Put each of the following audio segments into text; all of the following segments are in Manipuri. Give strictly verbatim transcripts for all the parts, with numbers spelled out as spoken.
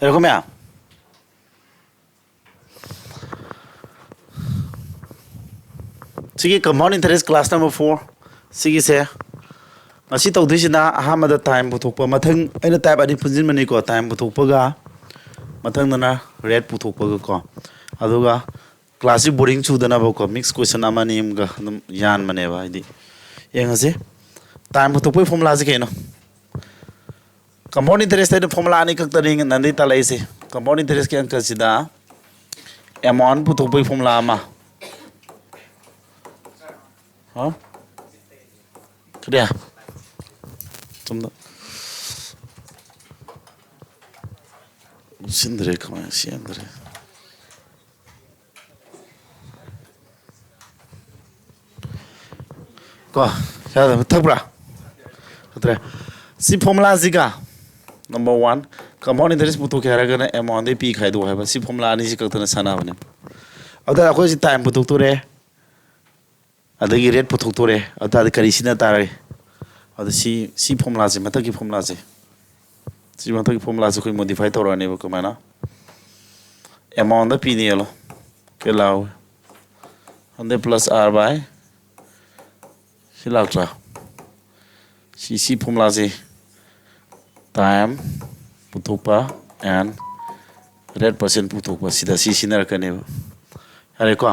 ꯌꯥꯔꯦꯀꯣ ꯃꯌꯥꯝ? ꯁꯤꯒꯤ compound interest class number four ꯁꯤꯒꯤꯁꯦ ꯉꯁꯤ ꯇꯧꯗꯣꯏꯁꯤꯅ ꯑꯍꯥꯟꯕꯗ time ꯄꯨꯊꯣꯛꯄ, ꯃꯊꯪ ꯑꯩꯅ type ꯑꯅꯤ ꯄꯨꯟꯁꯤꯟꯕꯅꯤꯀꯣ, time ꯄꯨꯊꯣꯛꯄꯒ ꯃꯊꯪꯗꯅ rate ꯄꯨꯊꯣꯛꯄꯒ ꯀꯣ꯫ ꯑꯗꯨꯒ class ꯁꯤ boring ꯆꯨꯗꯅꯕꯀꯣ, mix question ꯑꯃꯅꯤ ꯑꯃꯒ ꯑꯗꯨꯝ ꯌꯥꯟꯕꯅꯦꯕ꯫ ꯍꯥꯏꯗꯤ ꯌꯦꯡꯉꯁꯤ, time ꯄꯨꯊꯣꯛꯄꯒꯤ formula ꯁꯤ ꯀꯩꯅꯣ? Compound interest ꯍꯥꯏꯗꯣ formula ꯑꯅꯤ ꯈꯛꯇꯅꯤ ꯅꯪꯗꯤ ꯇꯥꯜꯂꯛꯏꯁꯦ꯫ Compound interest ꯀꯤ ꯑꯪꯀꯁꯤꯗ amount ꯄꯨꯊꯣꯛꯄꯒꯤ formula ꯑꯃ꯫ ꯍꯥ? ꯀꯔꯤ? ꯁꯣꯝꯗ ꯁꯤꯟꯗ꯭ꯔꯦ, ꯀꯃꯥꯏꯅ ꯁꯦꯝꯗ꯭ꯔꯦ? ꯀꯣ, ꯌꯥꯗꯕ ꯊꯛꯄ꯭ꯔꯥ? ꯊꯛꯇ꯭ꯔꯦ꯫ ꯁꯤ formula ꯁꯤꯒ number one, compound interest ꯄꯨꯊꯣꯛꯀꯦ ꯍꯥꯏꯔꯒꯅ amount ꯗꯩ ꯄꯤ ꯈꯥꯏꯗꯣꯛ ꯍꯥꯏꯕ꯫ ꯁꯤ formula ꯑꯅꯤꯁꯤ ꯈꯛꯇꯅ ꯁꯥꯟꯅꯕꯅꯦ꯫ ꯑꯗꯨꯗ ꯑꯩꯈꯣꯏꯁꯤ time ꯄꯨꯊꯣꯛꯇꯣꯔꯦ, ꯑꯗꯒꯤ rate ꯄꯨꯊꯣꯛꯇꯣꯔꯦ꯫ ꯑꯗꯨ ꯇꯥꯔꯗꯤ ꯀꯔꯤ ꯁꯤꯖꯤꯟꯅ ꯇꯥꯔꯒꯦ? ꯑꯗꯨ ꯁꯤ, ꯁꯤ formula ꯁꯦ, ꯃꯊꯛꯀꯤ formula ꯁꯦ, ꯁꯤ ꯃꯊꯛꯀꯤ formula ꯁꯦ ꯑꯩꯈꯣꯏ modify ꯇꯧꯔꯛꯑꯅꯦꯕ꯫ ꯀꯃꯥꯏꯅ? Amount ꯗ ꯄꯤꯅꯦ ꯈꯜꯂꯣ꯫ ꯀꯩ ꯂꯥꯛꯑꯣ? Hundred plus R by ꯁꯤ ꯂꯥꯛꯇ꯭ꯔꯥ? ꯁꯤ, ꯁꯤ formula ꯁꯤ time ꯄꯨꯊꯣꯛꯄ and rate percent ꯄꯨꯊꯣꯛꯄ, ꯁꯤꯗ ꯁꯤ ꯁꯤꯖꯤꯟꯅꯔꯛꯀꯅꯦꯕ꯫ ꯌꯥꯔꯦꯀꯣ?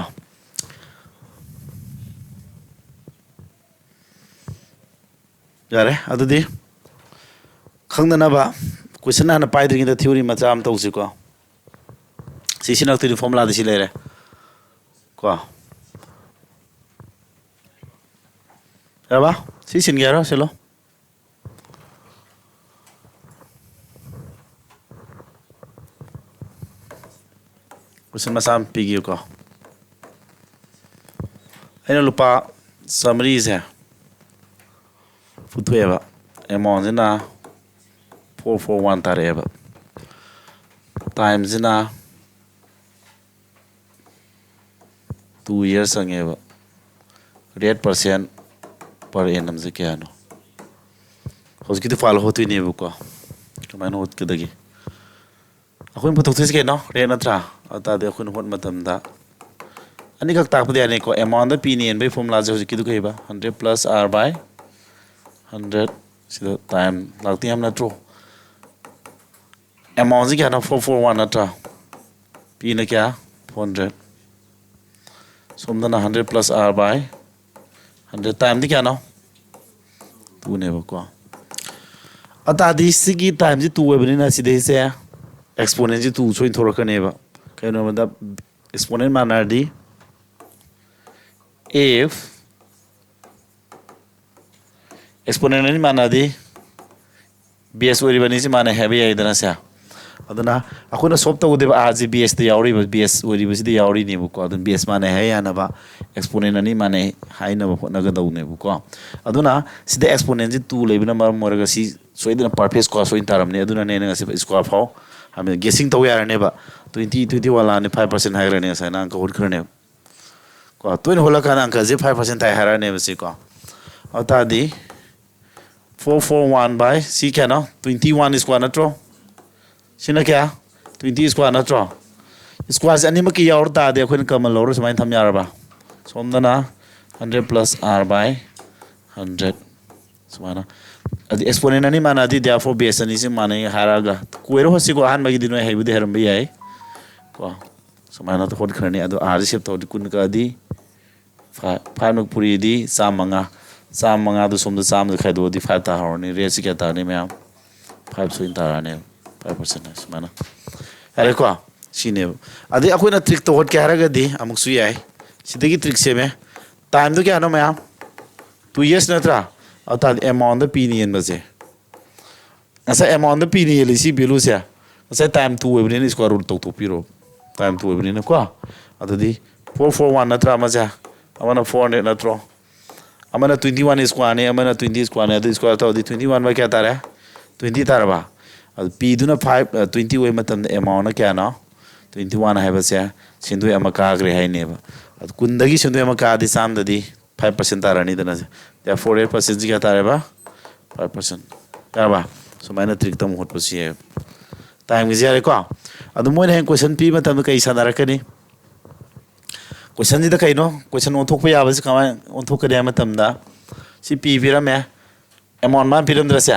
ꯌꯥꯔꯦ, ꯑꯗꯨꯗꯤ ꯈꯪꯅꯅꯕ question ꯍꯥꯟꯅ ꯄꯥꯏꯗ꯭ꯔꯤꯉꯩꯗ theory ꯃꯆꯥ ꯑꯃ ꯇꯧꯁꯤꯀꯣ꯫ ꯁꯤ ꯁꯤꯖꯤꯟꯅꯔꯛꯇꯣꯏꯅꯤ, formula ꯗꯤ ꯁꯤ ꯂꯩꯔꯦ ꯀꯣ꯫ ꯌꯥꯔꯕ? ꯁꯤ ꯁꯤꯟꯒꯦ ꯍꯥꯏꯔꯣ? ꯁꯤꯜꯂꯣ꯫ Question ꯃꯆꯥ ꯑꯃ ꯄꯤꯒꯦꯀꯣ꯫ ꯑꯩꯅ ꯂꯨꯄꯥ ꯆꯥꯃꯔꯤꯁꯦ ꯄꯨꯊꯣꯛꯑꯦꯕ, amount ꯁꯤꯅ four four one ꯇꯥꯔꯛꯑꯦꯕ, time ꯁꯤꯅ two years ꯆꯪꯉꯦꯕ, rate percent per annum ꯁꯦ ꯀꯌꯥꯅꯣ? ꯍꯧꯖꯤꯛꯀꯤꯗꯤ ꯐꯥꯜ ꯍꯣꯠꯇꯣꯏꯅꯦꯕꯀꯣ꯫ ꯀꯃꯥꯏꯅ ꯍꯣꯠꯀꯗꯒꯦ? ꯑꯩꯈꯣꯏꯅ ꯄꯨꯊꯣꯛꯇꯣꯏꯁꯤ ꯀꯩꯅꯣ? ꯔꯦꯠ ꯅꯠꯇ꯭ꯔꯥ? ꯑꯗꯨ ꯇꯥꯔꯗꯤ ꯑꯩꯈꯣꯏꯅ ꯍꯣꯠ ꯃꯇꯝꯗ ꯑꯅꯤꯈꯛ ꯇꯥꯛꯄꯗꯤ ꯌꯥꯅꯤꯀꯣ꯫ ꯑꯦꯃꯥꯎꯟꯗ ꯄꯤꯅ ꯌꯦꯟꯕꯒꯤ ꯐꯣꯔꯃꯨꯂꯥꯁꯦ ꯍꯧꯖꯤꯛꯀꯤꯗꯨ ꯀꯩꯕ? Hundred plus R by hundred. ꯁꯤꯗ ꯇꯥꯏꯝ ꯂꯥꯛꯇꯤ ꯌꯥꯝ ꯅꯠꯇ꯭ꯔꯣ? ꯑꯦꯃꯥꯎꯟꯁꯤ ꯀꯌꯥꯅꯣ? ꯐꯣꯔ ꯐꯣꯔ ꯋꯥꯟ ꯅꯠꯇ꯭ꯔꯥ? ꯄꯤꯅ ꯀꯌꯥ? Four hundred. ꯁꯣꯝꯗꯅ hundred plus R by hundred. ꯇꯥꯏꯝꯗꯤ ꯀꯌꯥꯅꯣ? ꯇꯨꯅꯦꯕꯀꯣ꯫ ꯑꯇꯥꯗꯤ ꯁꯤꯒꯤ ꯇꯥꯏꯝꯁꯤ ꯇꯨ ꯑꯣꯏꯕꯅꯤꯅ ꯁꯤꯗꯩꯁꯦ ꯑꯦꯛꯁꯄꯣꯅꯦꯟꯁꯤ ꯇꯨ ꯁꯣꯏꯅ ꯊꯣꯛꯂꯛꯀꯅꯦꯕ꯫ ꯀꯩꯅꯣꯗ ꯑꯦꯛꯁꯄꯣꯅꯦꯟ ꯃꯥꯟꯅꯔꯗꯤ, ꯑꯦꯐ ꯑꯦꯛꯁꯄꯣꯅꯦꯟ ꯑꯅꯤ ꯃꯥꯟꯅꯔꯗꯤ ꯕꯦꯁ ꯑꯣꯏꯔꯤꯕ ꯑꯅꯤꯁꯤ ꯃꯥꯟꯅꯩ ꯍꯥꯏꯕ ꯌꯥꯏꯗꯅ ꯁꯦ꯫ ꯑꯗꯨꯅ ꯑꯩꯈꯣꯏꯅ ꯁꯣꯞ ꯇꯧꯒꯗꯕ ꯑꯥꯔꯁꯤ ꯕꯦꯁꯇ ꯌꯥꯎꯔꯤꯕ, ꯕꯦꯁ ꯑꯣꯏꯔꯤꯕꯁꯤꯗ ꯌꯥꯎꯔꯤꯅꯦꯕꯀꯣ꯫ ꯑꯗꯨꯝ ꯕꯦꯁ ꯃꯥꯟꯅꯩ ꯍꯥꯏ ꯌꯥꯅꯕ ꯑꯦꯛꯁꯄꯣꯅꯦꯟ ꯑꯅꯤ ꯃꯥꯟꯅꯩ ꯍꯥꯏꯅꯕ ꯍꯣꯠꯅꯒꯗꯧꯅꯦꯕꯀꯣ꯫ ꯑꯗꯨꯅ ꯁꯤꯗ ꯑꯦꯛꯁꯄꯣꯅꯦꯟꯁꯤ ꯇꯨ ꯂꯩꯕꯅ ꯃꯔꯝ ꯑꯣꯏꯔꯒ ꯁꯤ ꯁꯣꯏꯗꯅ ꯄꯔꯐꯦꯛ ꯁ꯭ꯀ꯭ꯋꯥꯔ ꯁꯣꯏꯅ ꯇꯥꯔꯝꯅꯤ꯫ ꯑꯗꯨꯅꯅꯦ ꯑꯩꯅ ꯉꯁꯤ ꯁ꯭ꯀ꯭ꯋꯥꯔ ꯐꯥꯎ ꯍꯥꯏꯕꯗꯤ ꯒꯦꯁꯤꯡ ꯇꯧ ꯌꯥꯔꯅꯦꯕ꯫ ꯇ꯭ꯋꯦꯟꯇꯤ, ꯇ꯭ꯋꯦꯟꯇꯤ ꯋꯥꯟ ꯂꯥꯛꯑꯅꯤ, ꯐꯥꯏꯚ ꯄꯥꯔꯁꯦꯟ ꯍꯥꯏꯈ꯭ꯔꯅꯤ ꯉꯁꯥꯏꯅ ꯑꯪꯀ ꯍꯣꯠꯈ꯭ꯔꯅꯦꯕ꯫ ꯀꯣ, ꯇꯣꯏꯅ ꯍꯣꯠꯂꯀꯥꯟꯗ ꯑꯪꯀꯁꯦ ꯐꯥꯏꯚ ꯄꯥꯔꯁꯦꯟ ꯇꯥꯏ ꯍꯥꯏꯔꯛꯑꯅꯦꯕ ꯁꯤ ꯀꯣ꯫ ꯑꯗꯨ ꯇꯥꯔꯗꯤ ꯐꯣꯔ ꯐꯣꯔ ꯋꯥꯟ ꯕꯥꯏ ꯁꯤ ꯀꯌꯥꯅꯣ? ꯇ꯭ꯋꯦꯟꯇꯤ ꯋꯥꯟ ꯁ꯭ꯀ꯭ꯋꯥꯔ ꯅꯠꯇ꯭ꯔꯣ? ꯁꯤꯅ ꯀꯌꯥ? ꯇ꯭ꯋꯦꯟꯇꯤ ꯁ꯭ꯀ꯭ꯋꯥꯔ ꯅꯠꯇ꯭ꯔꯣ? ꯁ꯭ꯀ꯭ꯋꯥꯔꯁꯦ ꯑꯅꯤꯃꯛꯀꯤ ꯌꯥꯎꯔ ꯇꯥꯔꯗꯤ ꯑꯩꯈꯣꯏꯅ ꯀꯃꯟ ꯂꯧꯔ ꯁꯨꯃꯥꯏꯅ ꯊꯝ ꯌꯥꯔꯕ? ꯁꯣꯝꯗꯅ hundred plus R by hundred ꯁꯨꯃꯥꯏꯅ꯫ ꯑꯗꯨ ꯑꯦꯛꯁꯄꯣꯅꯦꯟ ꯑꯅꯤ ꯃꯥꯟꯅꯗꯤ therefore ꯕꯦꯁ ꯑꯅꯤꯁꯤ ꯃꯥꯟꯅꯩ ꯍꯥꯏꯔꯛꯑꯒ ꯀꯣꯏꯔ ꯍꯣꯠꯁꯤꯀꯣ꯫ ꯑꯍꯥꯟꯕꯒꯤꯗꯤ ꯅꯣꯏ ꯍꯩꯕꯨꯗꯤ ꯍꯩꯔꯝꯕ ꯌꯥꯏ ꯀꯣ꯫ ꯁꯨꯃꯥꯏꯅ ꯍꯣꯠꯈ꯭ꯔꯅꯤ꯫ ꯑꯗꯣ ꯑꯥꯔꯁꯤ ꯁꯦꯞ ꯇꯧꯔꯗꯤ ꯀꯨꯟ ꯀꯛꯑꯗꯤ ꯐꯥꯏꯚ, ꯐꯥꯏꯚꯅ ꯄꯨꯔꯤꯗꯤ ꯆꯥꯝꯃꯉꯥ, ꯆꯥꯝꯃꯉꯥꯗꯨ ꯁꯣꯝꯗ ꯆꯥꯝꯃꯗ ꯈꯥꯏꯗꯣꯛꯑꯗꯤ ꯐꯥꯏꯚ ꯇꯥꯍꯧꯔꯅꯤ꯫ ꯔꯦꯠꯁꯤ ꯀꯌꯥ ꯇꯥꯔꯅꯤ ꯃꯌꯥꯝ? ꯐꯥꯏꯚ ꯁꯣꯏꯅ ꯇꯥꯔꯛꯑꯅꯦꯕ, ꯐꯥꯏꯚ ꯄꯥꯔꯁꯦꯟ ꯁꯨꯃꯥꯏꯅ꯫ ꯌꯥꯔꯦꯀꯣ? ꯁꯤꯅꯦꯕ꯫ ꯑꯗꯩ ꯑꯩꯈꯣꯏꯅ ꯇ꯭ꯔꯤꯛꯇ ꯍꯣꯠꯀꯦ ꯍꯥꯏꯔꯒꯗꯤ ꯑꯃꯨꯛꯁꯨ ꯌꯥꯏ꯫ ꯁꯤꯗꯒꯤ ꯇ꯭ꯔꯤꯛ ꯁꯦꯝꯃꯦ꯫ ꯇꯥꯏꯝꯗꯣ ꯀꯌꯥꯅꯣ ꯃꯌꯥꯝ? ꯇꯨ ꯌꯔꯁ ꯅꯠꯇ꯭ꯔꯥ? ꯑꯗꯨ ꯇꯥꯔꯗꯤ ꯑꯦꯃꯥꯎꯟꯗ ꯄꯤꯅ ꯌꯦꯟꯕꯁꯦ, ꯉꯁꯥꯏ ꯑꯦꯃꯥꯎꯟꯗ ꯄꯤꯅ ꯌꯦꯜꯂꯤ ꯁꯤ ꯚꯦꯂꯨꯁꯦ, ꯉꯁꯥꯏ ꯇꯥꯏꯝ ꯇꯨ ꯑꯣꯏꯕꯅꯤꯅ ꯁ꯭ꯀ꯭ꯋꯥꯔ ꯔꯨꯠ ꯇꯧꯊꯣꯛꯄꯤꯔꯣ꯫ ꯇꯥꯏꯝ ꯇꯨ ꯑꯣꯏꯕꯅꯤꯅꯀꯣ꯫ ꯑꯗꯨꯗꯤ ꯐꯣꯔ ꯐꯣꯔ ꯋꯥꯟ ꯅꯠꯇ꯭ꯔꯥ ꯑꯃꯁꯦ? ꯑꯃꯅ ꯐꯣꯔ ꯍꯟꯗ꯭ꯔꯦꯠ ꯅꯠꯇ꯭ꯔꯣ? ꯑꯃꯅ ꯇ꯭ꯋꯦꯟꯇꯤ ꯋꯥꯟ ꯁ꯭ꯀ꯭ꯋꯥꯔꯅꯤ, ꯑꯃꯅ ꯇ꯭ꯋꯦꯟꯇꯤ ꯁ꯭ꯀ꯭ꯋꯥꯔꯅꯤ꯫ ꯑꯗꯨ ꯁ꯭ꯀ꯭ꯋꯥꯔ ꯇꯧꯔꯗꯤ ꯇ꯭ꯋꯦꯟꯇꯤ ꯋꯥꯟ ꯕꯥꯏ ꯀꯌꯥ ꯇꯥꯔꯦ? ꯇ꯭ꯋꯦꯟꯇꯤ ꯇꯥꯔꯕ? ꯑꯗꯨ ꯄꯤꯗꯨꯅ ꯐꯥꯏꯚ, ꯇ꯭ꯋꯦꯟꯇꯤ ꯑꯣꯏꯕ ꯃꯇꯝꯗ ꯑꯦꯃꯥꯎꯟꯅ ꯀꯌꯥꯅꯣ? ꯇ꯭ꯋꯦꯟꯇꯤ ꯋꯥꯟ ꯍꯥꯏꯕꯁꯦ ꯁꯦꯟꯗꯣꯏ ꯑꯃ ꯀꯥꯈ꯭ꯔꯦ ꯍꯥꯏꯅꯦꯕ꯫ ꯑꯗꯨ ꯀꯨꯟꯗꯒꯤ ꯁꯦꯟꯗꯣꯏ ꯑꯃ ꯀꯥꯔꯗꯤ ꯆꯥꯝꯗꯗꯤ ꯐꯥꯏꯚ ꯄꯥꯔꯁꯦꯟ ꯇꯥꯔꯅꯤꯗꯅ꯫ Therefore eight percent ꯁꯤ ꯀꯌꯥ ꯇꯥꯔꯦꯕ? Five percent. ꯌꯥꯔꯕ? ꯁꯨꯃꯥꯏꯅ ꯇ꯭ꯔꯤꯛꯇ ꯑꯃꯨꯛ ꯍꯣꯠꯄꯁꯨ ꯌꯥꯏꯌꯦꯕ꯫ ꯇꯥꯏꯝꯒꯤꯁꯦ ꯌꯥꯔꯦꯀꯣ꯫ ꯑꯗꯨ ꯃꯣꯏꯅ ꯍꯌꯦꯡ ꯀꯣꯏꯁꯟ ꯄꯤꯕ ꯃꯇꯝꯗ ꯀꯩ ꯁꯥꯟꯅꯔꯛꯀꯅꯤ? ꯀꯣꯏꯁꯟꯁꯤꯗ ꯀꯩꯅꯣ, ꯀꯣꯏꯁꯟ ꯑꯣꯟꯊꯣꯛꯄ ꯌꯥꯕꯁꯤ ꯀꯃꯥꯏꯅ ꯑꯣꯟꯊꯣꯛꯀꯅꯤ ꯍꯥꯏꯕ ꯃꯇꯝꯗ, ꯁꯤ ꯄꯤ ꯄꯤꯔꯝꯃꯦ, ꯑꯦꯃꯥꯎꯟ ꯃꯥꯅ ꯄꯤꯔꯝꯗ꯭ꯔꯁꯦ?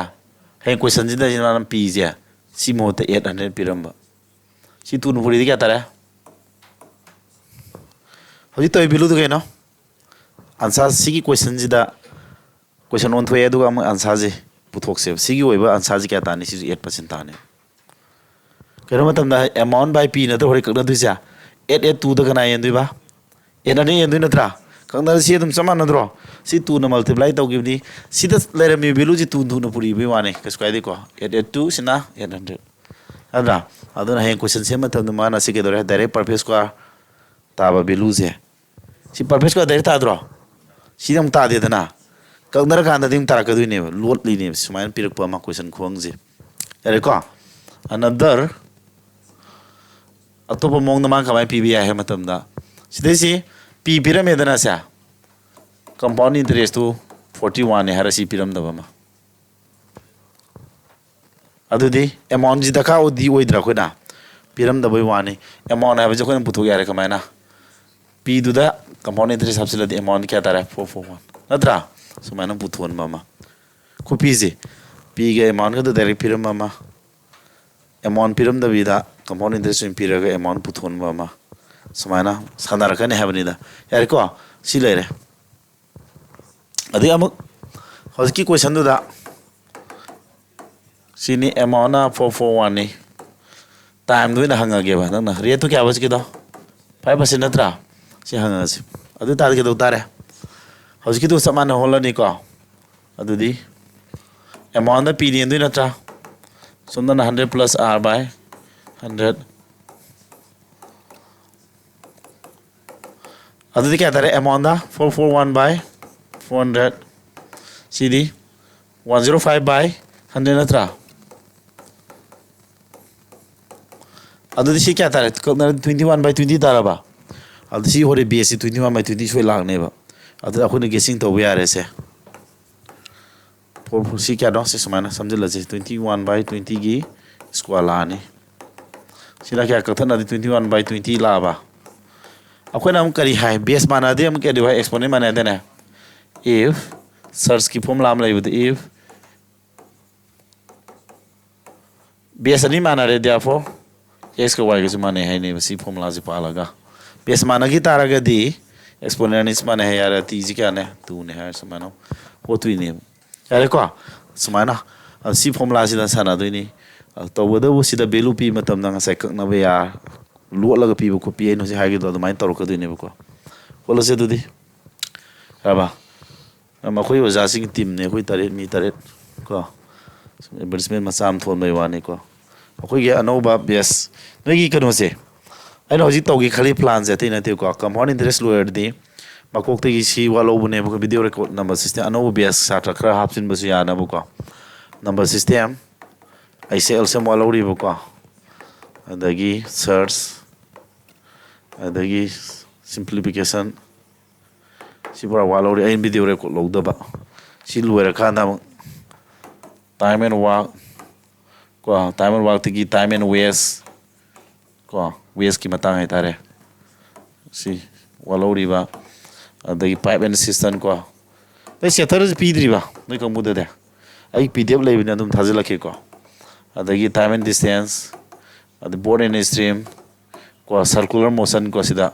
ꯍꯌꯦꯡ ꯀꯣꯏꯁꯟꯁꯤꯗ ꯃꯥꯅ ꯄꯤꯁꯦ, ꯁꯤ ꯃꯍꯨꯠꯇ ꯑꯦꯠ ꯍꯟꯗ꯭ꯔꯦꯠ ꯄꯤꯔꯝꯕ꯫ ꯁꯤ ꯇꯨꯅ ꯄꯨꯔꯤꯗꯤ ꯀꯌꯥ ꯇꯥꯔꯦ? ꯍꯧꯖꯤꯛ ꯇꯧꯔꯤ ꯚꯦꯂꯨꯗꯨ ꯀꯩꯅꯣ? ꯑꯟꯁꯥꯔ ꯁꯤꯒꯤ ꯀꯣꯏꯁꯟꯁꯤꯗ ꯀꯣꯏꯁꯟ ꯑꯣꯟꯊꯣꯛꯑꯦ, ꯑꯗꯨꯒ ꯑꯃꯨꯛ ꯑꯟꯁꯥꯔꯁꯦ ꯄꯨꯊꯣꯛꯁꯦꯕ꯫ ꯁꯤꯒꯤ ꯑꯣꯏꯕ ꯑꯟꯁꯥꯔꯁꯦ ꯀꯌꯥ ꯇꯥꯅꯤ? ꯁꯤꯁꯨ ꯑꯦꯠ ꯄꯥꯔꯁꯦꯟ ꯇꯥꯅꯤ꯫ ꯀꯩꯅꯣ ꯃꯇꯝꯗ ꯑꯦꯃꯥꯎꯟ ꯕꯥꯏ ꯄꯤ ꯅꯠꯇ꯭ꯔꯣ ꯍꯣꯔꯦꯟ ꯀꯛꯅꯗꯣꯏꯁꯦ? ꯑꯦꯠ ꯑꯦꯠ ꯇꯨꯗ ꯀꯅꯥ ꯌꯦꯟꯗꯣꯏꯕ? ꯑꯦꯠ ꯑꯅꯤ ꯌꯦꯟꯗꯣꯏ ꯅꯠꯇ꯭ꯔꯥ? ꯀꯛꯅꯔ ꯁꯤ ꯑꯗꯨꯝ ꯆꯞ ꯃꯥꯟꯅꯗ꯭ꯔꯣ? ꯁꯤ ꯇꯨꯅ ꯃꯜꯇꯤꯄ꯭ꯂꯥꯏ ꯇꯧꯈꯤꯕꯅꯤ꯫ ꯁꯤꯗ ꯂꯩꯔꯝꯃꯤꯕ ꯚꯦꯂꯨꯁꯤ ꯇꯨ ꯇꯨꯅ ꯄꯨꯔꯤꯕꯩ ꯋꯥꯅꯤ, ꯀꯩꯁꯨ ꯀꯥꯏꯗꯦꯀꯣ꯫ ꯑꯦꯠ ꯑꯦꯠ ꯇꯨ ꯁꯤꯅ ꯑꯦꯠ ꯍꯟꯗ꯭ꯔꯦꯠ ꯅꯠꯇ꯭ꯔꯥ? ꯑꯗꯨꯅ ꯍꯌꯦꯡ ꯀꯣꯏꯁꯟ ꯁꯦꯝꯕ ꯃꯇꯝꯗ ꯃꯥꯅ ꯁꯤ ꯀꯩꯗꯧꯔꯦ? ꯗꯥꯏꯔꯦꯛ ꯄꯔꯐꯦꯛ ꯁ꯭ꯀ꯭ꯋꯥꯔ ꯇꯥꯕ ꯚꯦꯂꯨꯁꯦ, ꯁꯤ ꯄꯔꯐꯦꯛ ꯁ꯭ꯀ꯭ꯋꯥꯔ ꯗꯥꯏꯔꯦꯛ ꯇꯥꯗ꯭ꯔꯣ? ꯁꯤꯗꯤ ꯑꯃꯨꯛ ꯇꯥꯗꯦꯗꯅ, ꯀꯛꯅꯔꯀꯥꯟꯗꯗꯤ ꯑꯃꯨꯛ ꯇꯥꯔꯛꯀꯗꯣꯏꯅꯦꯕ, ꯂꯣꯠꯂꯤꯅꯦꯕ ꯁꯨꯃꯥꯏꯅ ꯄꯤꯔꯛꯄ ꯑꯃ ꯀꯣꯏꯁꯟ ꯈꯨꯍꯪꯁꯦ꯫ ꯌꯥꯔꯦꯀꯣ? ꯑꯅꯗꯔ ꯑꯇꯣꯞꯄ ꯃꯑꯣꯡꯗ ꯃꯥꯅ ꯀꯃꯥꯏꯅ ꯄꯤꯕ ꯌꯥꯏ ꯍꯥꯏꯕ ꯃꯇꯝꯗ, ꯁꯤꯗꯩꯁꯤ ꯄꯤ ꯄꯤꯔꯝꯃꯦꯗꯅ ꯁꯦ, ꯀꯝꯄꯥꯎꯟ ꯏꯟꯇꯔꯦꯁꯇꯨ ꯐꯣꯔꯇꯤ ꯋꯥꯟꯅꯦ ꯍꯥꯏꯔ ꯁꯤ ꯄꯤꯔꯝꯗꯕ ꯑꯃ꯫ ꯑꯗꯨꯗꯤ ꯑꯦꯃꯥꯎꯟꯁꯤ ꯗꯔꯀꯥꯔ ꯑꯣꯏꯗꯤ ꯑꯣꯏꯗ꯭ꯔꯥ? ꯑꯩꯈꯣꯏꯅ ꯄꯤꯔꯝꯗꯕꯩ ꯋꯥꯅꯤ꯫ ꯑꯦꯃꯥꯎꯟ ꯍꯥꯏꯕꯁꯤ ꯑꯩꯈꯣꯏꯅ ꯄꯨꯊꯣꯛ ꯌꯥꯔꯦ꯫ ꯀꯃꯥꯏꯅ? ꯄꯤꯗꯨꯗ ꯀꯝꯄꯥꯎꯟ ꯏꯟꯇꯔꯦꯁ ꯍꯥꯞꯆꯤꯜꯂꯗꯤ ꯑꯦꯃꯥꯎꯟ ꯀꯌꯥ ꯇꯥꯔꯦ? ꯐꯣꯔ ꯐꯣꯔ ꯋꯥꯟ ꯅꯠꯇ꯭ꯔꯥ? ꯁꯨꯃꯥꯏꯅ ꯄꯨꯊꯣꯛꯍꯟꯕ ꯑꯃ꯫ ꯈꯨꯄꯤꯁꯦ ꯄꯤꯒ ꯑꯦꯃꯥꯎꯟꯒꯗ ꯗꯥꯏꯔꯦꯛ ꯄꯤꯔꯝꯕ ꯑꯃ, ꯑꯦꯃꯥꯎꯟ ꯄꯤꯔꯝꯗꯕꯤꯗ ꯀꯝꯄꯥꯎꯟ ꯏꯟꯇꯔꯦꯁ ꯑꯣꯏꯅ ꯄꯤꯔꯒ ꯑꯦꯃꯥꯎꯟ ꯄꯨꯊꯣꯛꯍꯟꯕ ꯑꯃ, ꯁꯨꯃꯥꯏꯅ ꯁꯥꯟꯅꯔꯛꯀꯅꯤ ꯍꯥꯏꯕꯅꯤꯗ꯫ ꯌꯥꯔꯦꯀꯣ? ꯁꯤ ꯂꯩꯔꯦ꯫ ꯑꯗꯩ ꯑꯃꯨꯛ ꯍꯧꯖꯤꯛꯀꯤ ꯀꯣꯏꯁꯟꯗꯨꯗ ꯁꯤꯅꯤ, ꯑꯦꯃꯥꯎꯟꯅ ꯐꯣꯔ ꯐꯣꯔ ꯋꯥꯟꯅꯤ꯫ ꯇꯥꯏꯝꯗ ꯑꯣꯏꯅ ꯍꯪꯉꯒꯦꯕ꯫ ꯅꯪꯅ ꯔꯦꯠꯇꯨ ꯀꯌꯥ ꯍꯧꯖꯤꯛꯀꯤꯗꯣ? ꯐꯥꯏꯚ ꯄꯥꯔꯁꯦꯟ ꯅꯠꯇ꯭ꯔꯥ? ꯁꯤ ꯍꯪꯉꯁꯤ꯫ ꯑꯗꯨ ꯑꯣꯏ ꯇꯥꯔꯗꯤ ꯀꯩꯗꯧ ꯇꯥꯔꯦ? ꯍꯧꯖꯤꯛꯀꯤꯗꯨ ꯆꯞ ꯃꯥꯟꯅ ꯍꯣꯜꯂꯅꯤꯀꯣ꯫ ꯑꯗꯨꯗꯤ ꯑꯦꯃꯥꯎꯟꯗ ꯄꯤ ꯌꯦꯟꯗꯣꯏ ꯅꯠꯇ꯭ꯔꯥ? ꯁꯣꯝꯗꯅ hundred plus R by hundred. ꯑꯗꯨꯗꯤ ꯀꯌꯥ ꯇꯥꯔꯦ? Amount four four one by four hundred. ꯁꯤꯗꯤ one zero five by hundred ꯅꯠꯇ꯭ꯔꯥ? ꯑꯗꯨꯗꯤ ꯁꯤ ꯀꯌꯥ ꯇꯥꯔꯦ? ꯀꯛꯅꯔꯗꯤ ꯇ꯭ꯋꯦꯟꯇꯤ ꯋꯥꯟ ꯕꯥꯏ ꯇ꯭ꯋꯦꯟꯇꯤ ꯇꯥꯔꯕ? ꯑꯗꯨ ꯁꯤ ꯍꯣꯔꯦꯟ ꯕꯦꯁꯁꯤ ꯇ꯭ꯋꯦꯟꯇꯤ ꯋꯥꯟ ꯕꯥꯏ ꯇ꯭ꯋꯦꯟꯇꯤ ꯁꯣꯏ ꯂꯥꯛꯅꯦꯕ꯫ ꯑꯗꯨꯗ ꯑꯩꯈꯣꯏꯅ ꯒꯦꯁꯤꯡ ꯇꯧꯕ ꯌꯥꯔꯦꯁꯦ꯫ ꯐꯣꯔ ꯐꯣꯔ ꯁꯤ ꯀꯌꯥꯅꯣ? ꯁꯤ ꯁꯨꯃꯥꯏꯅ ꯁꯝꯖꯤꯜꯂꯁꯤ, ꯇ꯭ꯋꯦꯟꯇꯤ ꯋꯥꯟ ꯕꯥꯏ ꯇ꯭ꯋꯦꯟꯇꯤꯒꯤ ꯁ꯭ꯀ꯭ꯋꯥꯔ ꯂꯥꯛꯑꯅꯤ꯫ ꯁꯤꯅ ꯀꯌꯥ ꯀꯛꯊꯠꯅꯗꯤ? Twenty one by twenty ꯂꯥꯛꯑꯕ? ꯑꯩꯈꯣꯏꯅ ꯑꯃꯨꯛ ꯀꯔꯤ ꯍꯥꯏ? Base ꯃꯥꯟꯅꯗꯦ, ꯑꯃꯨꯛ ꯀꯩꯗꯧ ꯍꯥꯏ? Exponent ꯃꯥꯟꯅꯗꯦꯅꯦ꯫ If search ꯀꯤ formula ꯑꯃ ꯂꯩꯕꯗ, if base ꯑꯅꯤ ꯃꯥꯟꯅꯔꯦ, therefore x ꯀ y ꯒꯁꯨ ꯃꯥꯟꯅꯩ ꯍꯥꯏꯅꯦꯕ, ꯁꯤ formula ꯁꯤ ꯄꯥꯜꯂꯒ꯫ Base ꯃꯥꯟꯅꯈꯤ ꯇꯥꯔꯒꯗꯤ exponent ꯑꯅꯤꯁꯤ ꯃꯥꯟꯅꯩ ꯍꯥꯏ ꯌꯥꯔꯦ꯫ T ꯁꯤ ꯀꯌꯥꯅꯦ? Two ꯅꯦ ꯍꯥꯏꯔ ꯁꯨꯃꯥꯏꯅ ꯍꯣꯠꯇꯣꯏꯅꯦꯕ꯫ ꯌꯥꯔꯦꯀꯣ? ꯁꯨꯃꯥꯏꯅ, ꯑ, ꯁꯤ formula ꯁꯤꯗ ꯁꯥꯟꯅꯗꯣꯏꯅꯤ꯫ ꯑ, ꯇꯧꯕꯇꯕꯨ ꯁꯤꯗ value ꯄꯤꯕ ꯃꯇꯝꯗ ꯉꯁꯥꯏ ꯀꯛꯅꯕ ꯌꯥ-, ꯂꯣꯠꯂꯒ ꯄꯤꯕ ꯈꯣꯠꯄꯤ ꯑꯩꯅ ꯍꯧꯖꯤꯛ ꯍꯥꯏꯈꯤꯕꯗꯣ ꯑꯗꯨꯃꯥꯏꯅ ꯇꯧꯔꯛꯀꯗꯣꯏꯅꯦꯕꯀꯣ꯫ ꯍꯣꯠꯂꯁꯦ ꯑꯗꯨꯗꯤ꯫ ꯌꯥꯔꯕ? ꯃꯈꯣꯏ ꯑꯣꯖꯥꯁꯤꯡꯒꯤ team ꯅꯦ, ꯑꯩꯈꯣꯏ ꯇꯔꯦꯠ, ꯃꯤ ꯇꯔꯦꯠ ꯀꯣ꯫ ꯁꯨꯝ advertisement ꯃꯆꯥ ꯑꯃ ꯊꯣꯟꯕꯩ ꯋꯥꯅꯤꯀꯣ꯫ ꯑꯩꯈꯣꯏꯒꯤ ꯑꯅꯧꯕ batch, ꯅꯣꯏꯒꯤ ꯀꯩꯅꯣꯁꯦ, ꯑꯩꯅ ꯍꯧꯖꯤꯛ ꯇꯧꯒꯦ ꯈꯜꯂꯤ plan ꯁꯦ ꯑꯇꯩ ꯅꯠꯇꯦꯀꯣ꯫ Compound interest ꯂꯣꯏꯔꯗꯤ ꯃꯀꯣꯛꯇꯒꯤ ꯁꯤ ꯋꯥꯠꯍꯧꯕꯅꯦꯕꯀꯣ, video record number system꯫ ꯑꯅꯧꯕ batch ꯁꯥꯇ꯭ꯔ ꯈꯔ ꯍꯥꯞꯆꯤꯟꯕꯁꯨ ꯌꯥꯅꯕꯀꯣ꯫ Number system, ꯑꯩꯁꯦ LCM ꯋꯥꯠꯍꯧꯔꯤꯕꯀꯣ, ꯑꯗꯒꯤ search, ꯑꯗꯒꯤ simplification, ꯁꯤ ꯄꯨꯔꯥ ꯋꯥꯠꯍꯧꯔꯤ꯫ ꯑꯩꯅ video record ꯂꯧꯗꯕ꯫ ꯁꯤ ꯂꯣꯏꯔꯀꯥꯟꯗ ꯑꯃꯨꯛ time and work ꯀꯣ, time and work ꯇꯒꯤ time and waste ꯀꯣ, waste ꯀꯤ ꯃꯇꯥꯡ ꯍꯥꯏꯇꯥꯔꯦ, ꯁꯤ ꯋꯥꯠꯍꯧꯔꯤꯕ꯫ ꯑꯗꯒꯤ pipe and cistern ꯀꯣ, ꯅꯣꯏ chapter ꯁꯤ ꯄꯤꯗ꯭ꯔꯤꯕ ꯅꯣꯏ ꯀꯥꯡꯕꯨꯗꯗꯤ? ꯑꯩ PDF ꯂꯩꯕꯅꯤ, ꯑꯗꯨꯝ ꯊꯥꯖꯤꯜꯂꯛꯀꯦꯀꯣ꯫ ꯑꯗꯒꯤ time and distance, ꯑꯗꯩ bore and stream ꯀꯣ, circular motion ꯀꯣ, ꯁꯤꯗ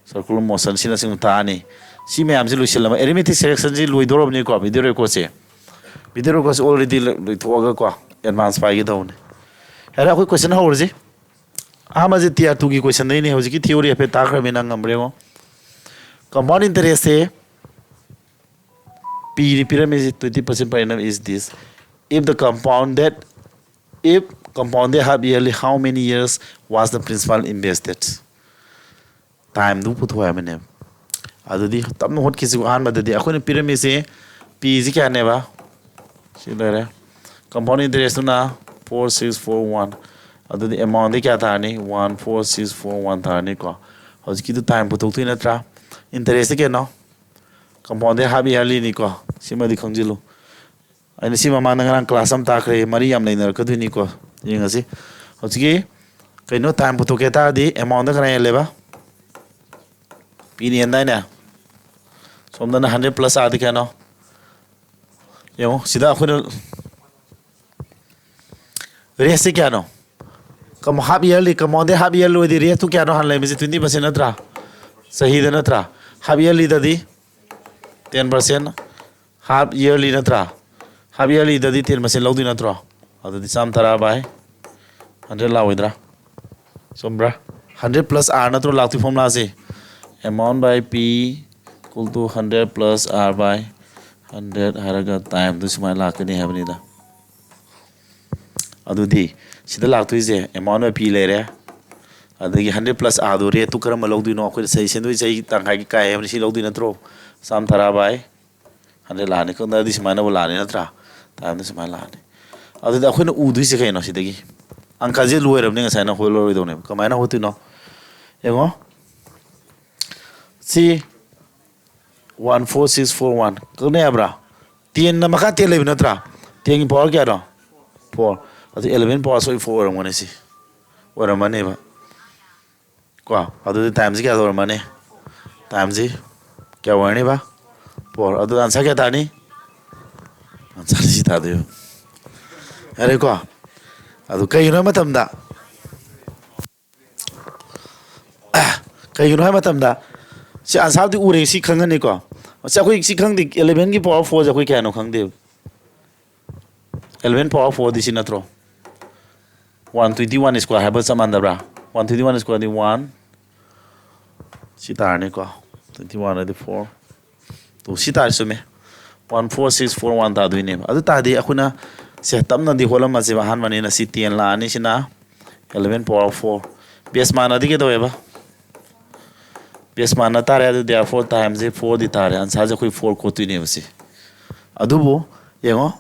circular motion ꯁꯤꯅꯆꯤꯡꯕ ꯇꯥꯛꯑꯅꯤ꯫ ꯁꯤ ꯃꯌꯥꯝꯁꯤ ꯂꯣꯏꯁꯤꯜꯂꯕ, arithmetic section ꯁꯤ ꯂꯣꯏꯗꯧꯔꯕꯅꯤꯀꯣ, video record ꯁꯦ꯫ Video record ꯁꯦ already ꯂꯣꯏꯊꯣꯛꯑꯒ ꯀꯣ, advance ꯄꯥꯏꯒꯗꯧꯕꯅꯤ꯫ ꯌꯥꯔꯦ, ꯑꯩꯈꯣꯏ question ꯍꯧꯔꯁꯤ꯫ ꯑꯍꯥꯟꯕꯁꯦ tier two ꯒꯤ question ꯗꯩꯅꯦ꯫ ꯍꯧꯖꯤꯛꯀꯤ theory ꯍꯥꯏꯐꯦꯠ ꯇꯥꯈ꯭ꯔꯕꯅꯤꯅ ꯉꯝꯕ꯭ꯔꯥ ꯌꯦꯡꯉꯣ꯫ Compound interest ꯁꯦ ꯄꯤꯔꯤ, ꯄꯤꯔꯝꯃꯤꯁꯦ twenty percent per annum is this. If the compounded, if compounded half yearly, how many years was the principal invested? Time ꯗꯨ ꯄꯨꯊꯣꯛ ꯍꯥꯏꯕꯅꯦꯕ꯫ ꯑꯗꯨꯗꯤ ꯇꯞꯅ ꯍꯣꯠꯈꯤꯁꯤ꯫ ꯑꯍꯥꯟꯕꯗꯗꯤ ꯑꯩꯈꯣꯏꯅ ꯄꯤꯔꯝꯃꯤꯁꯦ P ꯁꯤ ꯀꯌꯥꯅꯦꯕ? ꯁꯤ ꯂꯩꯔꯦ꯫ Compound interest ꯇꯨꯅ four six four one꯫ ꯑꯗꯨꯗꯤ amount ꯗꯤ ꯀꯌꯥ ꯇꯥꯔꯅꯤ? One four six four one ꯇꯥꯔꯅꯤꯀꯣ꯫ ꯍꯧꯖꯤꯛꯀꯤꯗꯨ time ꯄꯨꯊꯣꯛꯇꯣꯏ ꯅꯠꯇ꯭ꯔꯥ? Interest ꯁꯤ ꯀꯩꯅꯣ? Compounded half yearly ꯅꯤꯀꯣ꯫ ꯁꯤꯃꯗꯤ ꯈꯪꯖꯤꯜꯂꯨ꯫ ꯑꯩꯅ ꯁꯤ ꯃꯃꯥꯡꯗ ꯉꯔꯥꯡ class ꯑꯃ ꯇꯥꯛꯈ꯭ꯔꯦ, ꯃꯔꯤ ꯌꯥꯝ ꯂꯩꯅꯔꯛꯀꯗꯣꯏꯅꯤꯀꯣ꯫ ꯌꯦꯡꯉꯁꯤ꯫ ꯍꯧꯖꯤꯛꯀꯤ ꯀꯩꯅꯣ, ꯇꯥꯏꯝ ꯄꯨꯊꯣꯛꯀꯦ ꯇꯥꯔꯗꯤ ꯑꯦꯃꯥꯎꯟꯗ ꯀꯅꯥ ꯍꯦꯜꯂꯦꯕ? ꯄꯤꯅ ꯍꯦꯟꯗꯥꯏꯅꯦ? ꯁꯣꯝꯗꯅ ꯍꯟꯗ꯭ꯔꯦꯠ ꯄ꯭ꯂꯁ ꯑꯥꯔꯗꯤ ꯀꯌꯥꯅꯣ? ꯌꯦꯡꯉꯣ, ꯁꯤꯗ ꯑꯩꯈꯣꯏꯅ ꯔꯦꯠꯁꯦ ꯀꯌꯥꯅꯣ? ꯀꯃ-, ꯍꯥꯐ ꯏꯌꯔꯂꯤ, ꯀꯃꯥꯎꯟꯗꯦ ꯍꯥꯐ ꯏꯌꯔꯂꯤ ꯑꯣꯏꯗꯤ ꯔꯦꯠꯇꯨ ꯀꯌꯥꯅꯣ ꯍꯥꯟꯅ ꯂꯩꯔꯝꯃꯤꯁꯦ? ꯇ꯭ꯋꯦꯟꯇꯤ ꯄꯥꯔꯁꯦꯟ ꯅꯠꯇ꯭ꯔꯥ? ꯆꯍꯤꯗ ꯅꯠꯇ꯭ꯔꯥ? ꯍꯥꯐ ꯏꯌꯔꯂꯤꯗꯗꯤ ꯇꯦꯟ ꯄꯥꯔꯁꯦꯟ, ꯍꯥꯐ ꯏꯌꯔꯂꯤ ꯅꯠꯇ꯭ꯔꯥ? ꯍꯥꯐ ꯏꯌꯔꯂꯤꯗꯗꯤ ꯇꯦꯟ ꯄꯥꯔꯁꯦꯟ ꯂꯧꯗꯣꯏ ꯅꯠꯇ꯭ꯔꯣ? ꯑꯗꯨꯗꯤ ꯆꯥꯝ ꯇꯔꯥ by ꯍꯟꯗ꯭ꯔꯦꯠ ꯂꯥꯛꯑꯣꯏꯗ꯭ꯔꯥ? ꯆꯨꯝꯕ꯭ꯔꯥ? ꯍꯟꯗ꯭ꯔꯦꯠ ꯄ꯭ꯂꯁ ꯑꯥꯔ ꯅꯠꯇ꯭ꯔꯣ ꯂꯥꯛꯇꯣꯏ ꯐꯣꯔꯃꯨꯂꯥꯁꯦ? Amount by P equal to hundred plus R by hundred ꯍꯥꯏꯔꯒ ꯇꯥꯏꯝꯗꯨ ꯁꯨꯃꯥꯏꯅ ꯂꯥꯛꯀꯅꯤ ꯍꯥꯏꯕꯅꯤꯗ꯫ ꯑꯗꯨꯗꯤ ꯁꯤꯗ ꯂꯥꯛꯇꯣꯏꯁꯦ ꯑꯦꯃꯥꯎꯟ by P ꯂꯩꯔꯦ, ꯑꯗꯒꯤ ꯍꯟꯗ꯭ꯔꯦꯠ ꯄ꯭ꯂꯁ ꯑꯥꯔꯗꯨ ꯔꯦꯠꯇꯨ ꯀꯔꯝꯕ ꯂꯧꯗꯣꯏꯅꯣ? ꯑꯩꯈꯣꯏꯗ ꯆꯍꯤ ꯁꯦꯟꯗꯣꯏ ꯆꯍꯤ ꯇꯪꯈꯥꯏꯒꯤ ꯀꯥꯏ ꯍꯥꯏꯕꯅꯤ, ꯁꯤ ꯂꯧꯗꯣꯏ ꯅꯠꯇ꯭ꯔꯣ? ꯆꯥꯝ ꯇꯔꯥ by ꯍꯟꯗ꯭ꯔꯦꯠ ꯂꯥꯛꯑꯅꯤ꯫ ꯀꯛꯅꯔꯗꯤ ꯁꯨꯃꯥꯏꯅꯕꯨ ꯂꯥꯛꯑꯅꯤ ꯅꯠꯇ꯭ꯔꯥ? ꯇꯥꯏꯝꯗ ꯁꯨꯃꯥꯏꯅ ꯂꯥꯛꯑꯅꯤ꯫ ꯑꯗꯨꯗꯤ ꯑꯩꯈꯣꯏꯅ ꯎꯗꯣꯏꯁꯦ ꯀꯩꯅꯣ ꯁꯤꯗꯒꯤ? ꯑꯪꯀꯁꯦ ꯂꯣꯏꯔꯕꯅꯤ ꯉꯁꯥꯏꯅ, ꯍꯣꯠꯂꯔꯣꯏꯗꯧꯅꯦꯕ꯫ ꯀꯃꯥꯏꯅ ꯍꯣꯠꯇꯣꯏꯅꯣ? ꯌꯦꯡꯉꯣ꯫ ꯁꯤ one four six four one. ꯀꯛꯅ ꯌꯥꯕ꯭ꯔꯥ? ꯇꯦꯟꯅ ꯃꯈꯥ ꯇꯦꯟ ꯂꯩꯕ ꯅꯠꯇ꯭ꯔꯥ? ꯇꯦꯟꯒꯤ ꯄꯋꯥꯔ ꯀꯌꯥꯅꯣ? ꯐꯣꯔ꯫ ꯑꯗꯨ ꯑꯦꯂꯚꯦꯟ ꯄꯋꯥꯔ ꯁꯣꯏ ꯐꯣꯔ ꯑꯣꯏꯔꯝꯒꯅꯤ ꯁꯤ꯫ ꯑꯣꯏꯔꯝꯃꯅꯦꯕ꯫ ꯀꯣ? ꯑꯗꯨꯗꯤ ꯇꯥꯏꯝꯁꯤ ꯀꯌꯥ ꯑꯣꯏꯔꯝꯃꯅꯤ? ꯇꯥꯏꯝꯁꯤ ꯀꯌꯥ ꯑꯣꯏꯔꯅꯤꯕ? ꯐꯣꯔ꯫ ꯑꯗꯨ ꯑꯟꯁꯔ ꯀꯌꯥ ꯇꯥꯅꯤ? ꯑꯟꯁꯔ ꯁꯤ ꯇꯥꯗꯣꯏꯕ꯫ ꯌꯥꯔꯦꯀꯣ? ꯑꯗꯨ ꯀꯩꯒꯤꯅꯣ ꯍꯥꯏꯕ ꯃꯇꯝꯗ, ꯀꯩꯒꯤꯅꯣ ꯍꯥꯏꯕ ꯃꯇꯝꯗ, ꯁꯤ ꯑꯟꯁꯔꯗꯤ ꯎꯔꯦ, ꯁꯤ ꯈꯪꯉꯅꯤꯀꯣ? ꯁꯤ ꯑꯩꯈꯣꯏ ꯁꯤ ꯈꯪꯗꯦ, ꯑꯦꯂꯚꯦꯟꯒꯤ ꯄꯋꯥꯔ ꯐꯣꯔꯁꯦ ꯑꯩꯈꯣꯏ ꯀꯌꯥꯅꯣ ꯈꯪꯗꯦꯕ꯫ ꯑꯦꯂꯚꯦꯟ ꯄꯋꯥꯔ ꯐꯣꯔꯗꯤ ꯁꯤ ꯅꯠꯇ꯭ꯔꯣ? ꯋꯥꯟ ꯇ꯭ꯋꯦꯟꯇꯤ ꯋꯥꯟ ꯁ꯭ꯀ꯭ꯋꯥꯔ ꯍꯥꯏꯕ ꯆꯞ ꯃꯥꯟꯅꯕ꯭ꯔꯥ? ꯋꯥꯟ ꯇ꯭ꯋꯦꯟꯇꯤ ꯋꯥꯟ ꯁ꯭ꯀ꯭ꯋꯥꯔꯗꯤ ꯋꯥꯟ, ꯁꯤ ꯇꯥꯔꯅꯤꯀꯣ꯫ ꯇ꯭ꯋꯦꯟꯇꯤ ꯋꯥꯟ ꯍꯥꯏꯗꯤ ꯐꯣꯔ꯫ ꯇꯨ, ꯁꯤ ꯇꯥꯔꯦ, ꯆꯨꯝꯃꯦ꯫ One four six four one ꯇꯥꯗꯣꯏꯅꯦꯕ꯫ ꯑꯗꯨ ꯇꯥꯔꯗꯤ ꯑꯩꯈꯣꯏꯅ ꯁꯦ ꯇꯞꯅꯗꯤ ꯍꯣꯠꯂꯝꯃꯁꯦꯕ꯫ ꯑꯍꯥꯟꯕꯅꯤꯅ ꯁꯤ ꯇꯦꯟ ꯂꯥꯛꯑꯅꯤ, ꯁꯤꯅ ꯑꯦꯂꯚꯦꯟ ꯄꯋꯥꯔ ꯐꯣꯔ꯫ ꯕꯦꯁ ꯃꯥꯟꯅꯗꯤ ꯀꯩꯗꯧꯋꯦꯕ? ꯕꯦꯁ ꯃꯥꯟꯅ ꯇꯥꯔꯦ꯫ ꯑꯗꯨ therefore ꯇꯥꯏꯝꯁꯦ ꯐꯣꯔꯗꯤ ꯇꯥꯔꯦ꯫ ꯑꯟꯁꯔꯁꯦ ꯑꯩꯈꯣꯏ ꯐꯣꯔ ꯈꯣꯠꯇꯣꯏꯅꯦꯕ ꯁꯤ꯫ ꯑꯗꯨꯕꯨ ꯌꯦꯡꯉꯣ,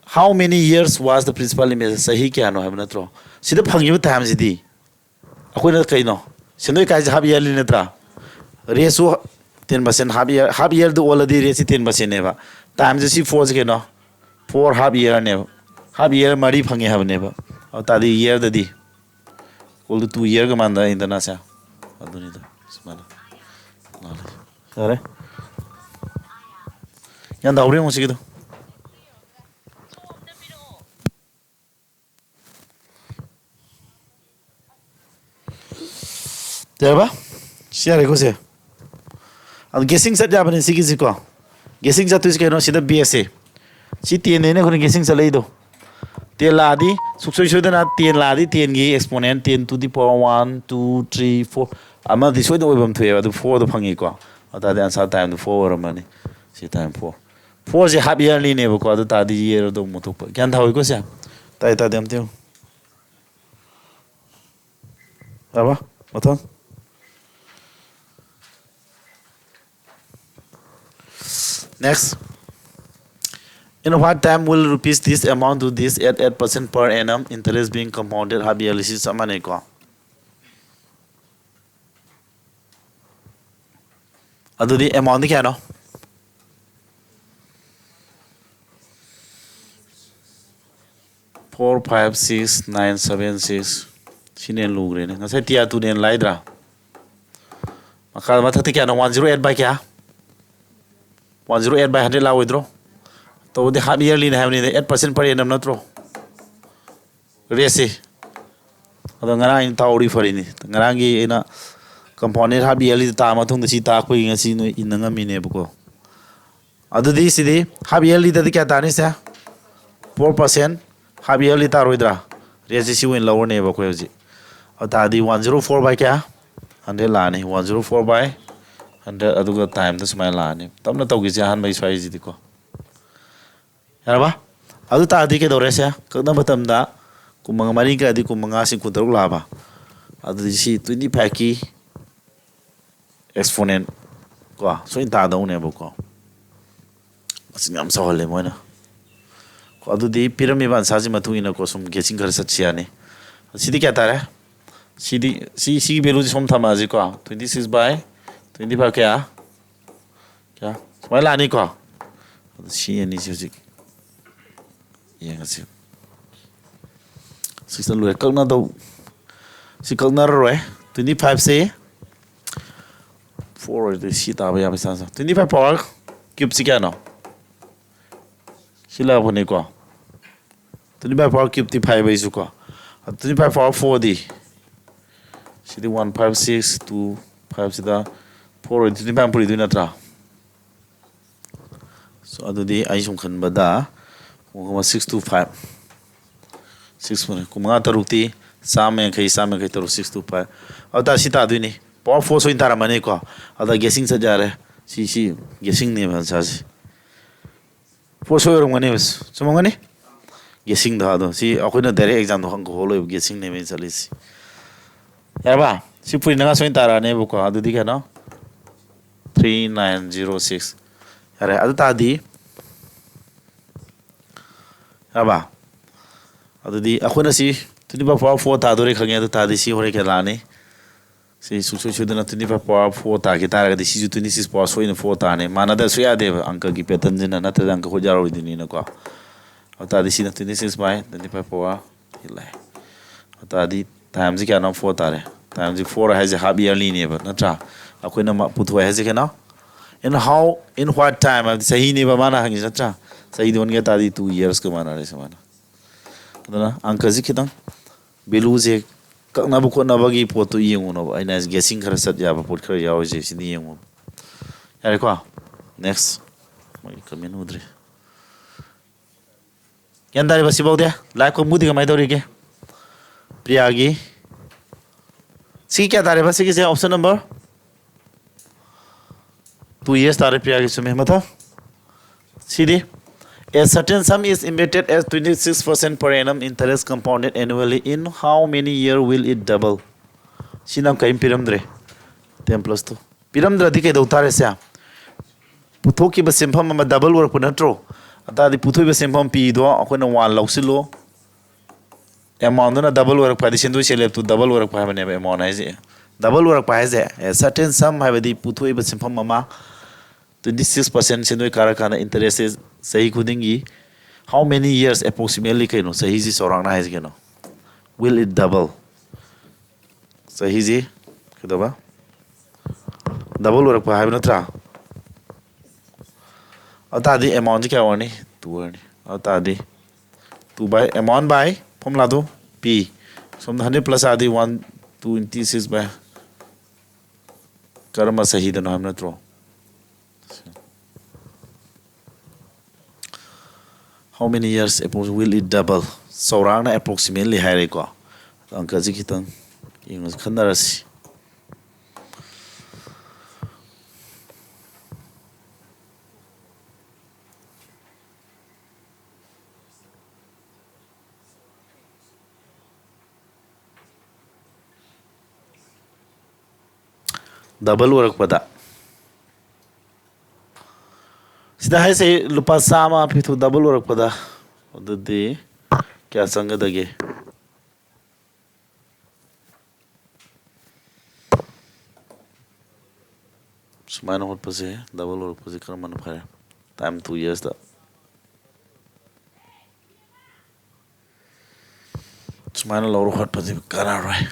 how many years was the principal investment? ꯆꯍꯤ ꯀꯌꯥꯅꯣ ꯍꯥꯏꯕ ꯅꯠꯇ꯭ꯔꯣ? ꯁꯤꯗ ꯐꯪꯉꯤꯕ ꯇꯥꯏꯝꯁꯤꯗꯤ ꯑꯩꯈꯣꯏꯅ ꯀꯩꯅꯣ? ꯁꯦꯟꯗꯣꯏ ꯀꯥꯏꯁꯦ ꯍꯥꯐ ꯏꯌꯔꯂꯤ ꯅꯠꯇ꯭ꯔꯥ? ꯔꯦꯠꯁꯨ ten percent, half year, half ꯏꯌꯔꯗ ꯑꯣꯜꯂꯗꯤ ꯔꯦꯠꯁꯤ ꯇꯦꯟ ꯄꯥꯔꯁꯦꯟꯅꯦꯕ꯫ ꯇꯥꯏꯝꯁꯦ ꯁꯤ ꯐꯣꯔꯁꯦ ꯀꯩꯅꯣ? ꯐꯣꯔ ꯍꯥꯐ ꯏꯌꯔꯅꯦꯕ꯫ ꯍꯥꯐ ꯏꯌꯔ ꯃꯔꯤ ꯐꯪꯉꯦ ꯍꯥꯏꯕꯅꯦꯕ꯫ ꯑꯗꯨ ꯇꯥꯔꯗꯤ year ꯗꯗꯤ equal to two year ꯒ ꯃꯥꯟꯅꯗꯣꯏꯅꯤꯗꯅ ꯁꯦ꯫ ꯑꯗꯨꯅꯤꯗ꯫ ꯁꯨꯃꯥꯏꯅ꯫ ꯌꯥꯔꯦ꯫ ꯒ꯭ꯌꯥꯟ ꯇꯥꯍꯧꯔꯦ ꯌꯦꯡꯉꯣ ꯁꯤꯒꯤꯗꯣ꯫ ꯌꯥꯔꯕ? ꯁꯤ ꯌꯥꯔꯦꯀꯣ ꯁꯦ? ꯑꯗꯨ guessing ꯆꯠ ꯌꯥꯕꯅꯦ ꯁꯤꯒꯤꯁꯤꯀꯣ꯫ Guessing ꯆꯠꯇꯣꯏꯁꯤ ꯀꯩꯅꯣ? ꯁꯤꯗ base ꯁꯦ꯫ ꯁꯤ ten ꯅꯦꯅ ꯑꯩꯈꯣꯏꯅ guessing ꯆꯠꯂꯛꯏꯗꯣ꯫ Ten ꯂꯥꯛꯑꯗꯤ ꯁꯨꯡꯁꯣꯏ ꯁꯣꯏꯗꯅ ten ꯂꯥꯛꯑꯗꯤ ten ꯒꯤ exponent ten to the power one, two, three, four ꯑꯃꯗꯤ ꯁꯣꯏꯗꯅ ꯑꯣꯏꯐꯝ ꯊꯣꯛꯑꯦꯕ꯫ ꯑꯗꯨ four ꯗꯣ ꯐꯪꯉꯤꯀꯣ꯫ ꯑꯗꯨ ꯇꯥꯔꯗꯤ answer time ꯗꯣ four ꯑꯣꯏꯔꯝꯃꯅꯤ꯫ ꯁꯤ time four꯫ Four ꯁꯦ half yearly ꯅꯦꯕꯀꯣ꯫ ꯑꯗꯨ ꯇꯥꯔꯗꯤ year ꯗꯣ ꯑꯃꯨꯛ ꯊꯣꯛꯄ꯫ ꯒ꯭ꯌꯥꯟ ꯇꯥꯍꯧꯏꯀꯣ ꯁꯦ? ꯇꯥꯏ ꯇꯥꯗꯦ ꯑꯝꯇ ꯌꯦꯡꯉꯨ꯫ ꯌꯥꯔꯕ? ꯃꯊꯪ꯫ Next. In what time will rupees this amount to this at eight percent per annum interest being compounded half yearly? ꯁꯤ ꯆꯞ ꯃꯥꯟꯅꯩꯀꯣ꯫ ꯑꯗꯨꯗꯤ amount ꯗꯤ ꯀꯌꯥꯅꯣ? Four, five, six, nine, seven, six꯫ ꯁꯤꯅ ꯍꯦꯟꯅ ꯂꯨꯈ꯭ꯔꯦꯅꯦ꯫ ꯉꯁꯥꯏ tier two ꯅ ꯍꯦꯟꯅ ꯂꯥꯏꯗ꯭ꯔꯥ? ꯃꯈꯥ, ꯃꯊꯛꯇ ꯀꯌꯥꯅꯣ? One zero eight by ꯀꯌꯥ? One zero eight by hundred ꯂꯥꯛꯑꯣꯏꯗ꯭ꯔꯣ? ꯇꯧꯕꯗꯤ half yearly ꯅꯦ ꯍꯥꯏꯕꯅꯤꯅ, eight percent per annum ꯅꯠꯇ꯭ꯔꯣ? Rate ꯁꯤ꯫ ꯑꯗꯣ ꯉꯔꯥꯡ ꯑꯩꯅ ꯇꯥꯛꯍꯧꯔꯤ ꯐꯔꯤꯅꯤ꯫ ꯉꯔꯥꯡꯒꯤ ꯑꯩꯅ compounded half yearly ꯗ ꯇꯥꯛꯑ ꯃꯇꯨꯡꯗ ꯁꯤ ꯇꯥꯛꯄꯒꯤ ꯉꯁꯤ ꯅꯣꯏ ꯏꯟꯅ ꯉꯝꯃꯤꯅꯦꯕꯀꯣ꯫ ꯑꯗꯨꯗꯤ ꯁꯤꯗꯤ half yearly ꯗꯗꯤ ꯀꯌꯥ ꯇꯥꯅꯤ ꯁꯦ? Four percent half yearly ꯇꯥꯔꯣꯏꯗ꯭ꯔꯥ? Rate ꯁꯤ ꯁꯤ ꯑꯣꯏꯅ ꯂꯧꯔꯅꯦꯕ ꯑꯩꯈꯣꯏ ꯍꯧꯖꯤꯛ꯫ ꯑꯗꯨ ꯇꯥꯔꯗꯤ one zero four by ꯀꯌꯥ? Hundred ꯂꯥꯛꯑꯅꯤ꯫ One zero four by hundred, ꯑꯗꯨꯒ time ꯗ ꯁꯨꯃꯥꯏꯅ ꯂꯥꯛꯑꯅꯤ꯫ ꯇꯞꯅ ꯇꯧꯈꯤꯁꯦ ꯑꯍꯥꯟꯕꯒꯤ ꯁ꯭ꯋꯥꯏꯁꯤꯗꯤꯀꯣ꯫ ꯌꯥꯔꯕ? ꯑꯗꯨ ꯇꯥꯔꯗꯤ ꯀꯩꯗꯧꯔꯦ ꯁꯦ? ꯀꯛꯅꯕ ꯃꯇꯝꯗ ꯀꯨꯟ ꯃꯉꯥ, ꯃꯔꯤ ꯀꯛꯑꯗꯤ ꯀꯨꯟ ꯃꯉꯥꯁꯤ ꯀꯨꯟꯇꯔꯨꯛ ꯂꯥꯛꯑꯕ? ꯑꯗꯨꯗꯤ ꯁꯤ twenty five ꯀꯤ exponent ꯀꯣ, ꯁꯣꯏꯅ ꯇꯥꯗꯧꯅꯦꯕꯀꯣ꯫ ꯃꯁꯤꯡ ꯌꯥꯝ ꯆꯥꯎꯍꯜꯂꯦ ꯃꯣꯏꯅ꯫ ꯀꯣ, ꯑꯗꯨꯗꯤ ꯄꯤꯔꯝꯃꯤꯕ answer ꯁꯤ ꯃꯇꯨꯡ ꯏꯟꯅ ꯀꯣ, ꯁꯨꯝ guessing ꯈꯔ ꯆꯠꯁꯤ ꯌꯥꯅꯤ꯫ ꯁꯤꯗꯤ ꯀꯌꯥ ꯇꯥꯔꯦ? ꯁꯤꯗꯤ, ꯁꯤ, ꯁꯤꯒꯤ value ꯁꯤ ꯁꯣꯝ ꯊꯝꯃꯛꯑꯁꯤꯀꯣ꯫ Twenty six by twenty five ꯀꯌꯥ? ꯀꯌꯥ? ꯁꯨꯃꯥꯏꯅ ꯂꯥꯛꯑꯅꯤꯀꯣ꯫ ꯑꯗꯨ ꯁꯤ ꯑꯅꯤꯁꯤ ꯍꯧꯖꯤꯛ ꯌꯦꯡꯉꯁꯤ꯫ ꯁꯤꯛꯁꯅ ꯂꯣꯏꯔꯦ꯫ ꯀꯛꯅꯗꯧ, ꯁꯤ ꯀꯛꯅꯔꯔꯣꯏ꯫ Twenty five ꯁꯤ four ꯑꯣꯏꯔꯗꯤ ꯁꯤ ꯇꯥꯕ ꯌꯥꯕ chance. Twenty five power cube ꯁꯤ ꯀꯌꯥꯅꯣ? ꯁꯤ ꯂꯥꯛꯄꯅꯤꯀꯣ꯫ Twenty five power cube T five ꯑꯩꯁꯨ ꯀꯣ꯫ Twenty five power four ꯗꯤ? ꯁꯤꯗꯤ one five six, two five ꯁꯤꯗ four ꯑꯣꯏꯔꯗꯤ twenty five ꯄꯨꯔꯤꯗꯣꯏ ꯅꯠꯇ꯭ꯔꯥ? So, ꯑꯗꯨꯗꯤ ꯑꯩ ꯁꯨꯝ ꯈꯟꯕꯗ ꯄꯨꯡ ꯑꯃ six two five, six Pune. ꯀꯨꯟꯃꯉꯥ ꯇꯔꯨꯛꯇꯤ ꯆꯥꯝꯃ ꯌꯥꯡꯈꯩ, ꯆꯥꯝꯃ ꯌꯥꯡꯈꯩ ꯇꯔꯨꯛ, six two five꯫ ꯑꯗꯨ ꯇꯥꯔꯗꯤ ꯁꯤ ꯇꯥꯗꯣꯏꯅꯤ꯫ Power four ꯁꯣꯏꯅ ꯇꯥꯔꯝꯃꯅꯤꯀꯣ꯫ ꯑꯗ guessing ꯆꯠ ꯌꯥꯔꯦ꯫ ꯁꯤ, ꯁꯤ guessingꯅꯦꯕ answerꯁꯦ꯫ Four ꯁꯣꯏ ꯑꯣꯏꯔꯝꯒꯅꯦꯕ꯫ ꯆꯨꯝꯃꯝꯒꯅꯤ? Guessingꯗ ꯑꯗꯣ꯫ ꯁꯤ ꯑꯩꯈꯣꯏꯅ direct examꯗꯣ ꯍꯪꯒ ꯍꯣꯜꯂꯣꯏꯕ, guessingꯅꯦꯕ ꯑꯩꯅ ꯆꯠꯂꯤꯁꯤ꯫ ꯌꯥꯔꯕ? ꯁꯤ ꯄꯨꯔꯤꯅꯉꯥ ꯁꯣꯏꯅ ꯇꯥꯔꯛꯑꯅꯦꯕꯀꯣ꯫ ꯑꯗꯨꯗꯤ ꯀꯩꯅꯣ? Three nine zero six꯫ ꯌꯥꯔꯦ꯫ ꯑꯗꯨ ꯇꯥꯔꯗꯤ, ꯌꯥꯔꯕ? ꯑꯗꯨꯗꯤ ꯑꯩꯈꯣꯏꯅ ꯁꯤ twenty five power four ꯇꯥꯗꯣꯔꯦ ꯈꯪꯉꯦ꯫ ꯑꯗꯨ ꯇꯥꯔꯗꯤ ꯁꯤ ꯍꯣꯔꯦꯟ ꯀꯌꯥ ꯂꯥꯛꯑꯅꯤ? ꯁꯤ ꯁꯨꯡꯁꯣꯏ ꯁꯣꯏꯗꯅ twenty five power four ꯇꯥꯈꯤ ꯇꯥꯔꯒꯗꯤ ꯁꯤꯁꯨ twenty six power ꯁꯣꯏꯅ four ꯇꯥꯔꯅꯤ꯫ ꯃꯥꯟꯅꯗꯕ ꯁꯨꯡꯌꯥ ꯌꯥꯗꯦꯕ ꯑꯪꯀꯒꯤ patternꯁꯤꯅ, ꯅꯠꯇ꯭ꯔꯗꯤ ꯑꯪꯀ ꯍꯣꯠ ꯌꯥꯔꯣꯏꯗꯣꯏꯅꯤꯅꯀꯣ꯫ ꯑꯗꯨ ꯇꯥꯔꯗꯤ ꯁꯤꯅ twenty six by twenty five power ꯂꯥꯛꯑꯦ꯫ ꯑꯗꯨ ꯇꯥꯔꯗꯤ timeꯁꯤ ꯀꯌꯥꯅꯣ? Four ꯇꯥꯔꯦ꯫ Timeꯁꯤ four ꯍꯥꯏꯁꯦ half yearlyꯅꯦꯕ, ꯅꯠꯇ꯭ꯔꯥ? ꯑꯩꯈꯣꯏꯅ ꯃ-, ꯄꯨꯊꯣꯛꯑꯦ ꯍꯥꯏꯁꯦ ꯀꯩꯅꯣ? In how, in what time ꯍꯥꯏꯕꯗꯤ ꯆꯍꯤꯅꯦꯕ ꯃꯥꯅ ꯍꯪꯉꯤꯁꯦ, ꯅꯠꯇ꯭ꯔꯥ? ꯆꯍꯤꯗꯣ ꯑꯣꯟꯒꯦ ꯇꯥꯔꯗꯤ two yearsꯀ ꯃꯥꯟꯅꯔꯦ ꯁꯨꯃꯥꯏꯅ꯫ ꯑꯗꯨꯅ ꯑꯪꯀꯁꯤ ꯈꯤꯇꯪ valueꯁꯦ ꯀꯛꯅꯕ ꯈꯣꯠꯅꯕꯒꯤ ꯄꯣꯠꯇꯨ ꯌꯦꯡꯉꯨꯅꯣꯕ꯫ ꯑꯩꯅ ꯍꯥꯏꯁꯦ guessing ꯈꯔ ꯆꯠ ꯌꯥꯕ ꯄꯣꯠ ꯈꯔ ꯌꯥꯎꯔꯤꯁꯦ ꯁꯤꯗꯤ ꯌꯦꯡꯉꯨ꯫ ꯌꯥꯔꯦꯀꯣ? Next꯫ ꯃꯣꯏꯒꯤ comment ꯎꯗ꯭ꯔꯤ꯫ ꯒ꯭ꯌꯥꯟ ꯇꯥꯔꯤꯕ ꯁꯤꯐꯥꯎꯗꯤ? Live ꯀꯥꯡꯕꯨꯗꯤ ꯀꯃꯥꯏꯅ ꯇꯧꯔꯤꯒꯦ? ꯄ꯭ꯔꯤꯌꯥꯒꯤ꯫ ꯁꯤ ꯀꯌꯥ ꯇꯥꯔꯦꯕ ꯁꯤꯒꯤꯁꯦ? Option number? Two years ꯇꯥꯔꯦ ꯄ꯭ꯔꯤꯌꯥꯒꯤ, ꯆꯨꯝꯃꯦ꯫ ꯃꯊꯪ꯫ ꯁꯤꯗꯤ? A certain sum is embedded as twenty six percent per annum interest compounded annually. In how many year will it double? ꯁꯤꯅ ꯀꯔꯤꯝ ꯄꯤꯔꯝꯗ꯭ꯔꯦ꯫ Ten plus two꯫ ꯄꯤꯔꯝꯗ꯭ꯔꯗꯤ ꯀꯩꯗꯧ ꯇꯥꯔꯦ ꯁꯦ? ꯄꯨꯊꯣꯛꯈꯤꯕ ꯁꯦꯟꯐꯝ ꯑꯃ double ꯑꯣꯏꯔꯛꯄ ꯅꯠꯇ꯭ꯔꯣ? ꯑꯗꯨ ꯇꯥꯔꯗꯤ ꯄꯨꯊꯣꯛꯏꯕ ꯁꯦꯟꯐꯝ ꯄꯤꯗꯣ ꯑꯩꯈꯣꯏꯅ one ꯂꯧꯁꯤꯜꯂꯣ꯫ Amountꯗꯨꯅ double ꯑꯣꯏꯔꯛꯄ ꯍꯥꯏꯗꯤ ꯁꯦꯟꯗꯣꯏ ꯁꯦꯜꯂꯦꯞꯇꯨ double ꯑꯣꯏꯔꯛꯄ ꯍꯥꯏꯕꯅꯦꯕ amount ꯍꯥꯏꯁꯦ꯫ Double ꯑꯣꯏꯔꯛꯄ ꯍꯥꯏꯁꯦ, a certain sum ꯍꯥꯏꯕꯗꯤ ꯄꯨꯊꯣꯛꯏꯕ ꯁꯦꯟꯐꯝ ꯑꯃ twenty six percent ꯁꯦꯟꯗꯣꯏ ꯀꯥꯔꯀꯥꯟꯗ interestꯁꯦ ꯆꯍꯤ ꯈꯨꯗꯤꯡꯒꯤ, how many years approximately ꯀꯩꯅꯣ? ꯆꯍꯤꯁꯤ ꯆꯥꯎꯔꯥꯛꯅ ꯍꯥꯏꯁꯦ ꯀꯩꯅꯣ? Will it double? ꯆꯍꯤꯁꯤ ꯀꯩꯗꯧꯕ? ꯗꯕꯜ ꯑꯣꯏꯔꯛꯄ ꯍꯥꯏꯕ ꯅꯠꯇ꯭ꯔꯥ? ꯑꯗꯨ ꯇꯥꯔꯗꯤ ꯑꯦꯃꯥꯎꯟꯁꯤ ꯀꯌꯥ ꯑꯣꯏꯔꯅꯤ? ꯇꯨ ꯑꯣꯏꯔꯅꯤ꯫ ꯑꯗꯨ ꯇꯥꯔꯗꯤ ꯇꯨ ꯕꯥꯏ ꯑꯦꯃꯥꯎꯟ ꯕꯥꯏ ꯐꯣꯔꯃꯨꯂꯥꯗꯨ ꯄꯤ꯫ ꯁꯣꯝꯗ ꯍꯟꯗ꯭ꯔꯦꯠ ꯄ꯭ꯂꯁ ꯇꯥꯔꯗꯤ ꯋꯥꯟ ꯇ꯭ꯋꯦꯟꯇꯤ ꯁꯤꯛꯁ ꯕꯥꯏ ꯀꯔꯝꯕ ꯆꯍꯤꯗꯅꯣ ꯍꯥꯏꯕ ꯅꯠꯇ꯭ꯔꯣ? How many years appro- will it double? ꯆꯥꯎꯔꯥꯛꯅ ꯑꯦꯄ꯭ꯔꯣꯛꯁꯤꯃꯦꯠꯂꯤ ꯍꯥꯏꯔꯦꯀꯣ꯫ ꯑꯪꯀꯁꯤ ꯈꯤꯇꯪ ꯌꯦꯡꯉꯁꯤ, ꯈꯟꯅꯔꯁꯤ꯫ ꯗꯕꯜ ꯑꯣꯏꯔꯛꯄꯗ, ꯁꯤꯗ ꯍꯥꯏꯁꯦ ꯂꯨꯄꯥ ꯆꯥꯝꯃ ꯄꯤꯊꯣꯛ ꯗꯕꯜ ꯑꯣꯏꯔꯛꯄꯗ, ꯑꯗꯨꯗꯤ ꯀꯌꯥ ꯆꯪꯒꯗꯒꯦ? ꯁꯨꯃꯥꯏꯅ ꯍꯣꯠꯄꯁꯦ, ꯗꯕꯜ ꯑꯣꯏꯔꯛꯄꯁꯦ ꯀꯔꯝꯕꯅ ꯐꯔꯦ? ꯇꯥꯏꯝ ꯇꯨ ꯌꯔꯁꯇ꯫ ꯁꯨꯃꯥꯏꯅ ꯂꯧꯔ ꯍꯣꯠꯄꯁꯦ ꯀꯥꯟꯅꯔꯣꯏ꯫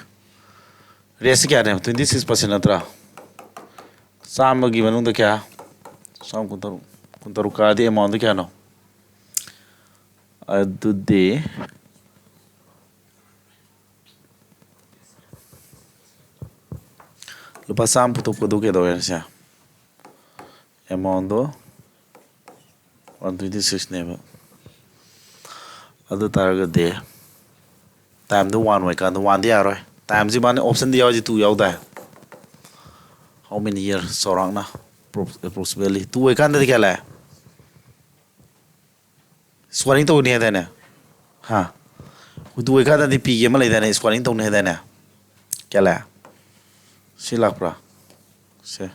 ꯔꯦꯠꯁꯤ ꯀꯌꯥꯅꯦꯕ? ꯇ꯭ꯋꯦꯟꯇꯤ ꯁꯤꯛꯁ ꯄꯥꯔꯁꯦꯟ ꯅꯠꯇ꯭ꯔꯥ? ꯆꯥꯝꯃꯒꯤ ꯃꯅꯨꯡꯗ ꯀꯌꯥ? ꯆꯥꯝꯃ ꯀꯨꯟꯇꯔꯨꯛ꯫ ꯀꯨꯟꯇꯔꯨꯛ ꯀꯥꯔꯗꯤ ꯑꯦꯃꯥꯎꯟꯗ ꯀꯌꯥꯅꯣ? ꯑꯗꯨꯗꯤ ꯂꯨꯄꯥ ꯆꯥꯝꯃ ꯄꯨꯊꯣꯛꯄꯗꯣ ꯀꯩꯗꯧꯋꯦ ꯁꯦ? ꯑꯦꯃꯥꯎꯟꯗꯣ ꯋꯥꯟ ꯇ꯭ꯋꯦꯟꯇꯤ ꯁꯤꯛꯁꯅꯦꯕ꯫ ꯑꯗꯨ ꯇꯥꯔꯒꯗꯤ ꯇꯥꯏꯝꯗꯣ ꯋꯥꯟ ꯑꯣꯏꯀꯥꯟꯗ ꯋꯥꯟꯗꯤ ꯌꯥꯔꯣꯏ꯫ ꯇꯥꯏꯝꯁꯤ ꯃꯥꯅ ꯑꯣꯞꯁꯟꯗꯤ ꯌꯥꯎꯔꯤꯁꯤ ꯇꯨ ꯌꯥꯎꯗꯥꯏ? How many year? ꯆꯥꯎꯔꯥꯛꯅ ꯑꯦꯄ꯭ꯔꯣꯛꯁꯤꯃꯦꯠꯂꯤ ꯇꯨ ꯑꯣꯏꯀꯥꯟꯗꯗꯤ ꯀꯌꯥ ꯂꯥꯛꯑꯦ? ꯁ꯭ꯀ꯭ꯋꯥꯔꯤꯡ ꯇꯧꯅꯤ ꯍꯥꯏꯗꯥꯏꯅꯦ? ꯍꯥ? ꯇꯨ ꯑꯣꯏꯀꯥꯟꯗꯗꯤ ꯄꯤꯒꯤ ꯑꯃ ꯂꯩꯗꯥꯏꯅꯦ, ꯁ꯭ꯀ꯭ꯋꯥꯔꯤꯡ ꯇꯧꯅꯤ ꯍꯥꯏꯗꯥꯏꯅꯦ? ꯀꯌꯥ ꯂꯥꯛꯑꯦ? ꯁꯤ ꯂꯥꯛꯄ꯭ꯔꯥ? ꯁꯦ꯫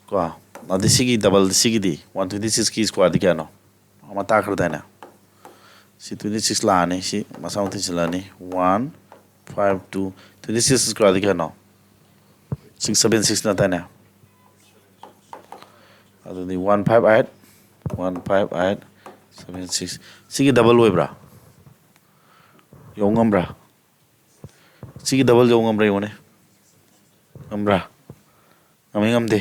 ꯀꯣ, ꯑꯗꯩ ꯁꯤꯒꯤ ꯗꯕꯜ, ꯁꯤꯒꯤꯗꯤ ꯋꯥꯟ ꯇ꯭ꯋꯦꯟꯇꯤ ꯁꯤꯛꯁꯀꯤ ꯁ꯭ꯀ꯭ꯋꯥꯔꯗꯤ ꯀꯌꯥꯅꯣ? ꯑꯃ ꯇꯥꯈ꯭ꯔꯗꯥꯏꯅꯦ? ꯁꯤ ꯇ꯭ꯋꯦꯟꯇꯤ ꯁꯤꯛꯁ ꯂꯥꯛꯑꯅꯤ, ꯁꯤ ꯃꯁꯥ ꯃꯊꯟ ꯁꯤꯜꯂꯛꯑꯅꯤ꯫ One five two, twenty six ꯁ꯭ꯀ꯭ꯋꯥꯔꯗꯤ ꯀꯌꯥꯅꯣ? ꯁꯤꯛꯁ ꯁꯚꯦꯟ ꯁꯤꯛꯁ ꯅꯠꯇ꯭ꯔꯅꯦ? ꯑꯗꯨꯗꯤ one five eight, one five eight seven six. ꯁꯤꯒꯤ ꯗꯕꯜ ꯑꯣꯏꯕ꯭ꯔꯥ? ꯌꯧ ꯉꯝꯕ꯭ꯔꯥ? ꯁꯤꯒꯤ ꯗꯕꯜ ꯌꯧ ꯉꯝꯕ꯭ꯔꯥ ꯌꯦꯡꯉꯨꯅꯦ꯫ ꯉꯝꯕ꯭ꯔꯥ? ꯉꯝꯃꯤ ꯉꯝꯗꯦ?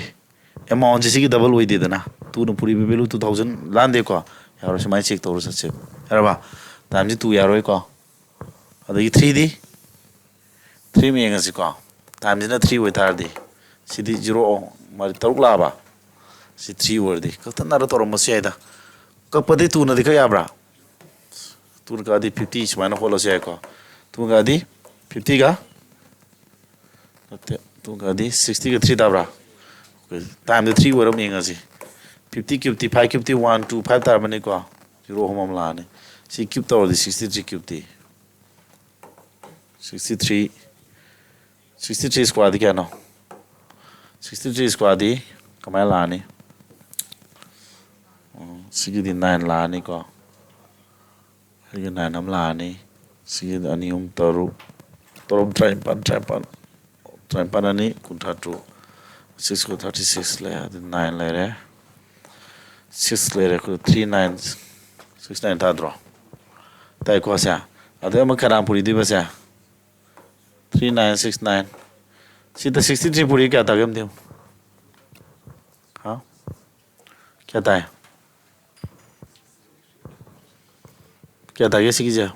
ꯑꯦꯃꯥꯎꯟꯁꯦ ꯁꯤꯒꯤ ꯗꯕꯜ ꯑꯣꯏꯗꯦꯗꯅ, ꯇꯨꯅ ꯄꯨꯔꯤꯕ ꯚꯦꯂꯨ ꯇꯨ ꯊꯥꯎꯖꯟ ꯂꯥꯟꯗꯦꯀꯣ? ꯌꯥꯔꯣꯏ꯫ ꯁꯨꯃꯥꯏꯅ ꯆꯦꯛ ꯇꯧꯔ ꯆꯠꯁꯦꯕ꯫ ꯌꯥꯔꯕ? ꯇꯥꯏꯝꯁꯤ ꯇꯨ ꯌꯥꯔꯣꯏꯀꯣ? ꯑꯗꯒꯤ ꯊ꯭ꯔꯤꯗꯤ? ꯊ꯭ꯔꯤ ꯑꯃ ꯌꯦꯡꯉꯁꯤꯀꯣ꯫ ꯇꯥꯏꯝꯁꯤꯅ ꯊ꯭ꯔꯤ ꯑꯣꯏꯇꯥꯔꯗꯤ ꯁꯤꯗꯤ ꯖꯤꯔꯣ, ꯃꯥꯗꯤ ꯇꯔꯨꯛ ꯂꯥꯛꯑꯕ? ꯁꯤ ꯊ꯭ꯔꯤ ꯑꯣꯏꯔꯗꯤ ꯀꯛꯊꯠꯅꯔ ꯇꯧꯔꯝꯕꯁꯨ ꯌꯥꯏꯗ꯫ ꯀꯛꯄꯗꯤ ꯇꯨꯅꯗꯤ ꯀꯛ ꯌꯥꯕ꯭ꯔꯥ? ꯇꯨꯅ ꯀꯛꯑꯗꯤ ꯐꯤꯐꯇꯤ ꯁꯨꯃꯥꯏꯅ ꯍꯣꯠꯂꯁꯨ ꯌꯥꯏꯀꯣ꯫ ꯇꯨꯅ ꯀꯛꯑꯗꯤ ꯐꯤꯐꯇꯤꯒ, ꯅꯠꯇꯦ, ꯇꯨꯅ ꯀꯛꯑꯗꯤ ꯁꯤꯛꯁꯇꯤꯒ ꯊ꯭ꯔꯤ ꯇꯥꯕ꯭ꯔꯥ? ꯑꯣꯀꯦ, ꯇꯥꯏꯝꯗ ꯊ꯭ꯔꯤ ꯑꯣꯏꯔ ꯑꯃꯨꯛ ꯌꯦꯡꯉꯁꯤ꯫ ꯐꯤꯐꯇꯤ ꯀ꯭ꯌꯨꯕꯇꯤ ꯐꯥꯏꯚ ꯀ꯭ꯌꯨꯕꯇꯤ ꯋꯥꯟ ꯇꯨ ꯐꯥꯏꯚ ꯇꯥꯔꯝꯃꯅꯤꯀꯣ꯫ ꯖꯤꯔꯣ ꯑꯍꯨꯝ ꯑꯃ ꯂꯥꯛꯑꯅꯤ꯫ ꯁꯤ ꯀ꯭ꯌꯨꯕ ꯇꯧꯔꯗꯤ ꯁꯤꯛꯁꯇꯤ ꯊ꯭ꯔꯤ ꯀ꯭ꯌꯨꯕꯇꯤ꯫ ꯁꯤꯛꯁꯇꯤ ꯊ꯭ꯔꯤ, ꯁꯤꯛꯁꯇꯤ ꯊ꯭ꯔꯤ ꯁ꯭ꯀ꯭ꯋꯥꯔꯗꯤ ꯀꯌꯥꯅꯣ? ꯁꯤꯛꯁꯇꯤ ꯊ꯭ꯔꯤ ꯁ꯭ꯀ꯭ꯋꯥꯔꯗꯤ ꯀꯃꯥꯏꯅ ꯂꯥꯛꯑꯅꯤ? ꯎꯝ, ꯁꯤꯒꯤꯗꯤ ꯅꯥꯏꯟ ꯂꯥꯛꯑꯅꯤꯀꯣ꯫ ꯁꯤꯒꯤ ꯅꯥꯏꯟ ꯑꯃ ꯂꯥꯛꯑꯅꯤ꯫ ꯁꯤꯒꯤꯗꯤ ꯑꯅꯤ, ꯑꯍꯨꯝ, ꯇꯔꯨꯛ, ꯇꯔꯨꯛ, ꯇꯔꯥꯅꯤꯄꯥꯟ, ꯇꯔꯥꯅꯤꯄꯥꯟ, ꯇꯔꯥꯅꯤꯄꯥꯟ ꯑꯅꯤ, ꯀꯨꯟꯊ꯭ꯔꯥ ꯇꯔꯨꯛ, ꯁꯤꯛꯁ ꯀꯣ ꯊꯥꯔꯇꯤ ꯁꯤꯛꯁ ꯂꯩ, ꯑꯗꯨ ꯅꯥꯏꯟ ꯂꯩꯔꯦ, ꯁꯤꯛꯁ ꯂꯩꯔꯦ, ꯊ꯭ꯔꯤ ꯅꯥꯏꯟ, ꯁꯤꯛꯁ ꯅꯥꯏꯟ ꯇꯥꯗ꯭ꯔꯣ? ꯇꯥꯏꯀꯣ ꯁꯦ? ꯑꯗꯩ ꯑꯃ ꯀꯅꯥ ꯄꯨꯔꯤꯗꯣꯏꯕ ꯁꯦ? Three nine six nine. ꯁꯤꯗ ꯁꯤꯛꯁꯇꯤ ꯊ꯭ꯔꯤ ꯄꯨꯔꯤ ꯀꯌꯥ ꯇꯥꯒꯦ ꯑꯝꯇ ꯌꯦꯡꯉꯨ꯫ ꯍꯥ? ꯀꯌꯥ ꯇꯥꯏ? ꯀꯌꯥ ꯇꯥꯒꯦ ꯁꯤꯒꯤꯁꯦ?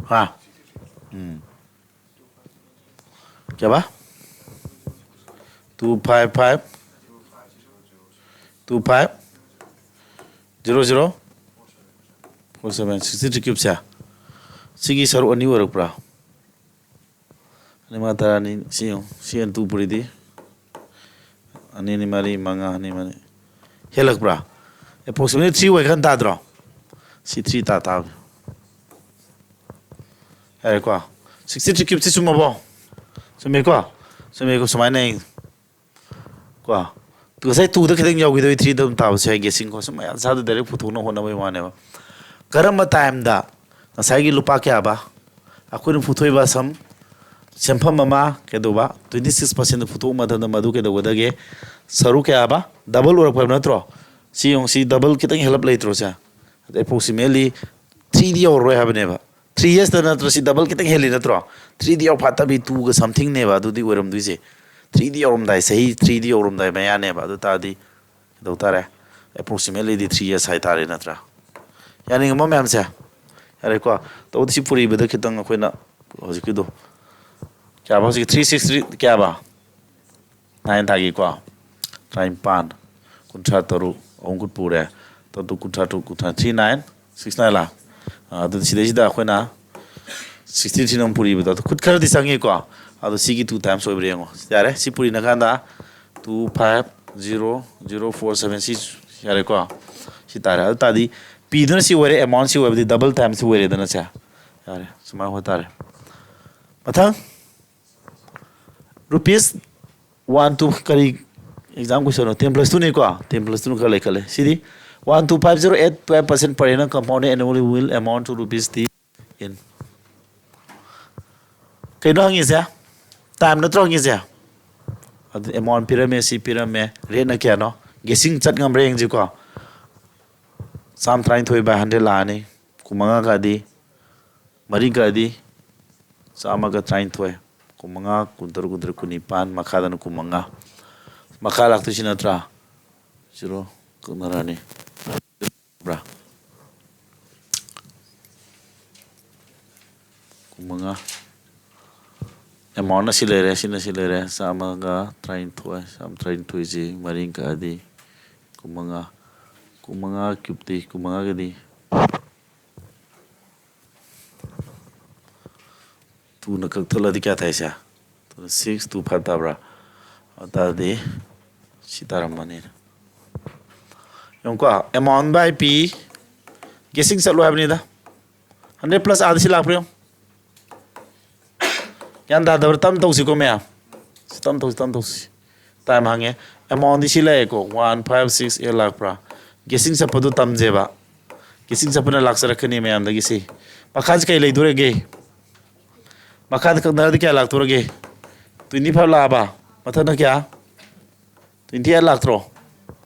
ꯍꯥ? ꯎꯝ꯫ ꯀꯌꯥꯕ? Two five five, two five, zero zero, four seven, sixty three ꯀ꯭ꯌꯨꯕꯁꯦ ꯁꯤꯒꯤ ꯁꯔꯨꯛ ꯑꯅꯤ ꯑꯣꯏꯔꯛꯄ꯭ꯔꯥ? ꯑꯅꯤ ꯃꯉꯥ ꯇꯔꯥꯅꯤ, ꯁꯤ ꯌꯦꯡꯉꯨ, ꯁꯤ ꯑꯅꯤ ꯇꯨ ꯄꯨꯔꯤꯗꯤ꯫ ꯑꯅꯤ ꯑꯅꯤ ꯃꯔꯤ, ꯃꯉꯥ ꯑꯅꯤ ꯃꯔꯤ꯫ ꯍꯦꯜꯂꯛꯄ꯭ꯔꯥ? ꯑꯦꯄ꯭ꯔꯣꯛꯁꯤꯃꯦꯠꯂꯤ ꯊ꯭ꯔꯤ ꯑꯣꯏ ꯈꯟ ꯇꯥꯗ꯭ꯔꯣ? ꯁꯤ ꯊ꯭ꯔꯤ ꯇꯥ ꯇꯥꯕꯅꯤ꯫ ꯌꯥꯔꯦꯀꯣ? ꯁꯤꯛꯁꯇꯤ ꯊ꯭ꯔꯤ ꯀ꯭ꯌꯨꯕꯁꯤ ꯆꯨꯝꯃꯕꯣ? ꯆꯨꯝꯃꯦꯀꯣ? ꯆꯨꯝꯃꯦꯀꯣ? ꯁꯨꯃꯥꯏꯅ ꯌꯦꯡ-, ꯀꯣ? ꯉꯁꯥꯏ ꯇꯨꯗ ꯈꯤꯇꯪ ꯌꯥꯎꯈꯤꯗꯣꯏ, ꯊ꯭ꯔꯤꯗ ꯑꯗꯨꯝ ꯇꯥꯕꯁꯨ ꯌꯥꯏ, ꯒꯦꯁꯤꯡ ꯀꯣ꯫ ꯁꯨꯝ ꯃꯌꯥꯝ ꯁꯥꯗ ꯗꯥꯏꯔꯦꯛ ꯄꯨꯊꯣꯛꯅ ꯍꯣꯠꯅꯕꯒꯤ ꯋꯥꯅꯦꯕ꯫ ꯀꯔꯝꯕ ꯇꯥꯏꯝꯗ ꯉꯁꯥꯏꯒꯤ ꯂꯨꯄꯥ ꯀꯌꯥꯕ? ꯑꯩꯈꯣꯏꯅ ꯄꯨꯊꯣꯛꯏꯕ ꯁꯝ, ꯁꯦꯟꯐꯝ ꯑꯃ ꯀꯩꯗꯧꯕ? ꯇ꯭ꯋꯦꯟꯇꯤ ꯁꯤꯛꯁ ꯄꯥꯔꯁꯦꯟꯗ ꯄꯨꯊꯣꯛꯄ ꯃꯇꯝꯗ ꯃꯗꯨ ꯀꯩꯗꯧꯒꯗꯒꯦ? ꯁꯔꯨꯛ ꯀꯌꯥꯕ? ꯗꯕꯜ ꯑꯣꯏꯔꯛꯄ ꯍꯥꯏꯕ ꯅꯠꯇ꯭ꯔꯣ? ꯁꯤ ꯌꯦꯡꯉꯨ, ꯁꯤ ꯗꯕꯜ ꯈꯤꯇꯪ ꯍꯦꯜꯂꯞ ꯂꯩꯇ꯭ꯔꯣ ꯁꯦ? ꯑꯗ ꯑꯦꯄ꯭ꯔꯣꯛꯁꯤꯃꯦꯠꯂꯤ ꯊ꯭ꯔꯤꯗꯤ ꯌꯧꯔꯔꯣꯏ ꯍꯥꯏꯕꯅꯦꯕ꯫ ꯊ꯭ꯔꯤ ꯌꯔꯁꯇ ꯅꯠꯇ꯭ꯔꯣ? ꯁꯤ ꯗꯕꯜ ꯈꯤꯇꯪ ꯍꯦꯜꯂꯤ ꯅꯠꯇ꯭ꯔꯣ? ꯊ꯭ꯔꯤꯗꯤ ꯌꯧꯐꯥꯠꯇꯕꯤ ꯇꯨꯒ ꯁꯝꯊꯤꯡꯅꯦꯕ ꯑꯗꯨꯗꯤ ꯑꯣꯏꯔꯝꯗꯣꯏꯁꯦ꯫ ꯊ꯭ꯔꯤꯗꯤ ꯌꯧꯔꯝꯗꯥꯏ, ꯆꯍꯤ ꯊ꯭ꯔꯤꯗꯤ ꯌꯧꯔꯝꯗꯥꯏ ꯃꯌꯥꯅꯦꯕ꯫ ꯑꯗꯨ ꯇꯥꯔꯗꯤ ꯀꯩꯗꯧ ꯇꯥꯔꯦ? ꯑꯦꯄ꯭ꯔꯣꯛꯁꯤꯃꯦꯠꯂꯤꯗꯤ ꯊ꯭ꯔꯤ ꯌꯔꯁ ꯍꯥꯏꯇꯥꯔꯦ ꯅꯠꯇ꯭ꯔꯥ? ꯌꯥꯅꯤꯡꯉꯕ ꯃꯌꯥꯝꯁꯦ? ꯌꯥꯔꯦꯀꯣ? ꯇꯧꯕꯗꯤ ꯁꯤ ꯄꯨꯔꯤꯕꯗ ꯈꯤꯇꯪ ꯑꯩꯈꯣꯏꯅ ꯍꯧꯖꯤꯛꯀꯤꯗꯣ ꯀꯌꯥꯕ? ꯍꯧꯖꯤꯛ ꯊ꯭ꯔꯤ ꯁꯤꯛꯁ ꯊ꯭ꯔꯤ ꯀꯌꯥꯕ? ꯅꯥꯏꯟ ꯊꯥꯒꯤꯀꯣ꯫ ꯇꯔꯥꯅꯤꯄꯥꯟ, ꯀꯨꯟꯊ꯭ꯔꯥ ꯇꯔꯨꯛ, ꯑꯍꯨꯝ ꯀꯨꯠ ꯄꯨꯔꯦ꯫ ꯇꯔꯨꯛ ꯀꯨꯟꯊ꯭ꯔꯥ ꯇꯔꯨꯛ, ꯀꯨꯟꯊ꯭ꯔꯥ, ꯊ꯭ꯔꯤ ꯅꯥꯏꯟ ꯁꯤꯛꯁ ꯅꯥꯏꯟ ꯂꯥ? ꯑꯥ, ꯑꯗꯨꯗꯤ ꯁꯤꯗꯩꯁꯤꯗ ꯑꯩꯈꯣꯏꯅ ꯁꯤꯛꯁꯇꯤ ꯊ꯭ꯔꯤꯅ ꯑꯃꯨꯛ ꯄꯨꯔꯤꯕꯗꯣ, ꯑꯗꯣ ꯈꯨꯠ ꯈꯔꯗꯤ ꯆꯪꯉꯤꯀꯣ꯫ ꯑꯗꯣ ꯁꯤꯒꯤ ꯇꯨ ꯇꯥꯏꯝꯁ ꯑꯣꯏꯕ꯭ꯔꯥ ꯌꯦꯡꯉꯣ꯫ ꯌꯥꯔꯦ, ꯁꯤ ꯄꯨꯔꯤꯅ ꯀꯥꯟꯗ two five zero zero four seven, ꯁꯤ ꯌꯥꯔꯦꯀꯣ꯫ ꯁꯤ ꯇꯥꯔꯦ꯫ ꯑꯗꯨ ꯇꯥꯔꯗꯤ ꯄꯤꯗꯨꯅ ꯁꯤ ꯑꯣꯏꯔꯦ, ꯑꯦꯃꯥꯎꯟ ꯁꯤ ꯑꯣꯏꯕꯗꯤ ꯗꯕꯜ ꯇꯥꯏꯝꯁ ꯁꯤ ꯑꯣꯏꯔꯦꯗꯅ ꯁꯦ꯫ ꯌꯥꯔꯦ, ꯁꯨꯃꯥꯏꯅ ꯑꯣꯏ ꯇꯥꯔꯦ꯫ ꯃꯊꯪ ꯔꯨꯄꯤꯁ ꯋꯥꯟ ꯇꯨ ꯀꯔꯤ ꯑꯦꯛꯖꯥꯝ ꯀꯣꯏꯁꯟꯅꯣ? ꯇꯦꯟ ꯄ꯭ꯂꯁ ꯇꯨꯅꯤꯀꯣ꯫ ꯇꯦꯟ ꯄ꯭ꯂꯁ ꯇꯨꯅ ꯈꯔ ꯂꯩꯈꯠꯂꯦ꯫ ꯁꯤꯗꯤ one two five zero eight twelve percent per annum compounded annually will amount to rupees T in. ꯀꯩꯅꯣ ꯍꯪꯉꯤꯁꯦ? ꯇꯥꯏꯝ ꯅꯠꯇ꯭ꯔꯣ ꯍꯪꯉꯤꯁꯦ? ꯑꯗꯨ ꯑꯦꯃꯥꯎꯟ ꯄꯤꯔꯝꯃꯦ, ꯁꯤ ꯄꯤꯔꯝꯃꯦ, ꯔꯦꯠꯅ ꯀꯌꯥꯅꯣ? ꯒꯦꯁꯤꯡ ꯆꯠ ꯉꯝꯕ꯭ꯔꯥ ꯌꯦꯡꯁꯤꯀꯣ꯫ ꯆꯥꯝ ꯇꯔꯥꯅꯤꯊꯣꯏ by hundred ꯂꯥꯛꯑꯅꯤ꯫ ꯀꯨꯟꯃꯉꯥ ꯀꯛꯑꯗꯤ, ꯃꯔꯤ ꯀꯛꯑꯗꯤ, ꯆꯥꯝꯃꯒ ꯇꯔꯥꯅꯤꯊꯣꯏ꯫ ꯀꯨꯟꯃꯉꯥ, ꯀꯨꯟꯇꯔꯨꯛ, ꯀꯨꯟꯇꯔꯦꯠ, ꯀꯨꯟꯅꯤꯄꯥꯟ, ꯃꯈꯥꯗꯅ ꯀꯨꯟꯃꯉꯥ꯫ ꯃꯈꯥ ꯂꯥꯛꯇꯣꯏꯁꯤ ꯅꯠꯇ꯭ꯔꯥ? ꯖꯤꯔꯣ ꯀꯛꯅꯔꯅꯤ꯫ ꯕ꯭ꯔꯥ? ꯀꯨꯟꯃꯉꯥ꯫ ꯑꯦꯃꯥꯎꯟ ꯑꯁꯤ ꯂꯩꯔꯦ, ꯁꯤꯅ ꯁꯤ ꯂꯩꯔꯦ, ꯆꯥꯝꯃꯒ ꯇꯔꯥꯅꯤꯊꯣꯏ, ꯆꯥꯝꯃ ꯇꯔꯥꯅꯤꯊꯣꯏꯁꯤ ꯃꯔꯤ ꯀꯛꯑꯗꯤ ꯀꯨꯟꯃꯉꯥ, ꯀꯨꯟꯃꯉꯥ ꯀ꯭ꯌꯨꯕꯇꯤ, ꯀꯨꯟꯃꯉꯥꯒꯗꯤ ꯇꯨꯅ ꯀꯛꯊꯠꯂꯗꯤ ꯀꯌꯥ ꯇꯥꯏꯁꯦ? ꯇꯨꯅ ꯁꯤꯛꯁ, ꯇꯨ ꯐꯥꯏꯚ ꯇꯥꯕ꯭ꯔꯥ? ꯑꯗꯨ ꯇꯥꯔꯗꯤ ꯁꯤ ꯇꯥꯔꯝꯃꯅꯤ꯫ ꯌꯦꯡꯉꯨꯀꯣ, ꯑꯦꯃꯥꯎꯟ ꯕꯥꯏ ꯄꯤ, ꯒꯦꯁꯤꯡ ꯆꯠꯂꯣ ꯍꯥꯏꯕꯅꯤꯗ꯫ ꯍꯟꯗ꯭ꯔꯦꯠ ꯄ꯭ꯂꯁ ꯑꯥꯗ ꯁꯤ ꯂꯥꯛꯄ꯭ꯔꯥ ꯌꯦꯡꯉꯨ꯫ ꯒ꯭ꯌꯥꯟ ꯇꯥꯗꯕ꯭ꯔꯥ? ꯇꯞꯅ ꯇꯧꯁꯤꯀꯣ ꯃꯌꯥꯝ꯫ ꯁꯤ ꯇꯞꯅ ꯇꯧꯁꯤ, ꯇꯞꯅ ꯇꯧꯁꯤ꯫ ꯇꯥꯏꯝ ꯍꯪꯉꯦ꯫ ꯑꯦꯃꯥꯎꯟꯗꯤ ꯁꯤ ꯂꯩꯔꯦꯀꯣ, ꯋꯥꯟ ꯐꯥꯏꯚ ꯁꯤꯛꯁ ꯑꯦꯠ ꯂꯥꯛꯄ꯭ꯔꯥ? ꯒꯦꯁꯤꯡ ꯆꯠꯄꯗꯣ ꯇꯝꯖꯦꯕ꯫ ꯒꯦꯁꯤꯡ ꯆꯠꯄꯅ ꯂꯥꯛꯆꯔꯛꯀꯅꯤ ꯃꯌꯥꯝꯗꯒꯤ ꯁꯤ꯫ ꯃꯈꯥꯁꯤ ꯀꯩ ꯂꯩꯗꯣꯔꯒꯦ? ꯃꯈꯥꯗ ꯀꯛꯅꯔꯗꯤ ꯀꯌꯥ ꯂꯥꯛꯇꯣꯔꯒꯦ? ꯇ꯭ꯋꯦꯟꯇꯤ ꯐꯥꯏꯚ ꯂꯥꯛꯑꯕ? ꯃꯊꯛꯅ ꯀꯌꯥ? ꯇ꯭ꯋꯦꯟꯇꯤ ꯑꯩꯠ ꯂꯥꯛꯇ꯭ꯔꯣ?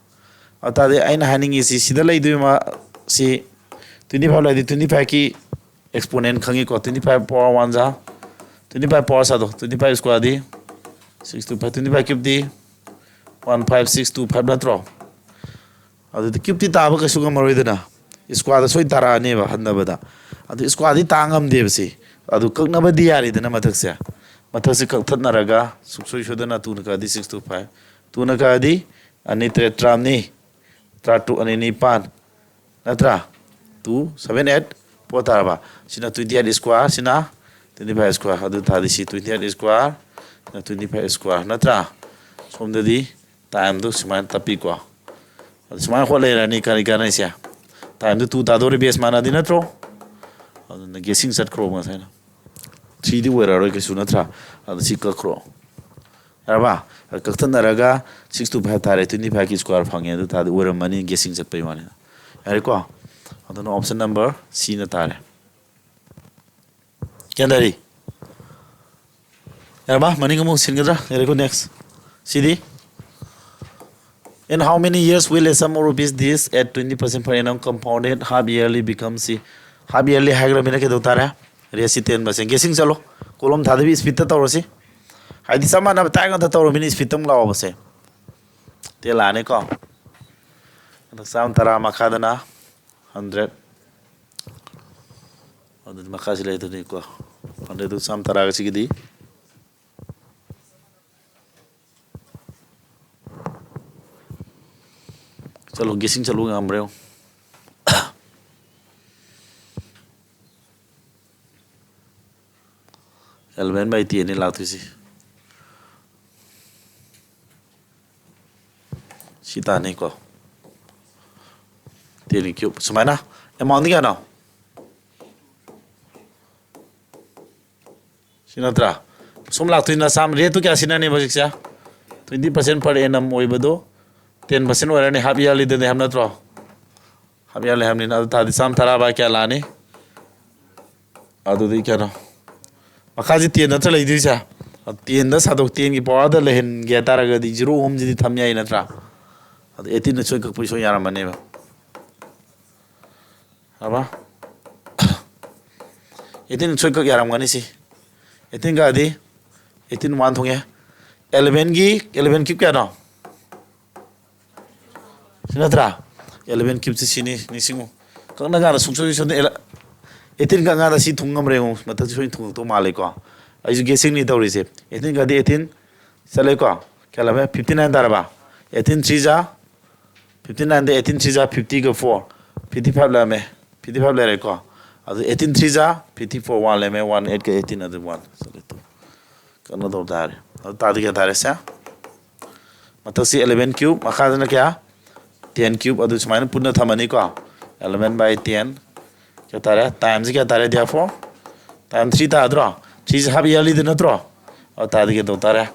ꯑꯗꯨ ꯇꯥꯔꯗꯤ ꯑꯩꯅ ꯍꯥꯏꯅꯤꯡꯉꯤꯁꯤ, ꯁꯤꯗ ꯂꯩꯗꯣꯏ ꯃꯥ-, ꯁꯤ Twenty five ꯂꯩꯔꯗꯤ twenty five ꯀꯤ exponent ꯈꯪꯉꯤꯀꯣ, twenty five power one ꯖꯥ twenty five power ꯁꯥꯗꯣ, twenty five square ꯗꯤ six two five, twenty five cube ꯗꯤ one five six two five ꯅꯠꯇ꯭ꯔꯣ? ꯑꯗꯨꯗꯤ cube ꯇꯤ ꯇꯥꯕ ꯀꯩꯁꯨ ꯉꯝꯃꯔꯣꯏꯗꯅ, square ꯗ ꯁꯣꯏ ꯇꯥꯔꯛꯑꯅꯦꯕ ꯍꯟꯊꯕꯗ꯫ ꯑꯗꯨ square ꯗꯤ ꯇꯥ ꯉꯝꯗꯦꯕ ꯁꯤ꯫ ꯑꯗꯨ ꯀꯛꯅꯕꯗꯤ ꯌꯥꯔꯤꯗꯅ ꯃꯊꯛꯁꯦ꯫ ꯃꯊꯛꯁꯦ ꯀꯛꯊꯠꯅꯔꯒ ꯁꯨꯡꯁꯣꯏ ꯁꯣꯏꯗꯅ two ꯅ ꯀꯛꯑꯗꯤ six two five, two ꯅ ꯀꯛꯑꯗꯤ ꯑꯅꯤ ꯇꯔꯦꯠ ꯇꯔꯥꯃꯔꯤ, ꯇꯔꯥꯇꯔꯨꯛ ꯑꯅꯤ ꯅꯤꯄꯥꯟ, ꯅꯠꯇ꯭ꯔꯥ? Two seven eight four ꯇꯥꯔꯕ? ꯁꯤꯅ twenty eight square, ꯁꯤꯅ twenty five square꯫ ꯑꯗꯨ ꯇꯥꯔꯗꯤ ꯁꯤ twenty eight square, ꯁꯤꯅ twenty five square, ꯅꯠꯇ꯭ꯔꯥ? ꯁꯣꯝꯗꯗꯤ time ꯗꯣ ꯁꯨꯃꯥꯏꯅ ꯇꯞꯄꯤꯀꯣ꯫ ꯑꯗꯨ ꯁꯨꯃꯥꯏꯅ ꯍꯣꯠ ꯂꯩꯔꯅꯤ ꯀꯔꯤ ꯀꯥꯟꯅꯩꯁꯦ? Time ꯗꯨ two ꯇꯥꯗꯧꯔꯦ, base ꯃꯥꯟꯅꯗꯤ ꯅꯠꯇ꯭ꯔꯣ? ꯑꯗꯨꯅ guessing ꯆꯠꯈ꯭ꯔꯣ ꯉꯁꯥꯏꯅ꯫ Three ꯗꯤ ꯑꯣꯏꯔꯛꯑꯔꯣꯏ ꯀꯩꯁꯨ, ꯅꯠꯇ꯭ꯔꯥ? ꯑꯗꯨ ꯁꯤ ꯀꯛꯈ꯭ꯔꯣ꯫ ꯌꯥꯔꯕ? ꯀꯛꯊꯠꯅꯔꯒ six two five ꯇꯥꯔꯦ, twenty five ꯀꯤ square ꯐꯪꯉꯦ, ꯑꯗꯨ ꯇꯥꯔꯗꯤ ꯑꯣꯏꯔꯝꯃꯅꯤ, guessing ꯆꯠꯄꯩ ꯋꯥꯅꯤꯗ꯫ ꯌꯥꯔꯦꯀꯣ? ꯑꯗꯨꯅ option number C ꯅ ꯇꯥꯔꯦ꯫ ꯒ꯭ꯌꯥꯟ ꯇꯥꯔꯤ? ꯌꯥꯔꯕ? ꯃꯅꯤꯡ ꯑꯃꯨꯛ ꯁꯤꯟꯒꯗ꯭ꯔꯥ? ꯌꯥꯔꯦꯀꯣ, next꯫ CD? In how many years will a sum of rupees this at twenty percent per annum compounded half yearly become C? Half yearly ꯍꯥꯏꯈ꯭ꯔꯃꯤꯅ ꯀꯩꯗꯧ ꯇꯥꯔꯦ? Rate ꯁꯤ ten percent꯫ Guessing ꯆꯠꯂꯣ꯫ Column ꯊꯥꯗꯕꯤ, speed ꯇ ꯇꯧꯔꯁꯤ꯫ ꯍꯥꯏꯗꯤ ꯆꯞ ꯃꯥꯟꯅꯕ time ꯉꯥꯛꯇ ꯇꯧꯔꯃꯤꯅ speed ꯇ ꯑꯃꯨꯛ ꯂꯥꯛꯑꯣꯕꯁꯦ꯫ Ten ꯂꯥꯛꯑꯅꯤꯀꯣ꯫ ꯍꯟꯗꯛ ꯆꯥꯝꯃ ꯇꯔꯥ, ꯃꯈꯥꯗꯅ hundred꯫ ꯑꯗꯨꯗꯤ ꯃꯈꯥꯁꯤ ꯂꯩꯗꯣꯏꯅꯤꯀꯣ꯫ Hundred ꯗꯨ ꯆꯥꯝꯃ ꯇꯔꯥꯒ ꯁꯤꯒꯤꯗꯤ꯫ ꯆꯠꯂꯣ, guessing ꯆꯠꯂꯣ, ꯉꯝꯕ꯭ꯔꯥ ꯌꯦꯡꯉꯣ꯫ Eleven by ten ꯅꯤ ꯂꯥꯛꯇꯣꯏꯁꯤ꯫ ꯁꯤ ꯇꯥꯅꯤꯀꯣ꯫ Ten cube ꯁꯨꯃꯥꯏꯅ꯫ Amount ꯗꯤ ꯀꯌꯥꯅꯣ? ꯁꯤ ꯅꯠꯇ꯭ꯔꯥ? ꯁꯨꯝ ꯂꯥꯛꯇꯣꯏꯅ ꯆꯥꯝꯃ, rate ꯇꯨ ꯀꯌꯥ ꯁꯤꯖꯤꯟꯅꯅꯦꯕ ꯍꯧꯖꯤꯛꯁꯦ? Twenty percent per annum ꯑꯣꯏꯕꯗꯣ ten percent ꯑꯣꯏꯔꯅꯤ, half yearly ꯗꯅꯦ ꯍꯥꯏꯕ ꯅꯠꯇ꯭ꯔꯣ? Half yearly ꯍꯥꯏꯕꯅꯤꯅ, ꯑꯗꯨ ꯇꯥꯔꯗꯤ ꯆꯥꯝꯃ ꯇꯔꯥ by ꯀꯌꯥ ꯂꯥꯛꯑꯅꯤ? ꯑꯗꯨꯗꯤ ꯀꯌꯥꯅꯣ? ꯃꯈꯥꯁꯤ ten ꯅꯠꯇ꯭ꯔ ꯂꯩꯗꯣꯏꯁꯦ? Ten ꯗ ꯁꯥꯗꯣꯛ, ten ꯒꯤ power ꯗ ꯂꯩꯍꯟꯒꯦ ꯍꯥꯏ ꯇꯥꯔꯒꯗꯤ zero ꯑꯍꯨꯝꯁꯤꯗꯤ ꯊꯝ ꯌꯥꯏ ꯅꯠꯇ꯭ꯔꯥ? ꯑꯗꯨ eighteen ꯅ ꯁꯣꯏ ꯀꯛꯄꯩ ꯁꯣꯏ ꯌꯥꯔꯝꯃꯅꯦꯕ꯫ ꯑꯕ, eighteen ꯁꯣꯏ ꯀꯛ ꯌꯥꯔꯝꯒꯅꯤ ꯁꯤ꯫ Eighteen ꯀꯛꯑꯗꯤ eighteen one ꯊꯨꯡꯉꯦ꯫ Elevenꯒꯤ eleven cube ꯀꯌꯥꯅꯣ? ꯁꯤ ꯅꯠꯇ꯭ꯔꯥ? Eleven cubeꯁꯤ ꯁꯤꯅꯤ, ꯅꯤꯡꯁꯤꯡꯉꯨ꯫ ꯀꯛꯅ ꯀꯥꯟꯗ ꯁꯨꯡꯁꯣꯏ ꯁꯣꯏꯗꯅ ꯑꯦꯂ-, eighteen ꯀꯛ ꯀꯥꯟꯗ ꯁꯤ ꯊꯨꯡ ꯉꯝꯕ꯭ꯔꯥ ꯌꯦꯡꯉꯨ꯫ ꯃꯊꯛꯁꯤ ꯁꯣꯏ ꯊꯨꯡꯉꯛꯇꯧ ꯃꯥꯜꯂꯦꯀꯣ꯫ ꯑꯩꯁꯨ guessingꯅꯤ ꯇꯧꯔꯤꯁꯦ꯫ Eighteen ꯀꯛꯑꯗꯤ eighteen ꯆꯠꯂꯦꯀꯣ꯫ ꯀꯌꯥ ꯂꯥꯛꯑꯦ? Fifty nine ꯇꯥꯔꯕ? Eighteen three ꯖꯥ fifty nineꯗ eighteen three ꯖꯥ fiftyꯒ four, fifty five ꯂꯩꯔꯝꯃꯦ꯫ Fifty five ꯂꯩꯔꯦꯀꯣ꯫ ꯑꯗꯨ eighteen three ꯖꯥ fifty four, one ꯂꯩꯔꯝꯃꯦ, one eight ꯀ eighteen ꯑꯗꯨ one ꯆꯠꯂꯦ ꯇꯨ꯫ ꯀꯩꯅꯣ ꯇꯧ ꯇꯥꯔꯦ꯫ ꯑꯗꯨ ꯇꯥꯔꯗꯤ ꯀꯌꯥ ꯇꯥꯔꯦ ꯁꯦ? ꯃꯊꯛꯁꯤ eleven cube, ꯃꯈꯥꯗꯅ ꯀꯌꯥ? Ten cube꯫ ꯑꯗꯨ ꯁꯨꯃꯥꯏꯅ ꯄꯨꯟꯅ ꯊꯝꯃꯅꯤꯀꯣ꯫ Eleven by ten ꯀꯌꯥ ꯇꯥꯔꯦ? Timeꯁꯤ ꯀꯌꯥ ꯇꯥꯔꯦ? Therefore time three ꯇꯥꯗ꯭ꯔꯣ? Threeꯁꯤ half yearlyꯗ ꯅꯠꯇ꯭ꯔꯣ? ꯑꯗꯨ ꯇꯥꯔꯗꯤ ꯀꯩꯗꯧ ꯇꯥꯔꯦ?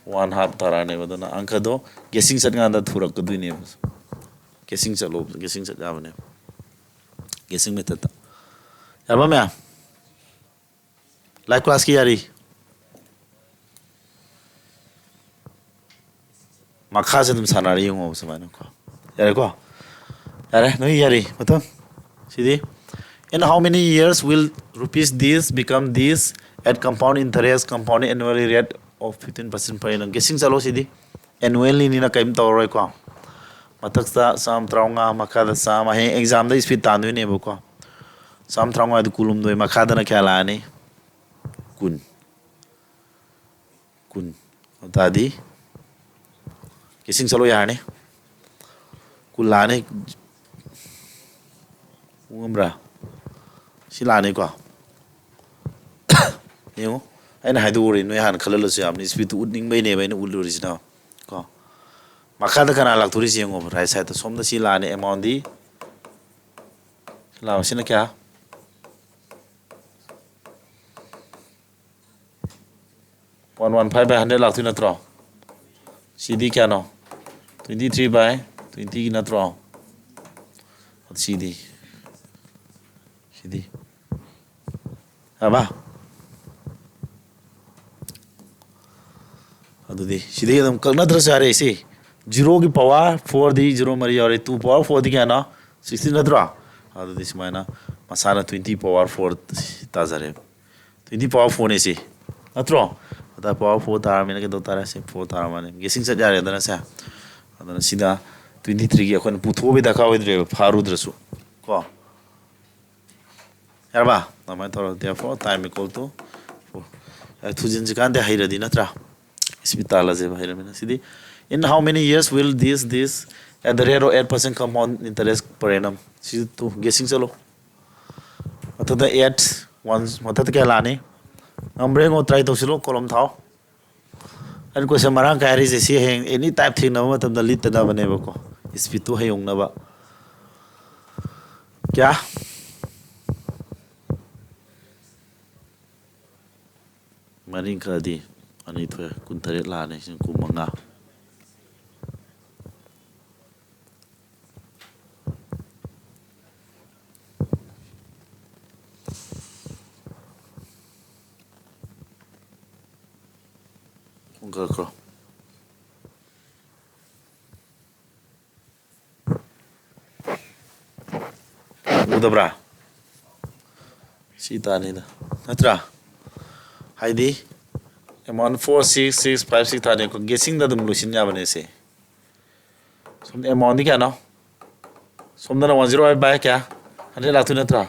One half ꯇꯥꯔꯛꯑꯅꯦꯕ꯫ ꯑꯗꯨꯅ ꯑꯪꯀꯗꯣ guessing ꯆꯠꯀꯥꯟꯗ ꯊꯨꯔꯛꯀꯗꯣꯏꯅꯦꯕ꯫ Guessing ꯆꯠꯂꯣ, guessing ꯆꯠ ꯌꯥꯕꯅꯦꯕ꯫ Guessing methodꯇ꯫ ꯌꯥꯔꯕ ꯃꯌꯥꯝ? Live classꯀꯤ ꯌꯥꯔꯤ? ꯃꯈꯥꯁꯦ ꯑꯗꯨꯝ ꯁꯥꯟꯅꯔ ꯌꯦꯡꯉꯣꯕ ꯁꯨꯃꯥꯏꯅꯀꯣ꯫ ꯌꯥꯔꯦꯀꯣ? ꯌꯥꯔꯦ, ꯅꯣꯏ ꯌꯥꯔꯤ꯫ ꯃꯊꯪ꯫ ꯁꯤꯗꯤ, "In how many years will rupees this become this at compound interest, compounding annually rate of fifteen percent per annum?" Guessing ꯆꯠꯂꯣ ꯁꯤꯗꯤ꯫ Annuallyꯅꯤꯅ ꯀꯔꯤꯝ ꯇꯧꯔꯔꯣꯏꯀꯣ꯫ ꯃꯊꯛꯇ ꯆꯥꯝꯃ ꯇꯔꯥꯃꯉꯥ, ꯃꯈꯥꯗ ꯆꯥꯝꯃ꯫ ꯍꯌꯦꯡ examꯗ speed ꯇꯥꯟꯗꯣꯏꯅꯦꯕꯀꯣ꯫ ꯆꯥꯝꯃ ꯇꯔꯥꯃꯉꯥꯗꯨ ꯀꯨꯟꯍꯨꯝꯗꯣꯏ, ꯃꯈꯥꯗꯅ ꯀꯌꯥ ꯂꯥꯛꯑꯅꯤ? ꯀꯨꯟ꯫ ꯀꯨꯟ꯫ ꯑꯗꯨ ꯇꯥꯔꯗꯤ guessing ꯆꯠꯂꯣ ꯌꯥꯔꯅꯤ꯫ ꯀꯨꯟ ꯂꯥꯛꯑꯅꯤ꯫ ꯎ ꯉꯝꯕ꯭ꯔꯥ? ꯁꯤ ꯂꯥꯛꯑꯅꯤꯀꯣ꯫ ꯌꯦꯡꯉꯨ, ꯑꯩꯅ ꯍꯥꯏꯗꯣꯛꯎꯔꯦ, ꯅꯣꯏ ꯍꯥꯟꯅ ꯈꯜꯍꯜꯂꯁꯨ ꯌꯥꯕꯅꯤ꯫ Speedꯇꯨ ꯎꯠꯅꯤꯡꯕꯩꯅꯦꯕ ꯑꯩꯅ ꯎꯠꯂꯨꯔꯤꯁꯤꯅ꯫ ꯀꯣ, ꯃꯈꯥꯗ ꯀꯅꯥ ꯂꯥꯛꯇꯣꯔꯤꯁꯦ ꯌꯦꯡꯉꯣ, right sideꯇ꯫ ꯁꯣꯝꯗ ꯁꯤ ꯂꯥꯛꯑꯅꯤ, amountꯗꯤ ꯂꯥꯛꯑꯣ꯫ ꯁꯤꯅ ꯀꯌꯥ? One one five by hundred ꯂꯥꯛꯇꯣꯏ ꯅꯠꯇ꯭ꯔꯣ? ꯁꯤꯗꯤ ꯀꯌꯥꯅꯣ? Twenty three by twentyꯒꯤ ꯅꯠꯇ꯭ꯔꯣ? ꯁꯤꯗꯤ, ꯁꯤꯗꯤ, ꯌꯥꯔꯕ? ꯑꯗꯨꯗꯤ ꯁꯤꯗꯒꯤ ꯑꯗꯨꯝ ꯀꯛꯅꯗ꯭ꯔꯁꯨ ꯌꯥꯔꯦ꯫ ꯁꯤ zeroꯒꯤ power fourꯗꯤ zero ꯃꯔꯤ ꯌꯥꯎꯔꯦ, two power fourꯗꯤ ꯀꯌꯥꯅꯣ? Sixteen ꯅꯠꯇ꯭ꯔꯣ? ꯑꯗꯨꯗꯤ ꯁꯨꯃꯥꯏꯅ ꯃꯁꯥꯅ twenty power four ꯇꯥꯖꯔꯦ꯫ Twenty power four ꯅꯦ ꯁꯤ, ꯅꯠꯇ꯭ꯔꯣ? ꯑꯗ power four ꯇꯥꯔꯕꯅꯤꯅ ꯀꯩꯗꯧ ꯇꯥꯔꯦ? ꯁꯤ four ꯇꯥꯔꯕꯅꯤ꯫ Guessing ꯆꯠ ꯌꯥꯔꯦꯗꯅ ꯁꯦ꯫ ꯑꯗꯨꯅ ꯁꯤꯗ twenty three ꯒꯤ ꯑꯩꯈꯣꯏꯅ ꯄꯨꯊꯣꯛꯑꯕꯩ ꯗꯔꯀꯥꯔ ꯑꯣꯏꯗ꯭ꯔꯦꯕ, ꯐꯥꯔꯨꯗ꯭ꯔꯁꯨ ꯀꯣ꯫ ꯌꯥꯔꯕ? ꯑꯗꯨꯃꯥꯏꯅ ꯇꯧꯔꯒ therefore time equal to four꯫ ꯑꯦ, ꯊꯨꯖꯤꯟꯁꯤ ꯀꯥꯟꯗꯦ, ꯍꯩꯔꯗꯤ ꯅꯠꯇ꯭ꯔꯥ? Speed ꯇꯥꯜꯂꯁꯦꯕ, ꯍꯩꯔꯃꯤꯅ꯫ ꯁꯤꯗꯤ, "In how many years will this, this at the rate of eight percent compound interest per annum?" ꯁꯤ ꯇꯨ guessing ꯆꯠꯂꯣ꯫ ꯃꯊꯛꯇ eight, one, ꯃꯊꯛꯇ ꯀꯌꯥ ꯂꯥꯛꯑꯅꯤ? ꯉꯝꯕ꯭ꯔꯥ ꯌꯦꯡꯉꯣ, try ꯇꯧꯁꯤꯜꯂꯣ, ꯀꯣꯂꯝ ꯊꯥꯎ꯫ ꯑꯩꯅ question ꯃꯔꯥꯡ ꯀꯥꯏ ꯍꯥꯏꯔꯤꯁꯦ ꯁꯤ ꯍꯌꯦꯡ any type ꯊꯦꯡꯅꯕ ꯃꯇꯝꯗ ꯂꯤꯠꯇꯅꯕꯅꯦꯕꯀꯣ, speed ꯇꯨ ꯍꯌꯣꯡꯅꯕ꯫ ꯀꯌꯥ? ꯃꯔꯤ ꯈꯔꯗꯤ ꯑꯅꯤ ꯊꯣꯛꯑꯦ, ꯀꯨꯟꯇꯔꯦꯠ ꯂꯥꯛꯑꯅꯤ, ꯁꯤꯅ ꯀꯨꯟꯃꯉꯥ꯫ ꯈꯣꯡ ꯈꯔ ꯈꯔ꯫ ꯎꯗꯕ꯭ꯔꯥ? ꯁꯤ ꯇꯥꯅꯤꯗ, ꯅꯠꯇ꯭ꯔꯥ? ꯍꯥꯏꯗꯤ amount four six six five six ꯇꯥꯅꯤ꯫ ꯑꯩꯈꯣꯏ guessing ꯗ ꯑꯗꯨꯝ ꯂꯣꯏꯁꯤꯟ ꯌꯥꯕꯅꯦ ꯁꯦ꯫ ꯁꯣꯝꯗ amount ꯗꯤ ꯀꯌꯥꯅꯣ? ꯁꯣꯝꯗꯅ one zero eight by ꯀꯌꯥ? Hundred ꯂꯥꯛꯇꯣꯏ ꯅꯠꯇ꯭ꯔꯥ?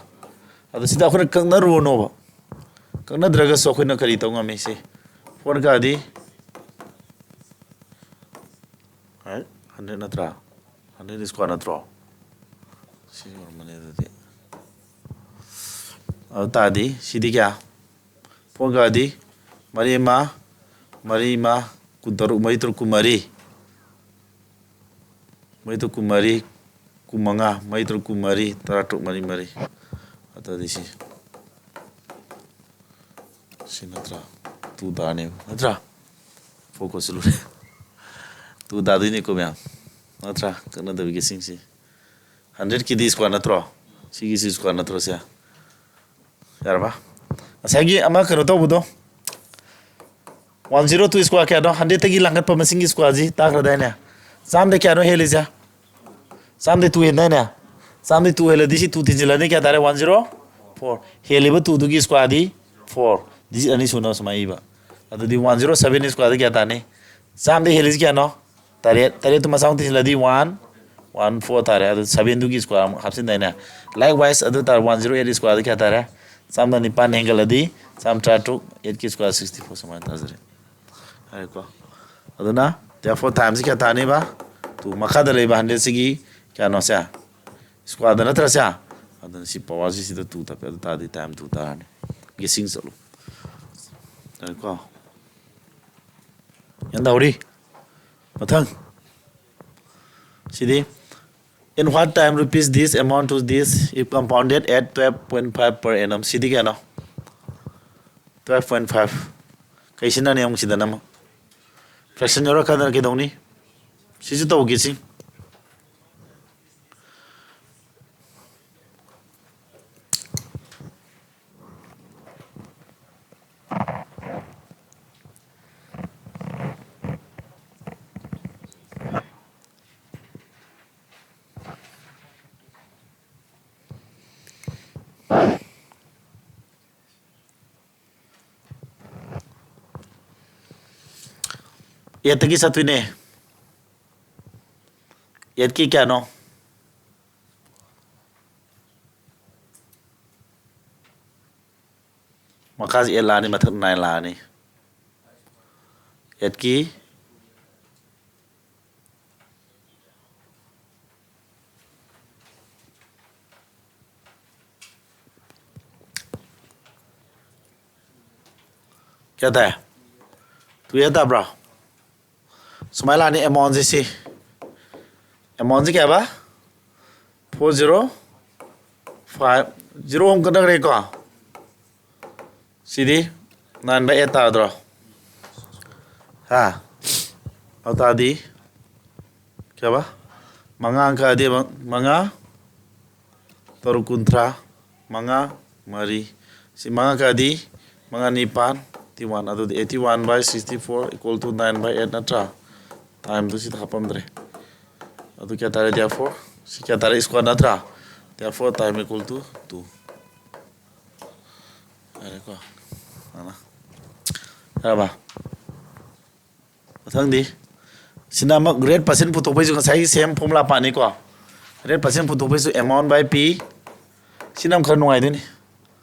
ꯑꯗꯣ ꯁꯤꯗ ꯑꯩꯈꯣꯏꯅ ꯀꯛꯅꯔꯨꯔꯅꯣꯕ꯫ ꯀꯛꯅꯗ꯭ꯔꯒꯁꯨ ꯑꯩꯈꯣꯏꯅ ꯀꯔꯤ ꯇꯧ ꯉꯝꯃꯤ? ꯁꯤ four ꯀꯛꯑꯗꯤ, right? Hundred ꯅꯠꯇ꯭ꯔꯥ? Hundred square ꯅꯠꯇ꯭ꯔꯣ? ꯁꯤ ꯑꯣꯏꯔꯝꯃꯅꯤ ꯑꯗꯨꯗꯤ꯫ ꯑꯗꯨ ꯇꯥꯔꯗꯤ ꯁꯤꯗꯤ ꯀꯌꯥ? Four ꯀꯛꯑꯗꯤ ꯃꯔꯤ ꯑꯃ, ꯃꯔꯤ ꯑꯃ, ꯀꯨꯟꯇꯔꯨꯛ, ꯃꯔꯤ ꯇꯔꯨꯛ ꯀꯨꯟꯃꯔꯤ꯫ ꯃꯔꯤ ꯇꯔꯨꯛ ꯀꯨꯟꯃꯔꯤ, ꯀꯨꯟꯃꯉꯥ, ꯃꯔꯤ ꯇꯔꯨꯛ ꯀꯨꯟꯃꯔꯤ, ꯇꯔꯥ ꯇꯔꯨꯛ ꯃꯔꯤ ꯃꯔꯤ꯫ ꯑꯗꯨꯗꯤ ꯁꯤ, ꯁꯤ ꯅꯠꯇ꯭ꯔꯥ? Two ꯇꯥꯔꯅꯦꯕ, ꯅꯠꯇ꯭ꯔꯥ? Four ꯀꯣꯠꯁꯤꯜꯂꯨꯔꯦ꯫ Two ꯇꯥꯗꯣꯏꯅꯤꯀꯣ ꯃꯌꯥꯝ, ꯅꯠꯇ꯭ꯔꯥ? ꯀꯛꯅꯗꯕꯤꯒꯤꯁꯤꯡꯁꯤ꯫ Hundred ꯀꯤꯗꯤ square ꯅꯠꯇ꯭ꯔꯣ? ꯁꯤꯒꯤꯁꯤ square ꯅꯠꯇ꯭ꯔꯣ ꯁꯦ? ꯌꯥꯔꯕ? ꯉꯁꯥꯏꯒꯤ ꯑꯃ ꯀꯩꯅꯣ ꯇꯧꯕꯗꯣ, one zero two square ꯀꯌꯥꯅꯣ? Hundred ꯇꯒꯤ ꯂꯥꯡꯈꯠꯄ ꯃꯁꯤꯡꯒꯤ square ꯁꯤ ꯇꯥꯈ꯭ꯔꯗꯥꯏꯅꯦ? ꯆꯥꯝꯗ ꯀꯌꯥꯅꯣ ꯍꯦꯜꯂꯤꯁꯦ? ꯆꯥꯝꯗ two ꯍꯦꯟꯗꯥꯏꯅꯦ? ꯆꯥꯝꯃꯗꯤ two ꯍꯦꯜꯂꯗꯤ ꯁꯤ two ꯊꯤꯟꯖꯤꯜꯂꯅꯤ, ꯀꯌꯥ ꯇꯥꯔꯦ? One zero four꯫ ꯍꯦꯜꯂꯤꯕ twoꯗꯨꯒꯤ squareꯗꯤ four꯫ Digit ꯑꯅꯤ ꯁꯨꯅꯕ ꯁꯨꯃꯥꯏ ꯏꯕ꯫ ꯑꯗꯨꯗꯤ one zero sevenꯒꯤ squareꯗꯤ ꯀꯌꯥ ꯇꯥꯅꯤ? ꯆꯥꯝꯃꯗ ꯍꯦꯜꯂꯤꯁꯤ ꯀꯌꯥꯅꯣ? ꯇꯔꯦꯠ꯫ ꯇꯔꯦꯠꯇꯨ ꯃꯆꯥ ꯑꯃꯨꯛ ꯊꯤꯟꯖꯤꯜꯂꯗꯤ one one four ꯇꯥꯔꯦ꯫ ꯑꯗꯨ sevenꯗꯨꯒꯤ square ꯑꯃꯨꯛ ꯍꯥꯞꯆꯤꯟꯗꯥꯏꯅꯦ? Likewise ꯑꯗꯨ ꯇꯥꯔꯦ, one zero eight squareꯗꯤ ꯀꯌꯥ ꯇꯥꯔꯦ? ꯆꯥꯝꯃꯗ ꯅꯤꯄꯥꯟ ꯍꯦꯟꯒꯠꯂꯗꯤ ꯆꯥꯝꯃ ꯇꯔꯥꯇꯔꯨꯛ, eightꯀꯤ square sixty four ꯁꯨꯃꯥꯏꯅ ꯇꯥꯖꯔꯦ꯫ ꯍꯥꯏꯔꯦꯀꯣ? ꯑꯗꯨꯅ therefore timeꯁꯤ ꯀꯌꯥ ꯇꯥꯅꯤꯕ? Two꯫ ꯃꯈꯥꯗ ꯂꯩꯕ hundredꯁꯤꯒꯤ ꯀꯌꯥꯅꯣ ꯁꯦ? Squareꯗ ꯅꯠꯇ꯭ꯔꯥ ꯁꯦ? ꯑꯗꯨꯅ ꯁꯤ powerꯁꯤ ꯁꯤꯗ two ꯇꯞꯄꯦ꯫ ꯑꯗꯨ ꯇꯥꯔꯗꯤ time two ꯇꯥꯔꯅꯤ꯫ Guessing ꯆꯠꯂꯨ꯫ ꯌꯥꯔꯦꯀꯣ? ꯒ꯭ꯌꯥꯟ ꯇꯥꯍꯧꯔꯤ? ꯃꯊꯪ꯫ ꯁꯤꯗꯤ, in what time rupees this amount to this if compounded at twelve point five per annum? ꯁꯤꯗꯤ ꯀꯌꯥꯅꯣ? Twelve point five꯫ ꯀꯩ ꯁꯤꯖꯤꯟꯅꯅꯤ ꯑꯃꯨꯛ ꯁꯤꯗꯅ ꯑꯃꯨꯛ? Fraction ꯌꯥꯎꯔꯀꯥꯟꯗ ꯀꯩꯗꯧꯅꯤ? ꯁꯤꯁꯨ ꯇꯧꯈꯤꯁꯤ꯫ Eightꯇꯒꯤ ꯆꯠꯇꯣꯏꯅꯦ꯫ Eightꯀꯤ ꯀꯌꯥꯅꯣ? ꯃꯈꯥꯁꯤ eight ꯂꯥꯛꯑꯅꯤ, ꯃꯊꯛ nine ꯂꯥꯛꯑꯅꯤ꯫ Eightꯀꯤ ꯀꯌꯥ ꯇꯥꯏ? Two eight ꯇꯥꯕ꯭ꯔꯣ? ꯁꯨꯃꯥꯏꯅ ꯂꯥꯛꯑꯅꯤ amountꯁꯦ ꯁꯤ꯫ Amountꯁꯦ ꯀꯌꯥꯕ? Four zero five꯫ Zero ꯑꯃ ꯀꯠꯅꯈ꯭ꯔꯦꯀꯣ? ꯁꯤꯗꯤ nine by eight ꯇꯥꯗ꯭ꯔꯣ? ꯍꯥ? ꯑꯗꯨ ꯇꯥꯔꯗꯤ ꯀꯌꯥꯕ? ꯃꯉꯥ ꯑꯃ ꯀꯛꯑꯗꯤ ꯃꯉꯥ ꯇꯔꯨꯛ ꯀꯨꯟꯊ꯭ꯔꯥ, ꯃꯉꯥ ꯃꯔꯤ꯫ ꯁꯤ ꯃꯉꯥ ꯀꯛꯑꯗꯤ ꯃꯉꯥ ꯅꯤꯄꯥꯟ, eighty one꯫ ꯑꯗꯨꯗꯤ eighty one by sixty four equal to nine by eight ꯅꯠꯇ꯭ꯔꯥ? Timeꯗꯨ ꯁꯤꯗ ꯍꯥꯞꯄꯝꯗ꯭ꯔꯦ꯫ ꯑꯗꯨ ꯀꯌꯥ ꯇꯥꯔꯦ? Therefore ꯁꯤ ꯀꯌꯥ ꯇꯥꯔꯦ? Square ꯅꯠꯇ꯭ꯔꯥ? Therefore time equal to two꯫ ꯌꯥꯔꯦꯀꯣ? ꯑꯅ ꯌꯥꯔꯕ? ꯃꯊꯪꯗꯤ ꯁꯤꯅ ꯑꯃꯨꯛ rate percent ꯄꯨꯊꯣꯛꯄꯩꯁꯨ ꯉꯁꯥꯏꯒꯤ same formula ꯄꯥꯅꯤꯀꯣ꯫ Rate percent ꯄꯨꯊꯣꯛꯄꯩꯁꯨ amount by P꯫ ꯁꯤꯅ ꯑꯃꯨꯛ ꯈꯔ ꯅꯨꯡꯉꯥꯏꯗꯣꯏꯅꯤ꯫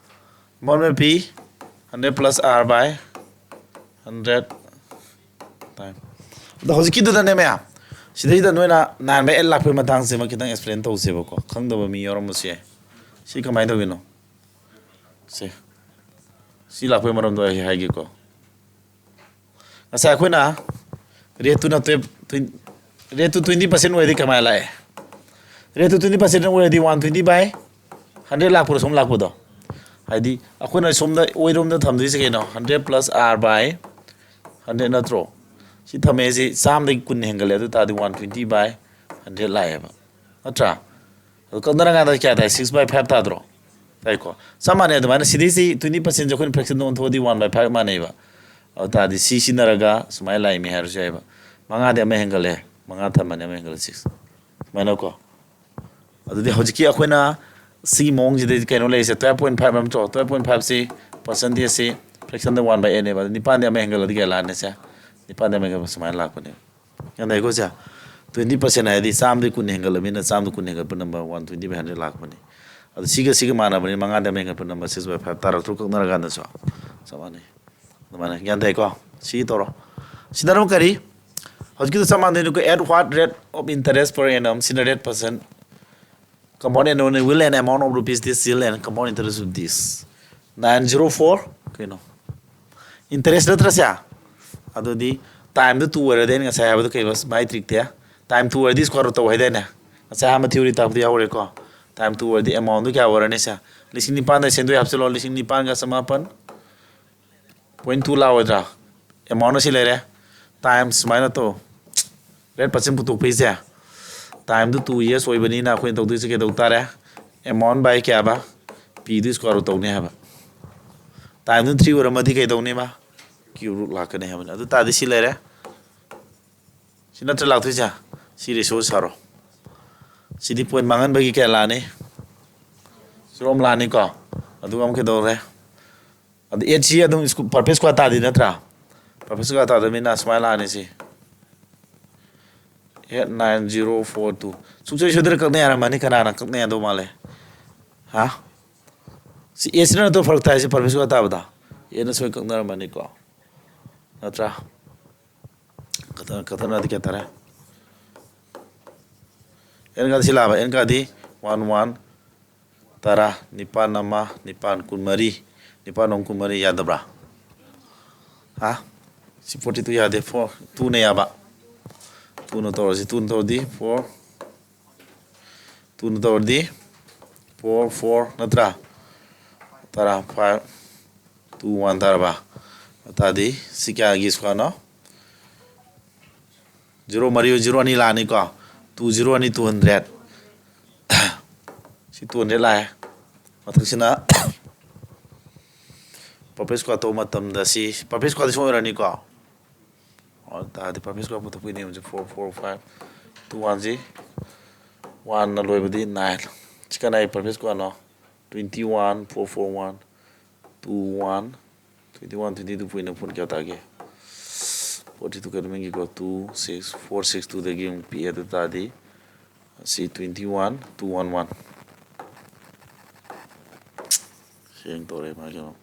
Amount by P, hundred plus R by hundred time꯫ ꯑꯗꯣ ꯍꯧꯖꯤꯛꯀꯤꯗꯨꯗꯅꯦ ꯃꯌꯥꯝ, ꯁꯤꯗꯩꯗ ꯅꯣꯏꯅ nine by eight ꯂꯥꯛꯄꯒꯤ ꯃꯇꯥꯡꯁꯤꯃ ꯈꯤꯇꯪ explain ꯇꯧꯁꯦꯕꯀꯣ꯫ ꯈꯪꯗꯕ ꯃꯤ ꯌꯥꯎꯔꯝꯕꯁꯨ ꯌꯥꯏ꯫ ꯁꯤ ꯀꯃꯥꯏꯅ ꯇꯧꯒꯦꯅꯣ? ꯁꯦ, ꯁꯤ ꯂꯥꯛꯄꯒꯤ ꯃꯔꯝꯗꯣ ꯑꯩ ꯍꯥꯏꯒꯦꯀꯣ꯫ ꯉꯁꯥꯏ ꯑꯩꯈꯣꯏꯅ rate ꯇꯨꯅ twelve, rate two twenty percent ꯑꯣꯏꯔꯗꯤ ꯀꯃꯥꯏꯅ ꯂꯥꯛꯑꯦ? Rate ꯇꯨ twenty percent ꯑꯣꯏꯔꯗꯤ one twenty by hundred ꯂꯥꯛꯄ꯭ꯔꯣ, ꯁꯨꯝ ꯂꯥꯛꯄꯗꯣ? ꯍꯥꯏꯗꯤ ꯑꯩꯈꯣꯏꯅ ꯁꯣꯝꯗ ꯑꯣꯏꯔꯣꯝꯗ ꯊꯝꯗꯣꯏꯁꯦ ꯀꯩꯅꯣ? Hundred plus R by hundred ꯅꯠꯇ꯭ꯔꯣ? ꯁꯤ ꯊꯝꯃꯦ, ꯁꯤ ꯆꯥꯝꯃꯗꯒꯤ ꯀꯨꯟ ꯍꯦꯟꯒꯠꯂꯦ, ꯑꯗꯨ ꯇꯥꯔꯗꯤ one twenty by hundred ꯂꯥꯛꯑꯦꯕ, ꯅꯠꯇ꯭ꯔꯥ? ꯑꯗꯨ ꯀꯛꯅꯔꯀꯥꯟꯗ ꯀꯌꯥ ꯇꯥꯏ? Six by five ꯇꯥꯗ꯭ꯔꯣ? ꯇꯥꯏꯀꯣ? ꯆꯞ ꯃꯥꯟꯅꯩ꯫ ꯑꯗꯨꯃꯥꯏꯅ ꯁꯤꯗꯩꯁꯤ twenty percent ꯁꯦ ꯑꯩꯈꯣꯏꯅ fraction the ꯑꯣꯟꯊꯣꯛꯑꯗꯤ one by five ꯃꯥꯟꯅꯩꯕ꯫ ꯑꯗꯨ ꯇꯥꯔꯗꯤ ꯁꯤ ꯁꯤꯖꯤꯟꯅꯔꯒ ꯁꯨꯃꯥꯏꯅ ꯂꯥꯛꯏꯃꯤ ꯍꯥꯏꯔꯁꯨ ꯌꯥꯏꯕ꯫ ꯃꯉꯥꯗꯤ ꯑꯃ ꯍꯦꯟꯒꯠꯂꯦ, ꯃꯉꯥ ꯊꯝꯃꯅꯤ, ꯑꯃ ꯍꯦꯟꯒꯠꯂꯦ, six꯫ ꯁꯨꯃꯥꯏꯅꯀꯣ꯫ ꯑꯗꯨꯗꯤ ꯍꯧꯖꯤꯛꯀꯤ ꯑꯩꯈꯣꯏꯅ ꯁꯤꯒꯤ ꯃꯑꯣꯡꯁꯤꯗꯩꯗꯤ ꯀꯩꯅꯣ ꯂꯩꯔꯤꯁꯦ, twelve point five ꯑꯃ ꯅꯠꯇ꯭ꯔꯣ? Twelve point five ꯁꯤ percent ꯁꯤ fraction the one by eight ꯅꯦꯕ꯫ ꯑꯗꯨ ꯅꯤꯄꯥꯟꯗꯤ ꯑꯃ ꯍꯦꯟꯒꯠꯂꯗꯤ ꯀꯌꯥ ꯂꯥꯛꯑꯅꯤ ꯁꯦ? ꯅꯤꯄꯥꯟꯗꯤ ꯑꯃ ꯍꯦꯟꯒꯠꯄ ꯁꯨꯃꯥꯏꯅ ꯂꯥꯛꯄꯅꯦꯕ꯫ ꯒ꯭ꯌꯥꯟ ꯇꯥꯏꯀꯣ ꯁꯦ? Twenty percent ꯍꯥꯏꯗꯤ ꯆꯥꯝꯃꯗꯒꯤ ꯀꯨꯟ ꯍꯦꯟꯒꯠꯂꯕꯅꯤꯅ ꯆꯥꯝꯃꯗ ꯀꯨꯟ ꯍꯦꯟꯒꯠꯄ number one twenty by hundred ꯂꯥꯛꯄꯅꯤ꯫ ꯑꯗꯨ ꯁꯤꯒ ꯁꯤꯒ ꯃꯥꯟꯅꯕꯅꯤ, ꯃꯉꯥꯗ ꯑꯃ ꯍꯦꯟꯒꯠꯄ number six by five ꯇꯥꯔꯛꯇ꯭ꯔꯣ ꯀꯛꯅꯔꯀꯥꯟꯗꯁꯨ? ꯆꯞ ꯃꯥꯟꯅꯩ꯫ ꯑꯗꯨꯃꯥꯏꯅ ꯒ꯭ꯌꯥꯟ ꯇꯥꯏꯀꯣ? ꯁꯤ ꯇꯧꯔꯣ꯫ ꯁꯤꯗꯅ ꯑꯃꯨꯛ ꯀꯔꯤ? ꯍꯧꯖꯤꯛꯀꯤꯗꯣ ꯆꯞ ꯃꯥꯟꯅꯩ꯫ At what rate of interest per annum? ꯁꯤꯅ rate percent꯫ Compound annual will an amount of rupees this yield and compound interest of this nine zero four ꯀꯩꯅꯣ? Interest ꯅꯠꯇ꯭ꯔꯁꯦ? ꯑꯗꯨꯗꯤ time ꯗꯨ two ꯑꯣꯏꯔꯗꯤ ꯑꯩꯅ ꯉꯁꯥꯏ ꯍꯥꯏꯕꯗꯣ ꯀꯩꯕ? ꯃꯥꯏ trick ꯇꯦ꯫ Time two ꯑꯣꯏꯔꯗꯤ square root ꯇꯧ ꯍꯥꯏꯗꯥꯏꯅꯦ? ꯉꯁꯥꯏ ꯑꯍꯥꯟꯕ theory ꯇꯥꯛꯄꯗ ꯌꯥꯎꯔꯦꯀꯣ꯫ Time two ꯑꯣꯏꯔꯗꯤ amount ꯗꯨ ꯀꯌꯥ ꯑꯣꯏꯔꯅꯤ ꯁꯦ? ꯂꯤꯁꯤꯡ ꯅꯤꯄꯥꯟꯗ ꯁꯦꯟꯗꯣꯏ ꯍꯥꯞꯆꯤꯜꯂꯣ, ꯂꯤꯁꯤꯡ ꯅꯤꯄꯥꯟꯒ ꯆꯃꯥꯄꯟ꯫ Point two ꯂꯥꯛꯑꯣꯏꯗ꯭ꯔꯥ? Amount ꯑꯁꯤ ꯂꯩꯔꯦ꯫ Time ꯁꯨꯃꯥꯏꯅ ꯇꯧ꯫ Rate percent ꯄꯨꯊꯣꯛꯄꯩꯁꯦ, time ꯗꯨ two years ꯑꯣꯏꯕꯅꯤꯅ ꯑꯩꯈꯣꯏꯅ ꯇꯧꯗꯣꯏꯁꯦ ꯀꯩꯗꯧ ꯇꯥꯔꯦ? Amount by ꯀꯌꯥꯕ? P do square root ꯇꯧꯅꯤ ꯍꯥꯏꯕ꯫ Time ꯗꯨ three ꯑꯣꯏꯔꯝꯃꯗꯤ ꯀꯩꯗꯧꯅꯦꯕ? Cube root ꯂꯥꯛꯀꯅꯤ ꯍꯥꯏꯕꯅꯤ꯫ ꯑꯗꯨ ꯇꯥꯔꯗꯤ ꯁꯤ ꯂꯩꯔꯦ꯫ ꯁꯤ ꯅꯠꯇ꯭ꯔ ꯂꯥꯛꯇꯣꯏꯁꯦ? ꯁꯤ ratio ꯁꯥꯔꯣ꯫ ꯁꯤꯗꯤ ꯄꯣꯏꯟ ꯃꯥꯡꯍꯟꯕꯒꯤ ꯀꯌꯥ ꯂꯥꯛꯑꯅꯤ? ꯆꯨꯔꯣꯝ ꯂꯥꯛꯑꯅꯤꯀꯣ꯫ ꯑꯗꯨꯒ ꯑꯃꯨꯛ ꯀꯩꯗꯧꯔꯦ? ꯑꯗꯨ ꯑꯦꯠꯁꯤ ꯑꯗꯨꯝ ꯄꯔꯐꯦꯛ ꯁ꯭ꯀ꯭ꯋꯥꯔ ꯇꯥꯗꯤ ꯅꯠꯇ꯭ꯔꯥ? ꯄꯔꯐꯦꯛ ꯁ꯭ꯀ꯭ꯋꯥꯔ ꯇꯥꯗꯕꯅꯤꯅ ꯁꯨꯃꯥꯏꯅ ꯂꯥꯛꯑꯅꯤ ꯁꯤ꯫ Eight nine zero four two. ꯁꯨꯡꯁꯣꯏ ꯁꯣꯏꯗꯅ ꯀꯛꯅ ꯌꯥꯔꯝꯃꯅꯤ꯫ ꯀꯅꯥꯅ ꯀꯛꯅ ꯌꯥꯗꯧ ꯃꯥꯜꯂꯦ? ꯍꯥ? ꯁꯤ ꯑꯦꯠꯁꯤꯅ ꯅꯠꯇ꯭ꯔꯣ ꯐꯔꯛ ꯇꯥꯏꯁꯦ ꯄꯔꯐꯦꯛ ꯁ꯭ꯀ꯭ꯋꯥꯔ ꯇꯥꯕꯗ? ꯑꯦꯠꯅ ꯁꯣꯏ ꯀꯛꯅꯔꯝꯃꯅꯤꯀꯣ, ꯅꯠꯇ꯭ꯔꯥ? ꯀꯛꯊꯠ-, ꯀꯛꯊꯠꯅꯔꯗꯤ ꯀꯌꯥ ꯇꯥꯔꯦ? ꯑꯦꯟ ꯀꯥꯗꯤ ꯁꯤ ꯂꯥꯛꯑꯕ? ꯑꯦꯟ ꯀꯥꯗꯤ ꯋꯥꯟ ꯋꯥꯟ, ꯇꯔꯥ, ꯅꯤꯄꯥꯟ ꯑꯃ, ꯅꯤꯄꯥꯟ ꯀꯨꯟꯃꯔꯤ, ꯅꯤꯄꯥꯟ ꯑꯍꯨꯝ ꯀꯨꯟꯃꯔꯤ ꯌꯥꯗꯕ꯭ꯔꯥ? ꯍꯥ? ꯁꯤ ꯐꯣꯔꯇꯤ ꯇꯨ ꯌꯥꯗꯦ, ꯐꯣꯔ, ꯇꯨꯅ ꯌꯥꯕ꯫ ꯇꯨꯅ ꯇꯧꯔꯁꯤ, ꯇꯨꯅ ꯇꯧꯔꯗꯤ ꯐꯣꯔ, ꯇꯨꯅ ꯇꯧꯔꯗꯤ ꯐꯣꯔ ꯐꯣꯔ ꯅꯠꯇ꯭ꯔꯥ? ꯇꯔꯥ, ꯐꯥꯏꯚ, ꯇꯨ ꯋꯥꯟ ꯇꯥꯔꯕ? ꯑꯗꯨ ꯇꯥꯔꯗꯤ ꯁꯤ ꯀꯌꯥꯒꯤ ꯁ꯭ꯀ꯭ꯋꯥꯔꯅꯣ? ꯖꯤꯔꯣ ꯃꯔꯤ, ꯖꯤꯔꯣ ꯑꯅꯤ ꯂꯥꯛꯑꯅꯤꯀꯣ꯫ ꯇꯨ ꯖꯤꯔꯣ ꯑꯅꯤ, ꯇꯨ ꯍꯟꯗ꯭ꯔꯦꯠ꯫ ꯁꯤ ꯇꯨ ꯍꯟꯗ꯭ꯔꯦꯠ ꯂꯥꯛꯑꯦ꯫ ꯃꯊꯛꯁꯤꯅ ꯄꯔꯐꯦꯛ ꯁ꯭ꯀ꯭ꯋꯥꯔ ꯇꯧꯕ ꯃꯇꯝꯗ ꯁꯤ ꯄꯔꯐꯦꯛ ꯁ꯭ꯀ꯭ꯋꯥꯔꯗꯤ ꯁꯣꯏ ꯑꯣꯏꯔꯅꯤꯀꯣ꯫ ꯑꯗꯨ ꯇꯥꯔꯗꯤ ꯄꯔꯐꯦꯛ ꯁ꯭ꯀ꯭ꯋꯥꯔ ꯄꯨꯊꯣꯛꯄꯒꯤ ꯅꯤꯌꯝꯁꯦ ꯐꯣꯔ ꯐꯣꯔ ꯐꯥꯏꯚ꯫ ꯇꯨ ꯋꯥꯟꯁꯤ ꯋꯥꯟꯅ ꯂꯣꯏꯕꯗꯤ ꯅꯥꯏꯟ꯫ ꯁꯤ ꯀꯅꯥꯒꯤ ꯄꯔꯐꯦꯛ ꯁ꯭ꯀ꯭ꯋꯥꯔꯅꯣ? Twenty one, four four one, two one. Twenty one, twenty two point four ꯀꯌꯥ ꯇꯥꯒꯦ? ꯐꯣꯔꯇꯤ ꯇꯨ ꯀꯩꯅꯣ ꯃꯤꯡꯒꯤꯀꯣ, ꯇꯨ ꯁꯤꯛꯁ ꯐꯣꯔ ꯁꯤꯛꯁ ꯇꯨꯗꯒꯤ ꯑꯃꯨꯛ ꯄꯤꯛꯑꯦ꯫ ꯑꯗꯨ ꯇꯥꯔꯗꯤ ꯁꯤ twenty one, two one one. ꯁꯦꯡ ꯇꯧꯔꯦ ꯃꯥꯒꯤ ꯑꯃꯨꯛ꯫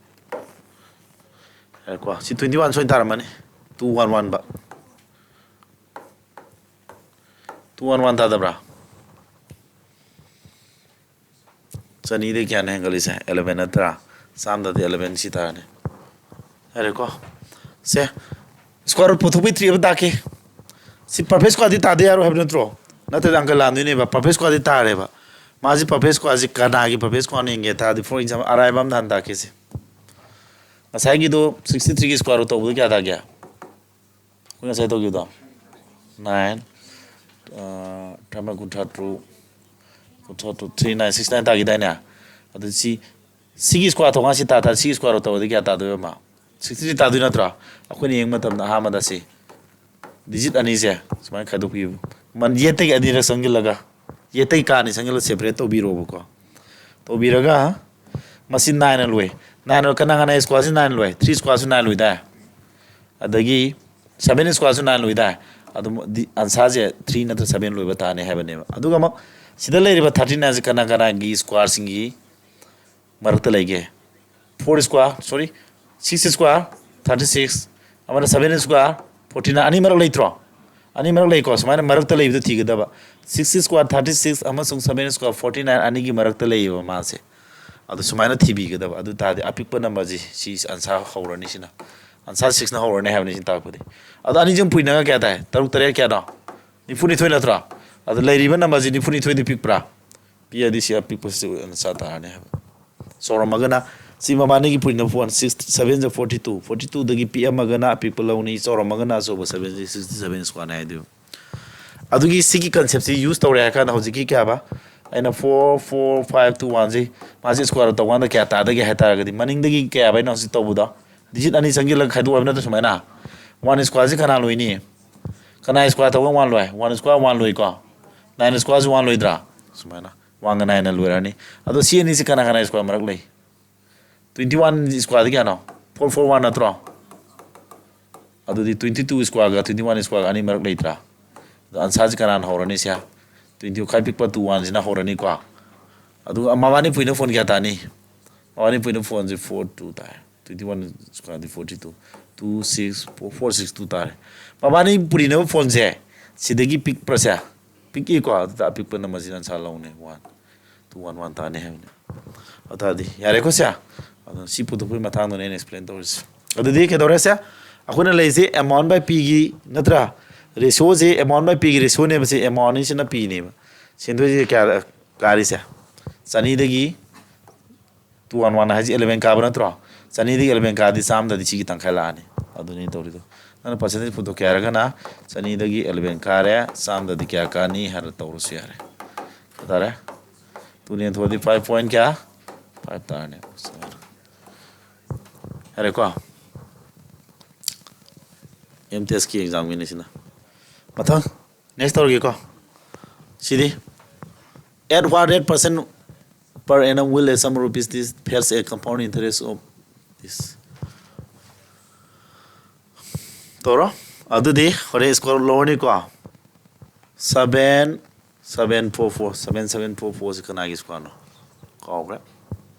ꯌꯥꯔꯦꯀꯣ, ꯁꯤ ꯇ꯭ꯋꯦꯟꯇꯤ ꯋꯥꯟ ꯁꯣꯏꯅ ꯇꯥꯔꯝꯃꯅꯤ꯫ ꯇꯨ ꯋꯥꯟ ꯋꯥꯟꯕ꯫ ꯇꯨ ꯋꯥꯟ ꯋꯥꯟ ꯇꯥꯗꯕ꯭ꯔꯥ? ꯆꯅꯤꯗꯩ ꯀꯌꯥꯅꯣ ꯍꯦꯟꯒꯠꯂꯤꯁꯦ? ꯑꯦꯂꯚꯦꯟ ꯅꯠꯇ꯭ꯔꯥ? ꯆꯥꯝꯗꯗꯤ ꯑꯦꯂꯚꯦꯟ ꯁꯤ ꯇꯥꯔꯅꯤ꯫ ꯌꯥꯔꯦꯀꯣ? ꯁꯦ, ꯁ꯭ꯀ꯭ꯋꯥꯔ ꯔꯨꯠ ꯄꯨꯊꯣꯛꯄꯩ ꯇ꯭ꯔꯤꯛ ꯑꯃ ꯇꯥꯛꯀꯦ꯫ ꯁꯤ ꯄꯔꯐꯦꯛ ꯁ꯭ꯀ꯭ꯋꯥꯔꯗꯤ ꯇꯥꯗ ꯌꯥꯔꯣꯏ ꯍꯥꯏꯕ ꯅꯠꯇ꯭ꯔꯣ? ꯅꯠꯇ꯭ꯔꯗꯤ ꯑꯪꯀ ꯂꯥꯟꯗꯣꯏꯅꯦꯕ꯫ ꯄꯔꯐꯦꯛ ꯁ꯭ꯀ꯭ꯋꯥꯔꯗꯤ ꯇꯥꯔꯦꯕ꯫ ꯃꯥꯁꯤ ꯄꯔꯐꯦꯛ ꯁ꯭ꯀ꯭ꯋꯥꯔꯁꯤ ꯀꯅꯥꯒꯤ ꯄꯔꯐꯦꯛ ꯁ꯭ꯀ꯭ꯋꯥꯔꯅ ꯌꯦꯡꯒꯦ ꯍꯥꯏ ꯇꯥꯔꯗꯤ, ꯐꯣꯔ ꯑꯦꯛꯖꯥꯝꯄꯜ, ꯑꯔꯥꯏꯕ ꯑꯃ ꯍꯥꯟꯅ ꯇꯥꯛꯀꯦꯁꯦ꯫ ꯉꯁꯥꯏꯒꯤꯗꯣ ꯁꯤꯛꯁꯇꯤ ꯊ꯭ꯔꯤꯒꯤ ꯁ꯭ꯀ꯭ꯋꯥꯔ ꯔꯨꯠ ꯇꯧꯕꯗꯣ ꯀꯌꯥ ꯇꯥꯒꯦ? ꯑꯩꯈꯣꯏ ꯉꯁꯥꯏ ꯇꯧꯈꯤꯕꯗꯣ ꯅꯥꯏꯟ, ꯇꯔꯥꯃꯉꯥ, ꯀꯨꯟꯊ꯭ꯔꯥ ꯇꯔꯨꯛ, ꯀꯨꯟꯊ꯭ꯔꯥ ꯇꯔꯨꯛ, ꯊ꯭ꯔꯤ ꯅꯥꯏꯟ ꯁꯤꯛꯁ ꯅꯥꯏꯟ ꯇꯥꯈꯤꯗꯥꯏꯅꯦ? ꯑꯗꯨ ꯁꯤ, ꯁꯤꯒꯤ ꯁ꯭ꯀ꯭ꯋꯥꯔ ꯊꯣꯡꯒꯥꯟ ꯁꯤ ꯇꯥ ꯇꯥꯔꯗꯤ ꯁꯤꯒꯤ ꯁ꯭ꯀ꯭ꯋꯥꯔ ꯔꯨꯠ ꯇꯧꯔꯗꯤ ꯀꯌꯥ ꯇꯥꯗꯣꯏꯕ? ꯁꯤꯛꯁꯇꯤ ꯊ꯭ꯔꯤ ꯇꯥꯗꯣꯏ ꯅꯠꯇ꯭ꯔꯣ? ꯑꯩꯈꯣꯏꯅ ꯌꯦꯡꯕ ꯃꯇꯝꯗ ꯑꯍꯥꯟꯕꯗ ꯁꯤ ꯗꯤꯖꯤꯠ ꯑꯅꯤꯁꯦ ꯁꯨꯃꯥꯏꯅ ꯈꯥꯏꯗꯣꯛꯄꯤꯌꯨ꯫ ꯃꯟ ꯌꯦꯠꯇꯒꯤ ꯑꯅꯤꯔꯛ ꯆꯪꯁꯤꯜꯂꯒ ꯑꯦꯠꯇꯒꯤ ꯀꯥ ꯑꯅꯤ ꯆꯪꯁꯤꯜꯂ separate ꯇꯧꯕꯤꯔꯣꯕꯀꯣ꯫ ꯇꯧꯕꯤꯔꯒ ꯃꯁꯤ nineꯅ ꯂꯣꯏ꯫ Nineꯅ ꯀꯅꯥ ꯀꯅꯥ squareꯁꯤ nine ꯂꯣꯏ? Three squareꯁꯨ nine ꯂꯣꯏꯗꯥꯏ? ꯑꯗꯒꯤ seven squareꯁꯨ nine ꯂꯣꯏꯗꯥꯏ? ꯑꯗꯨꯝ answerꯁꯦ three ꯅꯠꯇ꯭ꯔ seven ꯂꯣꯏꯕ ꯇꯥꯅꯤ ꯍꯥꯏꯕꯅꯦꯕ꯫ ꯑꯗꯨꯒ ꯑꯃꯨꯛ ꯁꯤꯗ ꯂꯩꯔꯤꯕ thirty nineꯁꯦ ꯀꯅꯥ ꯀꯅꯥꯒꯤ squareꯁꯤꯡꯒꯤ ꯃꯔꯛꯇ ꯂꯩꯒꯦ? Four square, sorry, six square, thirty six, ꯑꯃꯅ seven square, forty nine, ꯑꯅꯤ ꯃꯔꯛ ꯂꯩꯇ꯭ꯔꯣ? ꯑꯅꯤ ꯃꯔꯛ ꯂꯩꯀꯣ꯫ ꯁꯨꯃꯥꯏꯅ ꯃꯔꯛꯇ ꯂꯩꯕꯗꯣ ꯊꯤꯒꯗꯕ꯫ Six square thirty six ꯑꯃꯁꯨꯡ seven square forty nine ꯑꯅꯤꯒꯤ ꯃꯔꯛꯇ ꯂꯩꯌꯦꯕ ꯃꯥꯁꯦ꯫ ꯑꯗꯨ ꯁꯨꯃꯥꯏꯅ ꯊꯤꯕꯤꯒꯗꯕ꯫ ꯑꯗꯨ ꯇꯥꯔꯗꯤ ꯑꯄꯤꯛꯄ numberꯁꯤ, ꯁꯤ answer ꯍꯧꯔꯅꯤ ꯁꯤꯅ꯫ Answer sixꯅ ꯍꯧꯔꯅꯤ ꯍꯥꯏꯕꯅꯤ ꯁꯤꯅ ꯇꯥꯛꯄꯗꯤ꯫ ꯑꯗꯣ ꯑꯅꯤꯁꯤ ꯑꯃꯨꯛ ꯄꯨꯏꯅꯒ ꯀꯌꯥ ꯇꯥꯏ? ꯇꯔꯨꯛ ꯇꯔꯦꯠ ꯀꯌꯥꯅꯣ? ꯅꯤꯐꯨꯅꯤꯊꯣꯏ ꯅꯠꯇ꯭ꯔꯣ? ꯑꯗꯣ ꯂꯩꯔꯤꯕ numberꯁꯤ ꯅꯤꯐꯨꯅꯤꯊꯣꯏꯗꯤ ꯄꯤꯛꯄ꯭ꯔꯥ? ꯄꯤꯛꯑꯗꯤ ꯁꯤ ꯑꯄꯤꯛꯄꯁꯤ answer ꯇꯥꯔꯅꯤ ꯍꯥꯏꯕ꯫ ꯆꯥꯎꯔꯝꯃꯒꯅ, ꯁꯤ ꯃꯕꯥꯅꯤꯒꯤ ꯄꯨꯔꯤꯅꯕ phone, six, seven forty two, forty twoꯗꯒꯤ ꯄꯤꯛꯑꯝꯃꯒꯅ ꯑꯄꯤꯛꯄ ꯂꯧꯅꯤ, ꯆꯥꯎꯔꯝꯃꯒꯅ ꯑꯆꯧꯕ seven sixty seven squareꯅꯤ ꯍꯥꯏꯗꯣꯏꯕ꯫ ꯑꯗꯨꯒꯤ ꯁꯤꯒꯤ conceptꯁꯤ use ꯇꯧꯔꯦ ꯍꯥꯏꯔ ꯀꯥꯟꯗ ꯍꯧꯖꯤꯛꯀꯤ ꯀꯌꯥꯕ? ꯑꯩꯅ four four five two oneꯁꯤ ꯃꯥꯁꯤ square ꯇꯧꯀꯥꯟꯗ ꯀꯌꯥ ꯇꯥꯗꯒꯦ ꯍꯥꯏ ꯇꯥꯔꯒꯗꯤ, ꯃꯅꯤꯡꯗꯒꯤ ꯀꯌꯥꯕ ꯑꯩꯅ ꯍꯧꯖꯤꯛ ꯇꯧꯕꯗꯣ, digit ꯑꯅꯤ ꯆꯪꯁꯤꯜꯂꯒ ꯈꯥꯏꯗꯣꯛꯑꯕ ꯅꯠꯇ꯭ꯔ ꯁꯨꯃꯥꯏꯅ? One squareꯁꯤ ꯀꯅꯥ ꯂꯣꯏꯅꯤ? ꯀꯅꯥ square ꯇꯧꯕ one ꯂꯣꯏ? One square one ꯂꯣꯏꯀꯣ꯫ Nine squareꯁꯨ one ꯂꯣꯏꯗ꯭ꯔꯥ? ꯁꯨꯃꯥꯏꯅ oneꯒ nineꯅ ꯂꯣꯏꯔꯅꯤ꯫ ꯑꯗꯣ ꯁꯤ ꯑꯅꯤꯁꯤ ꯀꯅꯥ ꯀꯅꯥ square ꯃꯔꯛ ꯂꯩ? Twenty one squareꯗꯤ ꯀꯌꯥꯅꯣ? Four four one ꯅꯠꯇ꯭ꯔꯣ? ꯑꯗꯨꯗꯤ twenty two squareꯒ twenty one squareꯒ ꯑꯅꯤ ꯃꯔꯛ ꯂꯩꯇ꯭ꯔꯥ? ꯑꯗꯣ answerꯁꯤ ꯀꯅꯥꯅ ꯍꯧꯔꯅꯤ ꯁꯦ? Twenty ꯈ꯭ꯋꯥꯏ ꯄꯤꯛꯄ two oneꯁꯤꯅ ꯍꯧꯔꯅꯤꯀꯣ꯫ ꯑꯗꯨꯒ ꯃꯕꯥꯅꯤ ꯄꯨꯏꯅ ꯐꯣꯟ ꯀꯌꯥ ꯇꯥꯅꯤ? ꯃꯕꯥꯅꯤ ꯄꯨꯏꯅ ꯐꯣꯟꯁꯤ four two ꯇꯥꯏ꯫ Twenty one squareꯗꯤ forty two꯫ Two six four, four six two ꯇꯥꯔꯦ꯫ ꯃꯕꯥꯅꯤ ꯄꯨꯔꯤꯅꯕ ꯐꯣꯟꯁꯦ ꯁꯤꯗꯒꯤ ꯄꯤꯛꯄ꯭ꯔꯁꯦ? ꯄꯤꯛꯏꯀꯣ꯫ ꯑꯗꯨꯗ ꯑꯄꯤꯛꯄꯅ ꯃꯁꯤꯅ answer ꯂꯧꯅꯤ꯫ One꯫ Two one one ꯇꯥꯅꯤ ꯍꯥꯏꯕꯅꯤ꯫ ꯑꯗꯨ ꯇꯥꯔꯗꯤ ꯌꯥꯔꯦꯀꯣ ꯁꯦ? ꯑꯗꯨ ꯁꯤ ꯄꯨꯊꯣꯛꯄꯒꯤ ꯃꯇꯥꯡꯗꯅꯦ ꯑꯩꯅ explain ꯇꯧꯔꯤꯁꯦ꯫ ꯑꯗꯨꯗꯤ ꯀꯩꯗꯧꯔꯦ ꯁꯦ? ꯑꯩꯈꯣꯏꯅ ꯂꯩꯔꯤꯁꯦ amount by pꯒꯤ ꯅꯠꯇ꯭ꯔꯥ? Ratioꯁꯦ amount by pꯒꯤ ratioꯅꯦꯕ꯫ ꯁꯤ amountꯅꯤ, ꯁꯤꯅ pꯅꯦꯕ꯫ ꯁꯦꯟꯗꯣꯏꯁꯦ ꯀꯌꯥ ꯀꯥꯔꯤꯁꯦ? ꯆꯅꯤꯗꯒꯤ two one one ꯍꯥꯏꯁꯦ eleven ꯀꯥꯕ ꯅꯠꯇ꯭ꯔꯣ? ꯆꯅꯤꯗꯒꯤ eleven ꯀꯥꯔꯗꯤ ꯆꯥꯝꯃꯗꯗꯤ ꯁꯤꯒꯤ ꯇꯪꯈꯥꯏ ꯂꯥꯛꯑꯅꯤ꯫ ꯑꯗꯨꯅꯤ ꯇꯧꯔꯤꯗꯣ꯫ ꯅꯪꯅ percentage ꯄꯨꯊꯣꯛꯀꯦ ꯍꯥꯏꯔꯒꯅ ꯆꯅꯤꯗꯒꯤ eleven ꯀꯥꯔꯦ, ꯆꯥꯝꯃꯗꯗꯤ ꯀꯌꯥ ꯀꯥꯅꯤ ꯍꯥꯏꯔ ꯇꯧꯔꯁꯨ ꯌꯥꯔꯦ꯫ ꯇꯥꯔꯦ? Two ꯂꯦꯟꯊꯣꯛꯑꯗꯤ five point ꯀꯌꯥ? Five ꯇꯥꯔꯅꯤ꯫ ꯌꯥꯔꯦꯀꯣ? MTSꯀꯤ examꯒꯤꯅꯤ ꯁꯤꯅ꯫ ꯃꯊꯪ next ꯇꯧꯔꯒꯦꯀꯣ꯫ CD At what rate percent per annum will a sum of rupees this pays a compound interest of this? ꯇꯧꯔꯣ꯫ ꯑꯗꯨꯗꯤ ꯍꯣꯔꯦꯟ square ꯂꯧꯔꯅꯤꯀꯣ꯫ Seven seven four four, seven seven four four ꯁꯤ ꯀꯅꯥꯒꯤ square ꯅꯣ? ꯀꯥꯎꯈ꯭ꯔꯦ꯫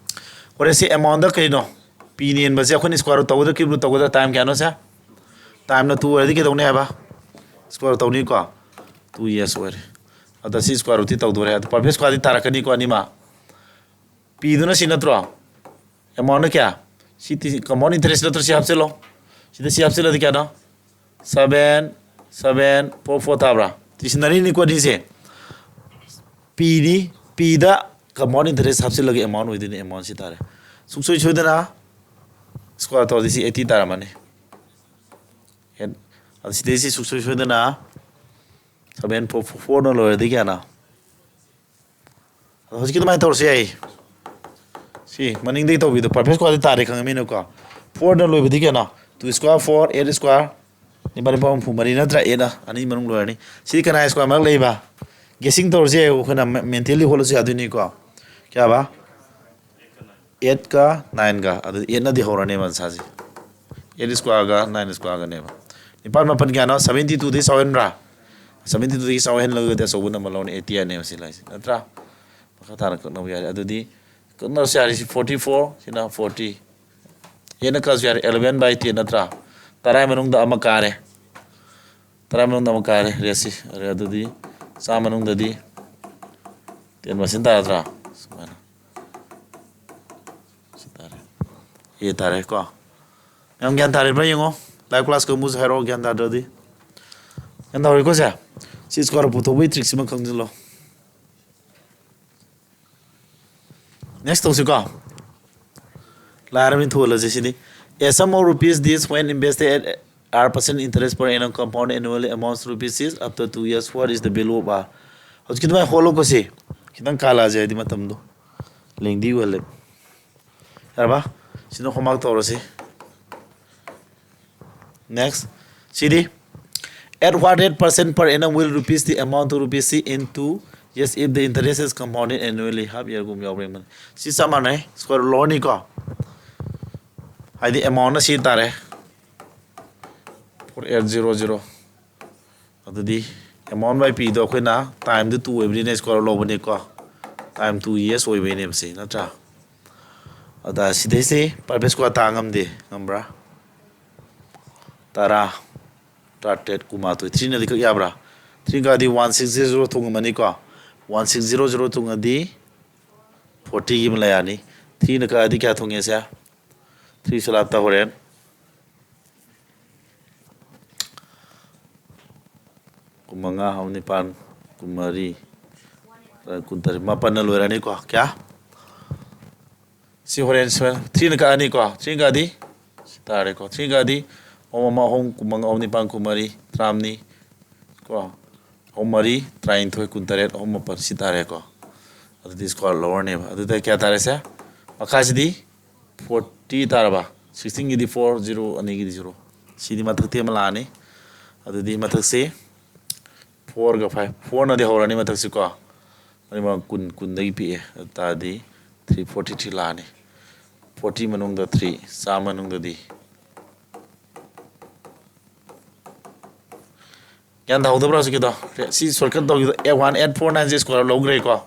ꯍꯣꯔꯦꯟ ꯁꯤ amount ꯗ ꯀꯩꯅꯣ? P ꯅꯦꯟꯕꯁꯦ ꯑꯩꯈꯣꯏꯅ square root ꯇꯧꯒꯗ꯭ꯔꯥ, cube root ꯇꯧꯒꯗ꯭ꯔꯥ? Time ꯀꯌꯥꯅꯣ ꯁꯦ? Time ꯅ two ꯑꯣꯏꯔꯗꯤ ꯀꯩꯗꯧꯅꯤ ꯍꯥꯏꯕ? Square root ꯇꯧꯅꯤꯀꯣ꯫ Two S ꯑꯣꯏꯔꯦ꯫ ꯑꯗ ꯁꯤ square root ꯇꯤ ꯇꯧꯗꯣꯔꯦ꯫ ꯑꯗ perfect square ꯗꯤ ꯇꯥꯔꯛꯀꯅꯤꯀꯣ ꯑꯅꯤꯃꯛ꯫ P ꯗꯨꯅ ꯁꯤ ꯅꯠꯇ꯭ꯔꯣ? Amount ꯅ ꯀꯌꯥ? ꯁꯤ ꯇꯤ-, compound interest ꯅꯠꯇ꯭ꯔꯣ? ꯁꯤ ꯍꯥꯞꯆꯤꯜꯂꯣ꯫ ꯁꯤꯗ ꯁꯤ ꯍꯥꯞꯆꯤꯜꯂꯗꯤ ꯀꯌꯥꯅꯣ? Seven seven four four ꯇꯥꯕ꯭ꯔꯥ? ꯇꯤꯁꯤꯟꯅꯔꯤꯅꯤꯀꯣ ꯑꯅꯤꯁꯦ꯫ P ꯅꯤ, P ꯗ compound interest ꯍꯥꯞꯆꯤꯜꯂꯒ amount ꯑꯣꯏꯗꯣꯏꯅꯤ, amount ꯁꯤ ꯇꯥꯔꯦ꯫ ꯁꯨꯡꯁꯣꯏ ꯁꯣꯏꯗꯅ square ꯇꯧꯔꯗꯤ ꯁꯤ eighty ꯇꯥꯔꯝꯃꯅꯤ꯫ ꯑꯗ ꯁꯤꯗꯩꯁꯤ ꯁꯨꯡꯁꯣꯏ ꯁꯣꯏꯗꯅ seven four four ꯅ ꯂꯣꯏꯔꯗꯤ ꯀꯌꯥꯅꯣ? ꯑꯗꯣ ꯍꯧꯖꯤꯛꯀꯤ ꯑꯗꯨꯃꯥꯏꯅ ꯇꯧꯔꯁꯨ ꯌꯥꯏ꯫ ꯁꯤ ꯃꯅꯤꯡꯗꯒꯤ ꯇꯧꯕꯤꯗꯣ perfect square ꯗꯤ ꯇꯥꯔꯦ ꯈꯪꯉꯃꯤꯅꯀꯣ꯫ Four ꯅ ꯂꯣꯏꯕꯗꯤ ꯀꯌꯥꯅꯣ? Two square four, eight square, ꯅꯤꯄꯥꯜ ꯅꯤꯄꯥꯜ ꯍꯨꯝꯐꯨ ꯃꯔꯤ ꯅꯠꯇ꯭ꯔꯥ? Eight ꯅ ꯑꯅꯤ ꯃꯅꯨꯡ ꯂꯣꯏꯔꯅꯤ꯫ ꯁꯤꯗꯤ ꯀꯅꯥ square ꯃꯔꯛ ꯂꯩꯕ? Guessing ꯇꯧꯔꯁꯨ ꯌꯥꯏ, ꯑꯩꯈꯣꯏꯅ mentally ꯍꯣꯠꯂꯁꯨ ꯌꯥꯗꯣꯏꯅꯤꯀꯣ꯫ ꯀꯌꯥꯕ? Eight ꯀ nine ꯒ꯫ ꯑꯗꯨꯗꯤ eight ꯅꯗꯤ ꯍꯧꯔꯅꯦꯕ answer ꯁꯦ꯫ Eight square ꯒ nine square ꯒꯅꯦꯕ꯫ ꯅꯤꯄꯥꯜ ꯃꯥꯄꯜ ꯀꯌꯥꯅꯣ? Seventy two ꯗꯒꯤ ꯆꯥꯎꯍꯟꯕ꯭ꯔꯥ? Seventy two ꯗꯒꯤ ꯆꯥꯎꯍꯜꯂꯒꯗꯤ ꯑꯆꯧꯕ number ꯂꯧꯔꯅꯤ, eighty ꯍꯥꯏꯅꯦꯕ ꯁꯤ ꯂꯥꯛꯏꯁꯦ, ꯅꯠꯇ꯭ꯔꯥ? ꯃꯈꯥ ꯇꯥꯅ ꯀꯛꯅꯕ ꯌꯥꯔꯦ꯫ ꯑꯗꯨꯗꯤ ꯀꯛꯅꯔꯁꯨ ꯌꯥꯔꯦ꯫ ꯁꯤ forty four, ꯁꯤꯅ forty꯫ Eight ꯅ ꯀꯛꯑꯁꯨ ꯌꯥꯔꯦ, eleven by ten ꯅꯠꯇ꯭ꯔꯥ? ꯇꯔꯥ ꯃꯅꯨꯡꯗ ꯑꯃ ꯀꯥꯔꯦ꯫ ꯇꯔꯥ ꯃꯅꯨꯡꯗ ꯑꯃ ꯀꯥꯔꯦ, ꯔꯦꯁꯤ꯫ ꯑꯗꯨꯗꯤ ꯆꯥꯝꯃ ꯃꯅꯨꯡꯗꯗꯤ ten ꯃꯁꯤꯡ ꯇꯥꯔꯗ꯭ꯔꯥ? ꯁꯨꯃꯥꯏꯅ꯫ ꯁꯤ ꯇꯥꯔꯦ꯫ A ꯇꯥꯔꯦ ꯀꯣ꯫ ꯃꯌꯥꯝ ꯒ꯭ꯌꯥꯟ ꯇꯥꯔꯤꯕ꯭ꯔꯥ ꯌꯦꯡꯉꯣ꯫ Live class ꯀꯥꯡꯕꯨꯁꯨ ꯍꯥꯏꯔꯛꯑꯣ, ꯒ꯭ꯌꯥꯟ ꯇꯥꯗ꯭ꯔꯗꯤ꯫ ꯒ꯭ꯌꯥꯟ ꯇꯥꯍꯧꯔꯦꯀꯣ ꯁꯦ? ꯁꯤ square root ꯄꯨꯊꯣꯛꯄꯒꯤ trick ꯁꯤꯃ ꯈꯪꯖꯤꯜꯂꯣ꯫ Next ꯇꯧꯁꯤꯀꯣ꯫ ꯂꯥꯏꯔꯕꯅꯤ, ꯊꯨꯍꯜꯂꯁꯤ CD. A sum of rupees this when invested at R percent interest per annum compound annually amounts to rupees six after two years, what is the value of R? ꯍꯧꯖꯤꯛꯀꯤ ꯑꯗꯨꯃꯥꯏꯅ ꯍꯣꯠꯂꯣꯀꯣ ꯁꯤ꯫ ꯈꯤꯇꯪ ꯀꯥꯜꯂꯛꯑꯁꯦ, ꯍꯥꯏꯗꯤ ꯃꯇꯝꯗꯣ lengthy ꯑꯣꯏꯍꯜꯂꯦ꯫ ꯌꯥꯔꯕ? ꯁꯤꯅ homework ꯇꯧꯔꯁꯤ꯫ Next, CD, at what rate percent per annum will rupees the amount to rupees C in two Yes, if the interest is compounded annually, half year ꯒꯨꯝꯕ ꯌꯥꯎꯕ꯭ꯔꯥ ꯌꯦꯡꯕꯅꯤ꯫ ꯁꯤ ꯆꯞ ꯃꯥꯟꯅꯩ, square root ꯂꯧꯔꯅꯤꯀꯣ꯫ ꯍꯥꯏꯗꯤ amount ꯅ ꯁꯤ ꯇꯥꯔꯦ, four eight zero zero꯫ ꯑꯗꯨꯗꯤ amount by P ꯗꯣ ꯑꯩꯈꯣꯏꯅ time ꯗꯨ two ꯑꯣꯏꯕꯅꯤꯅ square root ꯂꯧꯕꯅꯤꯀꯣ꯫ Time two years ꯑꯣꯏꯕꯩꯅꯦꯕ ꯁꯤ, ꯅꯠꯇ꯭ꯔꯥ? ꯑꯗ ꯁꯤꯗꯩꯁꯤ perfect square ꯇꯥ ꯉꯝꯗꯦ, ꯉꯝꯕ꯭ꯔꯥ? ꯇꯔꯥ, ꯇꯔꯥꯇꯔꯦꯠ, ꯀꯨꯟꯃꯥꯊꯣꯏ꯫ Three ꯅꯗꯤ ꯀꯛ ꯌꯥꯕ꯭ꯔꯥ? Three ꯀꯛꯑꯗꯤ one six zero zero ꯊꯨꯡꯉꯝꯃꯅꯤꯀꯣ꯫ One six zero zero ꯊꯨꯡꯉꯗꯤ forty ꯒꯤ ꯑꯃ ꯂꯩꯔꯅꯤ꯫ Three ꯅ ꯀꯛꯑꯗꯤ ꯀꯌꯥ ꯊꯨꯡꯉꯦ ꯁꯦ? Three ꯁꯂꯥꯠꯇ ꯍꯣꯔꯦꯟ ꯀꯨꯟꯃꯉꯥ, ꯑꯍꯨꯝ ꯅꯤꯄꯥꯟ, ꯀꯨꯟꯃꯔꯤ, ꯀꯨꯟꯇꯔꯦꯠ, ꯃꯥꯄꯟꯅ ꯂꯣꯏꯔꯅꯤꯀꯣ꯫ ꯀꯌꯥ? ꯁꯤ ꯍꯣꯔꯦꯟ ꯁꯣꯏ-, three ꯅ ꯀꯛꯑꯅꯤꯀꯣ꯫ Three ꯀꯛꯑꯗꯤ ꯁꯤ ꯇꯥꯔꯦꯀꯣ꯫ Three ꯀꯛꯑꯗꯤ ꯑꯍꯨꯝ ꯑꯃ ꯑꯍꯨꯝ, ꯀꯨꯟꯃꯉꯥ, ꯑꯍꯨꯝ ꯅꯤꯄꯥꯟ, ꯀꯨꯟꯃꯔꯤ, ꯇꯔꯥꯃꯔꯤ ꯀꯣ꯫ ꯑꯍꯨꯝ ꯃꯔꯤ ꯇꯔꯥꯅꯤꯊꯣꯏ, ꯀꯨꯟꯇꯔꯦꯠ, ꯑꯍꯨꯝ ꯃꯥꯄꯟ ꯁꯤ ꯇꯥꯔꯦꯀꯣ꯫ ꯑꯗꯨꯗꯤ square ꯂꯧꯔꯅꯦꯕ꯫ ꯑꯗꯨꯗ ꯀꯌꯥ ꯇꯥꯔꯦ ꯁꯦ? ꯃꯈꯥꯁꯤꯗꯤ forty ꯇꯥꯔꯕ? Sixteen ꯒꯤꯗꯤ four, zero ꯑꯅꯤꯒꯤꯗꯤ zero꯫ ꯁꯤꯗꯤ ꯃꯊꯛꯇꯤ ꯑꯃ ꯂꯥꯛꯑꯅꯤ꯫ ꯑꯗꯨꯗꯤ ꯃꯊꯛꯁꯤ four ꯒ five, four ꯅꯗꯤ ꯍꯧꯔꯅꯤ ꯃꯊꯛꯁꯤꯀꯣ꯫ ꯑꯅꯤꯃꯛ ꯀꯨꯟ, ꯀꯨꯟꯗꯒꯤ ꯄꯤꯛꯑꯦ꯫ ꯑꯗꯨ ꯇꯥꯔꯗꯤ three forty three ꯂꯥꯛꯑꯅꯤ꯫ Forty ꯃꯅꯨꯡꯗ three, ꯆꯥꯝꯃ ꯃꯅꯨꯡꯗꯗꯤ꯫ ꯒ꯭ꯌꯥꯟ ꯇꯥꯍꯧꯗꯕ꯭ꯔꯥ ꯍꯧꯖꯤꯛꯀꯤꯗꯣ? ꯁꯤ shortcut ꯇꯧꯈꯤꯕꯗꯣ, one eight four nine ꯁꯤ square root ꯂꯧꯈ꯭ꯔꯦꯀꯣ꯫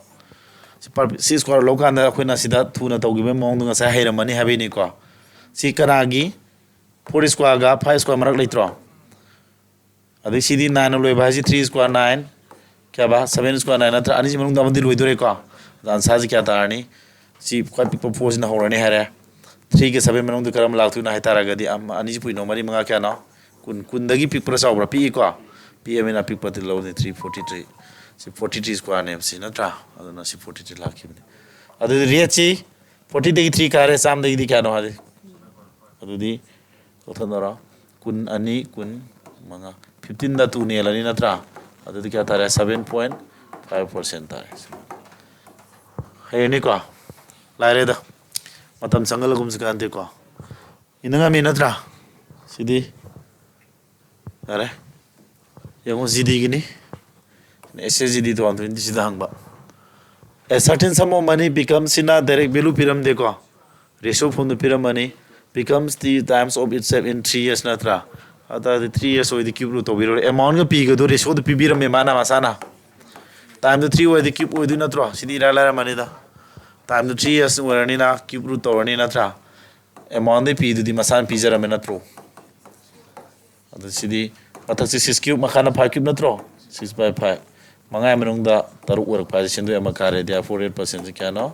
ꯁꯤ per-, ꯁꯤ square root ꯂꯧꯀꯥꯟꯗ ꯑꯩꯈꯣꯏꯅ ꯁꯤꯗ ꯊꯨꯅ ꯇꯧꯈꯤꯕꯒꯤ ꯃꯑꯣꯡꯗꯣ ꯉꯁꯥꯏ ꯍꯩꯔꯝꯃꯅꯤ ꯍꯥꯏꯕꯩꯅꯤꯀꯣ꯫ ꯁꯤ ꯀꯅꯥꯒꯤ? Four square ꯒ five square ꯃꯔꯛ ꯂꯩꯇ꯭ꯔꯣ? ꯑꯗꯩ ꯁꯤꯗꯤ nine ꯅ ꯂꯣꯏꯕ ꯍꯥꯏꯁꯤ three square nine, ꯀꯌꯥꯕ? Seven square nine ꯅꯠꯇ꯭ꯔꯥ? ꯑꯅꯤꯁꯤ ꯃꯅꯨꯡꯗ ꯑꯃꯗꯤ ꯂꯣꯏꯗꯣꯔꯦꯀꯣ꯫ ꯑꯗ answer ꯁꯤ ꯀꯌꯥ ꯇꯥꯔꯅꯤ? ꯁꯤ ꯈ꯭ꯋꯥꯏ ꯄꯤꯛꯄ four ꯁꯤꯅ ꯍꯧꯔꯅꯤ ꯍꯥꯏꯔꯦ꯫ Three ꯒ seven ꯃꯅꯨꯡꯗ ꯀꯔꯝꯕ ꯂꯥꯛꯇꯣꯏꯅꯣ ꯍꯥꯏ ꯇꯥꯔꯒꯗꯤ, ꯑꯃ, ꯑꯅꯤꯁꯤ ꯄꯨꯏꯅꯣ? ꯃꯔꯤ, ꯃꯉꯥ, ꯀꯌꯥꯅꯣ? ꯀꯨꯟ, ꯀꯨꯟꯗꯒꯤ ꯄꯤꯛꯄ꯭ꯔꯥ ꯆꯥꯎꯕ꯭ꯔꯥ? ꯄꯤꯛꯏꯀꯣ꯫ ꯄꯤꯛꯑꯕꯅꯤꯅ ꯑꯄꯤꯛꯄꯗꯤ ꯂꯧꯔꯅꯤ, three forty three꯫ ꯁꯤ forty three square ꯅꯦꯕ ꯁꯤ, ꯅꯠꯇ꯭ꯔꯥ? ꯑꯗꯨꯅ ꯁꯤ forty three ꯂꯥꯛꯈꯤꯕꯅꯤ꯫ ꯑꯗꯨꯗꯤ rate ꯁꯤ forty ꯗꯒꯤ three ꯀꯥꯔꯦ, ꯆꯥꯝꯃꯗꯒꯤꯗꯤ ꯀꯌꯥꯅꯣ ꯍꯥꯏꯗꯤ? ꯑꯗꯨꯗꯤ ꯀꯛꯊꯠꯅꯔꯣ꯫ ꯀꯨꯟ ꯑꯅꯤ, ꯀꯨꯟ ꯃꯉꯥ, fifteen ꯗ two ꯅꯦꯜꯂꯅꯤ ꯅꯠꯇ꯭ꯔꯥ? ꯑꯗꯨꯗꯤ ꯀꯌꯥ ꯇꯥꯔꯦ? Seven point five percent ꯇꯥꯔꯦ꯫ ꯍꯩꯔꯅꯤꯀꯣ? ꯂꯥꯏꯔꯦꯗ꯫ ꯃꯇꯝ ꯆꯪꯍꯜꯂꯒꯨꯝꯁꯤ ꯀꯥꯟꯗꯦꯀꯣ꯫ ꯏꯅ ꯉꯝꯃꯤ ꯅꯠꯇ꯭ꯔꯥ? ꯁꯤꯗꯤ ꯌꯥꯔꯦ꯫ ꯌꯦꯡꯉꯣ, G D ꯒꯤꯅꯤ꯫ S S G D two thousand twenty ꯁꯤꯗ ꯍꯪꯕ꯫ A certain sum of money becomes ꯁꯤꯅ direct value ꯄꯤꯔꯝꯗꯦꯀꯣ, ratio formꯗ ꯄꯤꯔꯝꯃꯅꯤ꯫ Becomes the times of itself in three years ꯅꯠꯇ꯭ꯔꯥ? ꯑꯗꯨ ꯇꯥꯔꯗꯤ three years ꯑꯣꯏꯗꯤ cube root ꯇꯧꯕꯤꯔꯣ꯫ Amountꯒ ꯄꯤꯒꯗꯣ ratioꯗ ꯄꯤꯕꯤꯔꯝꯃꯦ ꯃꯥꯅ ꯃꯁꯥꯅ꯫ Timeꯗꯣ three ꯑꯣꯏꯗꯤ cube ꯑꯣꯏꯗꯣꯏ ꯅꯠꯇ꯭ꯔꯣ? ꯁꯤꯗꯤ ꯏꯔꯥꯏ ꯂꯥꯏꯔꯝꯃꯅꯤꯗ꯫ Timeꯗꯣ three years ꯑꯣꯏꯔꯅꯤꯅ cube root ꯇꯧꯔꯅꯤ ꯅꯠꯇ꯭ꯔꯥ? Amountꯗꯩ ꯄꯤꯗꯨꯗꯤ ꯃꯁꯥꯅ ꯄꯤꯖꯔꯝꯃꯦ ꯅꯠꯇ꯭ꯔꯣ? ꯑꯗꯨ ꯁꯤꯗꯤ ꯃꯊꯛꯁꯤ six cube, ꯃꯈꯥꯅ five cube ꯅꯠꯇ꯭ꯔꯣ? Six by five꯫ ꯃꯉꯥꯒꯤ ꯃꯅꯨꯡꯗ ꯇꯔꯨꯛ ꯑꯣꯏꯔꯛꯄ ꯍꯥꯏꯁꯦ ꯁꯦꯟꯗꯣꯏ ꯑꯃ ꯀꯥꯔꯦ꯫ Therefore rate percentꯁꯦ ꯀꯌꯥꯅꯣ?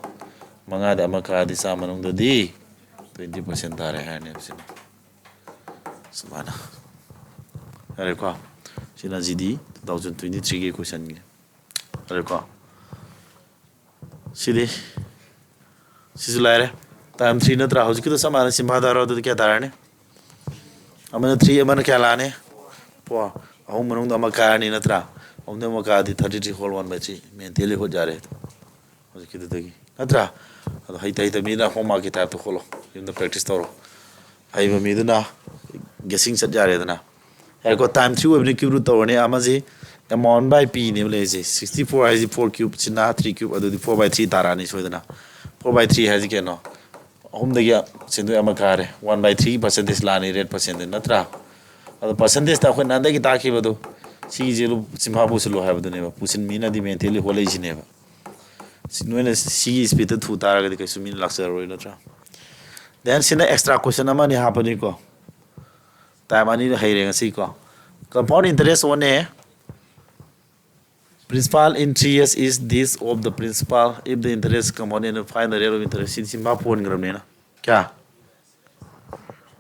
ꯃꯉꯥꯗ ꯑꯃ ꯀꯥꯔꯗꯤ ꯆꯥꯝꯃ ꯃꯅꯨꯡꯗꯗꯤ twenty percent ꯇꯥꯔꯦ ꯍꯥꯏꯔꯅꯦꯕ ꯁꯤꯅ꯫ ꯁꯨꯃꯥꯏꯅ꯫ ꯌꯥꯔꯦꯀꯣ? ꯁꯤꯅ ꯖꯤ ꯗꯤ two thousand twenty threeꯒꯤ questionꯒꯤ꯫ ꯌꯥꯔꯦꯀꯣ? ꯁꯤꯗꯤ, ꯁꯤꯁꯨ ꯂꯥꯏꯔꯦ꯫ Time three ꯅꯠꯇ꯭ꯔꯥ? ꯍꯧꯖꯤꯛꯀꯤꯗꯣ ꯆꯞ ꯃꯥꯟꯅ ꯁꯤꯟꯐꯥ ꯇꯥꯔꯣ꯫ ꯑꯗꯨꯗꯤ ꯀꯌꯥ ꯇꯥꯔꯅꯤ? ꯑꯃꯅ three, ꯑꯃꯅ ꯀꯌꯥ ꯂꯥꯛꯑꯅꯤ? Four꯫ ꯑꯍꯨꯝ ꯃꯅꯨꯡꯗ ꯑꯃ ꯀꯥꯔꯅꯤ ꯅꯠꯇ꯭ꯔꯥ? ꯑꯍꯨꯝꯗ ꯑꯃ ꯀꯥꯔꯗꯤ thirty three whole one by three mentally ꯍꯣꯠ ꯌꯥꯔꯦ꯫ ꯍꯧꯖꯤꯛꯀꯤꯗꯨꯗꯒꯤ ꯅꯠꯇ꯭ꯔꯥ? ꯑꯗꯣ ꯍꯩꯇ ꯍꯩꯇ ꯃꯤꯅ homeworkꯀꯤ typeꯇ ꯍꯣꯠꯂꯣ꯫ ꯌꯨꯝꯗ practice ꯇꯧꯔꯣ꯫ ꯍꯩꯕ ꯃꯤꯗꯨꯅ guessing ꯆꯠ ꯌꯥꯔꯦꯗꯅ꯫ ꯌꯥꯔꯦꯀꯣ? Time three ꯑꯣꯏꯕꯅꯤ cube root ꯇꯧꯔꯅꯤ꯫ ꯑꯃꯁꯤ amount by Pꯅꯦꯕ ꯂꯩꯔꯤꯁꯦ꯫ Sixty four ꯍꯥꯏꯁꯤ four cube ꯁꯤꯅ three cube, ꯑꯗꯨꯗꯤ four by three ꯇꯥꯔꯛꯑꯅꯤ ꯁꯣꯏꯗꯅ꯫ Four by three ꯍꯥꯏꯁꯤ ꯀꯩꯅꯣ? ꯑꯍꯨꯝꯗꯒꯤ ꯁꯦꯟꯗꯣꯏ ꯑꯃ ꯀꯥꯔꯦ꯫ One by three percentage ꯂꯥꯛꯑꯅꯤ, rate percentage ꯅꯠꯇ꯭ꯔꯥ? ꯑꯗꯣ percentageꯇ ꯑꯩꯈꯣꯏ ꯅꯍꯥꯟꯗꯒꯤ ꯇꯥꯛꯈꯤꯕꯗꯣ, ꯁꯤꯒꯤꯁꯦ ꯂꯨ-, ꯆꯤꯟꯐꯥ ꯄꯨꯁꯤꯜꯂꯣ ꯍꯥꯏꯕꯗꯨꯅꯦꯕ꯫ ꯄꯨꯁꯤꯟꯕꯤꯅꯗꯤ mentally ꯍꯣꯠꯂꯛꯏꯁꯤꯅꯦꯕ꯫ ꯁꯤ ꯅꯣꯏꯅ ꯁꯤꯒꯤ speedꯇ ꯊꯨ ꯇꯥꯔꯒꯗꯤ ꯀꯩꯁꯨ ꯃꯤꯅ ꯂꯥꯛꯆꯔꯔꯣꯏ ꯅꯠꯇ꯭ꯔꯥ? Then ꯁꯤꯅ extra question ꯑꯃꯅꯤ ꯍꯥꯞꯄꯅꯤꯀꯣ꯫ Time ꯑꯅꯤ ꯍꯩꯔꯦ ꯉꯁꯤꯀꯣ꯫ Compound interest on a principal in three years is this of the principal if the interest compound and find the rate of interest꯫ ꯁꯤꯗꯤ ꯁꯤꯟꯐꯥ ꯄꯨꯍꯟꯈ꯭ꯔꯕꯅꯤꯅ꯫ ꯀꯌꯥ?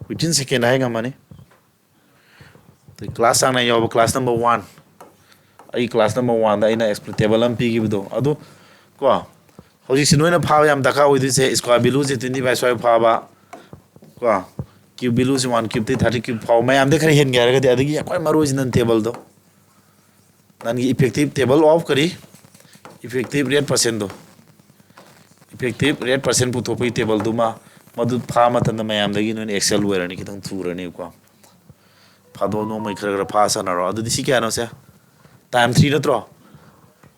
Within second ꯍꯥꯏ ꯉꯝꯃꯅꯤ꯫ ꯑꯗꯩ class ꯆꯥꯡ ꯅꯥꯏꯅ ꯌꯥꯎꯕ class number one꯫ ꯑꯩ class number oneꯗ ꯑꯩꯅ explain table ꯑꯃ ꯄꯤꯈꯤꯕꯗꯣ꯫ ꯑꯗꯨ ꯀꯣ, ꯍꯧꯖꯤꯛꯁꯤ ꯅꯣꯏꯅ ꯐꯥꯕ ꯌꯥꯝ ꯗꯔꯀꯥꯔ ꯑꯣꯏꯗꯣꯏꯁꯦ square valueꯁꯦ twenty five ꯁ꯭ꯋꯥꯏ ꯐꯥꯕ ꯀꯣ, cube valueꯁꯦ one cubeꯇꯩ thirty cube ꯐꯥꯎ, ꯃꯌꯥꯝꯗꯩ ꯈꯔ ꯍꯦꯟꯒꯦ ꯍꯥꯏꯔꯒꯗꯤ꯫ ꯑꯗꯒꯤ ꯈ꯭ꯋꯥꯏ ꯃꯔꯨ ꯑꯣꯏꯁꯤ ꯅꯪ tableꯗꯣ, ꯅꯪꯒꯤ effective table of ꯀꯔꯤ, effective rate percentꯗꯣ, effective rate percent ꯄꯨꯊꯣꯛꯄꯒꯤ tableꯗꯨꯃ, ꯃꯗꯨ ꯐꯥ ꯃꯇꯝꯗ ꯃꯌꯥꯝꯗꯒꯤ ꯅꯣꯏꯅ excel ꯑꯣꯏꯔꯅꯤ, ꯈꯤꯇꯪ ꯊꯨꯔꯅꯤꯀꯣ꯫ ꯐꯥꯗꯣꯛ ꯅꯣꯡꯃꯩ ꯈꯔ ꯈꯔ ꯐꯥ ꯁꯥꯟꯅꯔꯣ꯫ ꯑꯗꯨꯗꯤ ꯁꯤ ꯀꯌꯥꯅꯣ ꯁꯦ? Time three ꯅꯠꯇ꯭ꯔꯣ?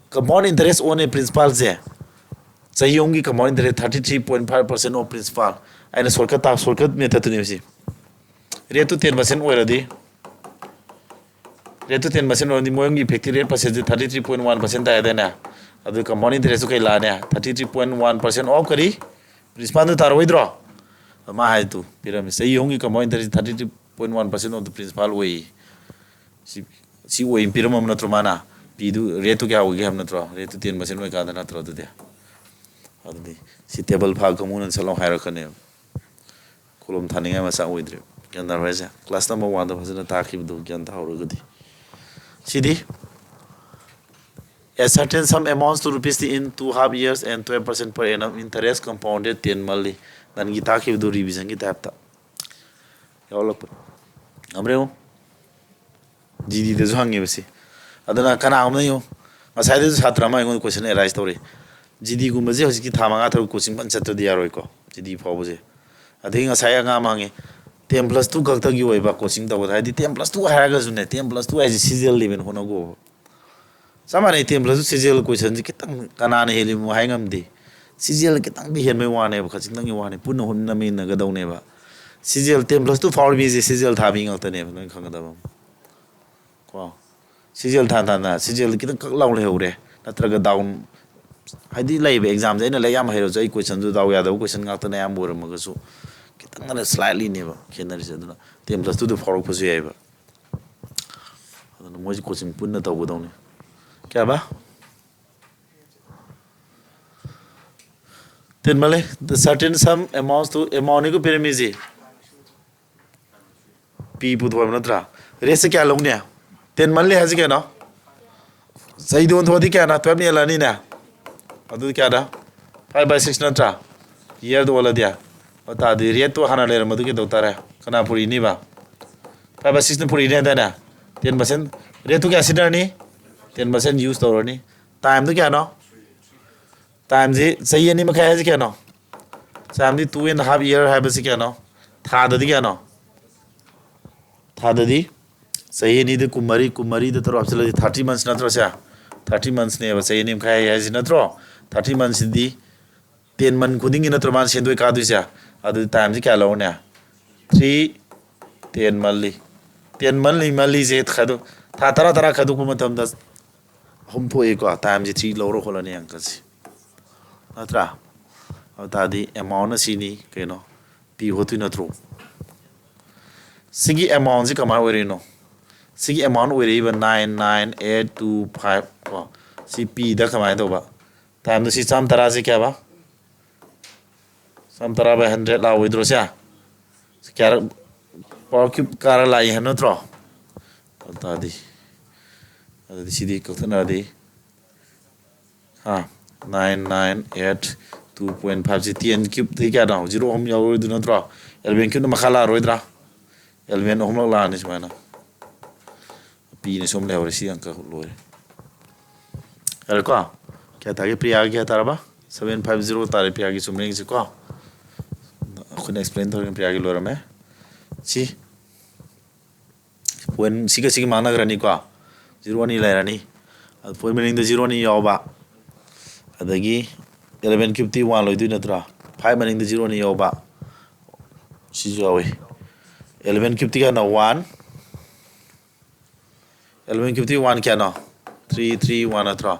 Compound interest on a principal ꯁꯦ, ꯆꯍꯤ ꯑꯍꯨꯝꯒꯤ compound interest thirty three point five percent of principal꯫ ꯑꯩꯅ shortcut ꯇꯥ shortcut method ꯇꯨꯅꯦꯕ ꯁꯤ꯫ Rate ꯇꯨ ten percent ꯑꯣꯏꯔꯗꯤ, rate ꯇꯨ ten percent ꯑꯣꯏꯔꯗꯤ ꯃꯣꯏꯒꯤ effective rate percent ꯁꯦ thirty three point one percent ꯇꯥꯏ ꯍꯥꯏꯗꯥꯏꯅꯦ? ꯑꯗꯨ compound interest ꯇꯨ ꯀꯩ ꯂꯥꯛꯑꯅꯤ? Thirty three point one percent of ꯀꯔꯤ? Principal ꯗꯨ ꯇꯥꯔꯛꯑꯣꯏꯗ꯭ꯔꯣ? ꯃꯥ ꯍꯥꯏꯗꯨ ꯄꯤꯔꯝꯃꯤ꯫ ꯆꯍꯤ ꯑꯍꯨꯝꯒꯤ compound interest thirty three point one percent of the principal ꯑꯣꯏꯌꯦ꯫ ꯁꯤ, ꯁꯤ ꯑꯣꯏ ꯄꯤꯔꯝꯃꯕ ꯅꯠꯇ꯭ꯔꯣ ꯃꯥꯅ? ꯄꯤꯗꯨ, rate ꯇꯨ ꯀꯌꯥ ꯑꯣꯏꯒꯦ ꯍꯥꯏꯕ ꯅꯠꯇ꯭ꯔꯣ? Rate ꯇꯨ ten percent ꯑꯣꯏꯀꯥꯟꯗ ꯅꯠꯇ꯭ꯔꯣ ꯑꯗꯨꯗꯤ? ꯑꯗꯨꯗꯤ ꯁꯤ table ꯐꯥ ꯀꯥꯡꯕꯨꯅ ꯁꯠ ꯂꯥꯎ ꯍꯥꯏꯔꯛꯀꯅꯦꯕ꯫ ꯀꯣꯂꯣꯝ ꯊꯥꯅꯤꯡꯉꯥꯏ ꯃꯆꯥꯛ ꯑꯣꯏꯗ꯭ꯔꯦꯕ꯫ ꯒ꯭ꯌꯥꯟ ꯇꯥꯔꯕ ꯍꯥꯏꯁꯦ? Class number one ꯗ ꯐꯖꯅ ꯇꯥꯛꯈꯤꯕꯗꯨ ꯒ꯭ꯌꯥꯟ ꯇꯥꯍꯧꯔꯒꯗꯤ꯫ ꯁꯤꯗꯤ, a certain sum amounts to rupees in two half years and twelve percent per annum interest compounded ten monthly꯫ ꯅꯍꯥꯟꯒꯤ ꯇꯥꯛꯈꯤꯕꯗꯨ revision ꯒꯤ type ꯇ ꯌꯥꯎꯔꯛꯄ꯫ ꯉꯝꯕ꯭ꯔꯥ ꯌꯦꯡꯉꯨ꯫ G D ꯗꯁꯨ ꯍꯪꯉꯦꯕ ꯁꯤ꯫ ꯑꯗꯨꯅ ꯀꯅꯥꯒꯨꯝꯕꯅ ꯌꯦꯡꯉꯨ, ꯉꯁꯥꯏꯗꯁꯨ ꯁꯥꯇ꯭ꯔ ꯑꯃ ꯑꯩꯉꯣꯟꯗ question arise ꯇꯧꯔꯤ꯫ G D ꯒꯨꯝꯕꯁꯦ ꯍꯧꯖꯤꯛꯀꯤ ꯊꯥ ꯃꯉꯥ ꯇꯔꯨꯛ coaching ꯐꯖꯅ ꯆꯠꯇ꯭ꯔꯗꯤ ꯌꯥꯔꯣꯏꯀꯣ, G D ꯐꯥꯎꯕꯁꯦ꯫ ꯑꯗꯒꯤ ꯉꯁꯥꯏ ꯑꯉꯥꯡ ꯑꯃ ꯍꯪꯉꯤ, ten plus two ꯈꯛꯇꯒꯤ ꯑꯣꯏꯕ coaching ꯇꯧꯒꯗ꯭ꯔꯥ? ꯍꯥꯏꯗꯤ ten plus two ꯍꯥꯏꯔꯒꯁꯨꯅꯦ, ten plus two ꯍꯥꯏꯁꯦ C G L level ꯍꯣꯠꯅꯧꯀꯣ꯫ ꯆꯞ ꯃꯥꯟꯅꯩ, ten plus two C G L question ꯁꯦ ꯈꯤꯇꯪ ꯀꯅꯥꯅ ꯍꯦꯜꯂꯤꯃꯣ ꯍꯥꯏ ꯉꯝꯗꯦ꯫ C G L ꯈꯤꯇꯪꯗꯤ ꯍꯦꯟꯕꯩ ꯋꯥꯅꯦꯕ, ꯈꯖꯤꯛꯇꯪꯒꯤ ꯋꯥꯅꯦ, ꯄꯨꯟꯅ ꯍꯣꯠꯅꯃꯤꯟꯅꯒꯗꯧꯅꯦꯕ꯫ C G L ten plus two ꯐꯥꯎꯔꯕꯤꯁꯦ C G L ꯊꯥꯕꯤ ꯉꯥꯛꯇꯅꯦꯕ, ꯅꯣꯏ ꯈꯪꯒꯗꯕ ꯑꯃ꯫ ꯀꯣ? C G L ꯊꯥ ꯊꯥꯅ C G L ꯈꯤꯇꯪ ꯀꯛ ꯂꯥꯎ ꯂꯩꯍꯧꯔꯦ, ꯅꯠꯇ꯭ꯔꯒ down, ꯍꯥꯏꯗꯤ ꯂꯩꯕ exam ꯁꯦ ꯑꯩꯅ ꯂꯥꯏꯔꯤꯛ ꯌꯥꯝ ꯍꯩꯔꯁꯨ ꯑꯩ question ꯗꯨ ꯗꯥꯎ ꯌꯥꯗꯕ question ꯉꯥꯛꯇꯅ ꯑꯌꯥꯝꯕ ꯑꯣꯏꯔꯝꯃꯒꯁꯨ ꯈꯤꯇꯪ ꯈꯔ slightly ꯅꯦꯕ ꯈꯦꯠꯅꯔꯤꯁꯦ꯫ ꯑꯗꯨꯅ ten plus two ꯗꯨ ꯐꯥꯎꯔꯛꯄꯁꯨ ꯌꯥꯏꯕ꯫ ꯑꯗꯨꯅ ꯃꯣꯏꯁꯦ coaching ꯄꯨꯟꯅ ꯇꯧꯒꯗꯧꯅꯤ꯫ ꯀꯌꯥꯕ? ꯇꯦꯟꯃꯜꯂꯦ꯫ The certain sum amounts to, amount ꯅꯤꯀꯣ ꯄꯤꯔꯝꯃꯤꯁꯤ꯫ P ꯄꯨꯊꯣꯛꯑꯕ ꯅꯠꯇ꯭ꯔꯥ? Rate ꯁꯦ ꯀꯌꯥ ꯂꯧꯅꯤ? ꯇꯦꯟꯃꯜꯂꯦ ꯍꯥꯏꯁꯤ ꯀꯩꯅꯣ? ꯆꯍꯤꯗ ꯑꯣꯟꯊꯣꯛꯑꯗꯤ ꯀꯌꯥꯅꯣ? Twelve ꯅ ꯍꯦꯜꯂꯅꯤꯅꯦ꯫ ꯑꯗꯨꯗꯤ ꯀꯌꯥꯗ? Five by six ꯅꯠꯇ꯭ꯔꯥ? Year ꯗ ꯑꯣꯜꯂꯗꯤ꯫ ꯑꯗꯨ ꯇꯥꯔꯗꯤ rate ꯇꯣ ꯍꯥꯟꯅ ꯂꯩꯔꯝꯕꯗꯨ ꯀꯩꯗꯧ ꯇꯥꯔꯦ? ꯀꯅꯥ ꯄꯨꯔꯤꯅꯤꯕ? Five by six ꯅ ꯄꯨꯔꯤꯅꯤ ꯍꯥꯏꯗꯥꯏꯅꯦ? Ten percent, rate ꯇꯨ ꯀꯌꯥ ꯁꯤꯖꯤꯟꯅꯔꯅꯤ? Ten percent use ꯇꯧꯔꯅꯤ꯫ Time ꯗꯨ ꯀꯌꯥꯅꯣ? Time ꯁꯤ ꯆꯍꯤ ꯑꯅꯤ ꯃꯈꯥꯏ ꯍꯥꯏꯁꯤ ꯀꯌꯥꯅꯣ? Time D two and half year ꯍꯥꯏꯕꯁꯤ ꯀꯌꯥꯅꯣ? ꯊꯥꯗꯗꯤ ꯀꯌꯥꯅꯣ? ꯊꯥꯗꯗꯤ ꯆꯍꯤ ꯑꯅꯤꯗ ꯀꯨꯟꯃꯔꯤ, ꯀꯨꯟꯃꯔꯤꯗ ꯇꯔꯨꯛ ꯍꯥꯞꯆꯤꯜꯂꯗꯤ thirty months ꯅꯠꯇ꯭ꯔꯣ ꯁꯦ? ꯊꯥꯔꯇꯤ ꯃꯟꯁꯅꯦꯕ, ꯆꯍꯤ ꯑꯅꯤ ꯃꯈꯥꯏ ꯍꯥꯏꯁꯤ ꯅꯠꯇ꯭ꯔꯣ? ꯊꯥꯔꯇꯤ ꯃꯟꯁꯁꯤꯗꯤ ꯇꯦꯟ ꯃꯟ ꯈꯨꯗꯤꯡꯒꯤ ꯅꯠꯇ꯭ꯔꯣ ꯃꯥꯅ ꯁꯦꯟꯗꯣꯏ ꯀꯥꯗꯣꯏꯁꯦ? ꯑꯗꯨꯗꯤ ꯇꯥꯏꯝꯁꯤ ꯀꯌꯥ ꯂꯧꯔꯅꯤ? ꯊ꯭ꯔꯤ ꯇꯦꯟ ꯃꯟꯂꯤ꯫ ꯇꯦꯟ ꯃꯟꯂꯤ, ꯃꯟꯂꯤꯁꯦ ꯈꯥꯏꯗꯣꯛ, ꯊꯥ ꯇꯔꯥ ꯇꯔꯥ ꯈꯥꯏꯗꯣꯛꯄ ꯃꯇꯝꯗ ꯑꯍꯨꯝ ꯊꯣꯛꯑꯦꯀꯣ꯫ ꯇꯥꯏꯝꯁꯤ ꯊ꯭ꯔꯤ ꯂꯧꯔ ꯈꯣꯠꯂꯅꯤ ꯑꯪꯀꯁꯤ, ꯅꯠꯇ꯭ꯔꯥ? ꯑꯗꯨ ꯇꯥꯔꯗꯤ ꯑꯦꯃꯥꯎꯟꯅ ꯁꯤꯅꯤ ꯀꯩꯅꯣ, ꯄꯤ ꯍꯣꯠꯇꯣꯏ ꯅꯠꯇ꯭ꯔꯣ? ꯁꯤꯒꯤ ꯑꯦꯃꯥꯎꯟꯁꯤ ꯀꯃꯥꯏꯅ ꯑꯣꯏꯔꯤꯅꯣ? ꯁꯤꯒꯤ ꯑꯦꯃꯥꯎꯟ ꯑꯣꯏꯔꯛꯏꯕ nine nine eight two five ꯀꯣ, ꯁꯤ ꯄꯤꯗ ꯀꯃꯥꯏꯅ ꯇꯧꯕ? ꯇꯥꯏꯝꯗ ꯁꯤ ꯆꯥꯝ ꯇꯔꯥꯁꯤ ꯀꯌꯥꯕ? ꯆꯥꯝ ꯇꯔꯥ by hundred ꯂꯥꯛꯑꯣꯏꯗ꯭ꯔꯣ ꯁꯦ? ꯁꯤ ꯀꯌꯥꯔꯛ? Power cube ꯀꯥꯔ ꯂꯥꯛꯏ ꯍꯥꯏꯕ ꯅꯠꯇ꯭ꯔꯣ? ꯑꯗꯨ ꯇꯥꯔꯗꯤ, ꯑꯗꯨꯗꯤ ꯁꯤꯗꯤ ꯀꯛꯊꯠꯅꯔꯗꯤ, ꯍꯥ, nine nine eight two point ꯐꯥꯏꯚꯁꯤ ꯇꯦꯟ ꯀ꯭ꯌꯨꯕꯇꯒꯤ ꯀꯌꯥꯅꯣ? ꯖꯤꯔꯣ ꯑꯍꯨꯝ ꯌꯥꯎꯔꯣꯏꯗꯣꯏ ꯅꯠꯇ꯭ꯔꯣ? ꯑꯦꯂꯚꯦꯟ ꯀ꯭ꯌꯨꯕꯅ ꯃꯈꯥ ꯂꯥꯛꯑꯔꯣꯏꯗ꯭ꯔꯥ? ꯑꯦꯂꯚꯦꯟ ꯑꯍꯨꯝꯂꯛ ꯂꯥꯛꯑꯅꯤ ꯁꯨꯃꯥꯏꯅ꯫ ꯄꯤꯅ ꯁꯨꯝ ꯂꯩꯍꯧꯔꯦ, ꯁꯤ ꯑꯪꯀ ꯂꯣꯏꯔꯦ꯫ ꯌꯥꯔꯦꯀꯣ? ꯀꯌꯥ ꯇꯥꯒꯦ? ꯄ꯭ꯔꯤꯌꯥꯒꯤ ꯀꯌꯥ ꯇꯥꯔꯕ? ꯁꯚꯦꯟ ꯐꯥꯏꯚ ꯖꯤꯔꯣ ꯇꯥꯔꯦ ꯄ꯭ꯔꯤꯌꯥꯒꯤ, ꯆꯨꯝꯕ꯭ꯔꯥ ꯌꯦꯡꯁꯤꯀꯣ꯫ ꯑꯩꯈꯣꯏꯅ ꯑꯦꯛꯁꯄ꯭ꯂꯦꯟ ꯇꯧꯔꯤꯅ ꯄ꯭ꯔꯤꯌꯥꯒꯤ ꯂꯣꯏꯔꯝꯃꯦ꯫ ꯁꯤ ꯄꯣꯏꯟ ꯁꯤꯒ ꯁꯤꯒ ꯃꯥꯡꯅꯈ꯭ꯔꯅꯤꯀꯣ, ꯖꯤꯔꯣ ꯑꯅꯤ ꯂꯩꯔꯅꯤ꯫ ꯑꯗꯨ ꯄꯣꯏꯟ ꯃꯅꯤꯡꯗ ꯖꯤꯔꯣ ꯑꯅꯤ ꯌꯥꯎꯕ, ꯑꯗꯒꯤ ꯑꯦꯂꯚꯦꯟ ꯀ꯭ꯌꯨꯕꯇꯤ ꯋꯥꯟ ꯂꯣꯏꯗꯣꯏ ꯅꯠꯇ꯭ꯔꯥ? ꯐꯥꯏꯚ ꯃꯅꯤꯡꯗ ꯖꯤꯔꯣ ꯑꯅꯤ ꯌꯥꯎꯕ, ꯁꯤꯁꯨ ꯌꯥꯎꯏ꯫ ꯑꯦꯂꯚꯦꯟ ꯀ꯭ꯌꯨꯕꯇꯤ ꯀꯌꯥꯅꯣ? ꯋꯥꯟ꯫ ꯑꯦꯂꯚꯦꯟ ꯀ꯭ꯌꯨꯕꯇꯤ ꯋꯥꯟ ꯀꯌꯥꯅꯣ? ꯊ꯭ꯔꯤ ꯊ꯭ꯔꯤ ꯋꯥꯟ ꯅꯠꯇ꯭ꯔꯣ?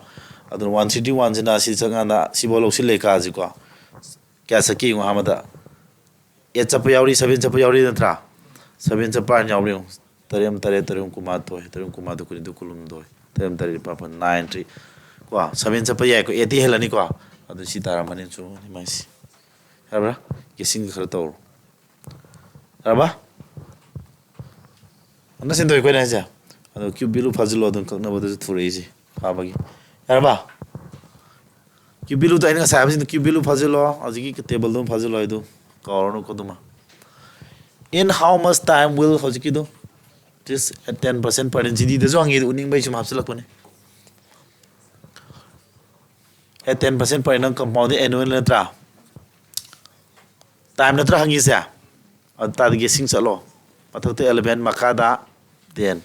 ꯑꯗꯨꯅ ꯋꯥꯟ ꯊ꯭ꯔꯤ ꯊ꯭ꯔꯤ ꯋꯥꯟꯁꯤꯅ ꯁꯤ ꯆꯪꯀꯥꯟꯗ ꯁꯤꯐꯥꯎ ꯂꯧꯁꯤꯜꯂꯦ ꯀꯥꯁꯤꯀꯣ꯫ ꯀꯌꯥ ꯆꯠꯀꯦ ꯌꯦꯡꯉꯣ ꯑꯍꯥꯟꯕꯗ꯫ ꯑꯩꯠ ꯆꯠꯄ ꯌꯥꯎꯔꯤ, ꯁꯚꯦꯟ ꯆꯠꯄ ꯌꯥꯎꯔꯤ ꯅꯠꯇ꯭ꯔꯥ? ꯁꯚꯦꯟ ꯆꯠꯄ ꯍꯥꯟꯅ ꯌꯥꯎꯔꯤ ꯌꯦꯡꯉꯣ꯫ ꯇꯔꯦꯠ ꯑꯃ ꯇꯔꯦꯠ, ꯇꯔꯦꯠ ꯑꯃ ꯀꯨꯟꯃꯥꯊꯣꯏ, ꯇꯔꯦꯠ ꯑꯃ ꯀꯨꯟꯃꯥꯊꯣꯏ, ꯀꯨꯟꯅꯤꯊꯣꯏ, ꯀꯨꯟꯍꯨꯝꯗꯣꯏ, ꯇꯔꯦꯠ ꯑꯃ ꯇꯔꯦꯠ, ꯅꯤꯄꯥꯜ ꯃꯥꯄꯜ, ꯅꯥꯏꯟ ꯊ꯭ꯔꯤ꯫ ꯀꯣ, ꯁꯚꯦꯟ ꯆꯠꯄ ꯌꯥꯏꯀꯣ, ꯑꯩꯠꯇꯤ ꯍꯦꯜꯂꯅꯤꯀꯣ꯫ ꯑꯗꯨ ꯁꯤ ꯇꯥꯔꯝꯃꯅꯤ, ꯆꯨꯝꯃꯅꯤ ꯃꯥꯏꯁꯤ꯫ ꯌꯥꯔꯕ꯭ꯔꯥ? ꯒꯦꯁꯤꯡ ꯈꯔ ꯇꯧꯔꯣ꯫ ꯌꯥꯔꯕ? ꯑꯝꯇ ꯁꯦꯡꯗꯣꯛꯑꯦꯀꯣ ꯑꯩꯅ ꯍꯥꯏꯁꯦ꯫ ꯑꯗꯣ ꯀ꯭ꯌꯨꯕ ꯚꯦꯂꯨ ꯐꯥꯖꯤꯜꯂꯣ, ꯑꯗꯨꯝ ꯀꯛꯅꯕꯗꯁꯨ ꯊꯨꯔꯛꯏꯁꯦ ꯐꯥꯕꯒꯤ꯫ ꯌꯥꯔꯕ? ꯀ꯭ꯌꯨꯕ ꯚꯦꯂꯨꯗꯣ ꯑꯩꯅ ꯉꯁꯥꯏ ꯍꯥꯏꯕꯁꯤꯡꯗꯣ ꯀ꯭ꯌꯨꯕ ꯚꯦꯂꯨ ꯐꯥꯖꯤꯜꯂꯣ, ꯍꯧꯖꯤꯛꯀꯤ ꯇꯦꯕꯜꯗꯣ ꯑꯃ ꯐꯥꯖꯤꯜꯂꯣ, ꯑꯗꯨ ꯀꯥꯎꯔꯅꯨꯀꯣ ꯑꯗꯨꯃ꯫ In how much time will, ꯍꯧꯖꯤꯛꯀꯤꯗꯣ, this at ten percent per annum, ꯖꯤꯗꯤꯗꯁꯨ ꯍꯪꯉꯤ, ꯎꯠꯅꯤꯡꯕꯩ ꯁꯨꯝ ꯍꯥꯞꯆꯤꯜꯂꯛꯄꯅꯦ꯫ At ten percent per annum compounding annual ꯅꯠꯇ꯭ꯔꯥ? ꯇꯥꯏꯝ ꯅꯠꯇ꯭ꯔꯥ ꯍꯪꯉꯤꯁꯦ? ꯑꯗꯨ ꯇꯥꯔꯗꯤ ꯒꯦꯁꯤꯡ ꯆꯠꯂꯣ꯫ ꯃꯊꯛꯇ ꯑꯦꯂꯚꯦꯟ, ꯃꯈꯥꯗ ꯇꯦꯟ꯫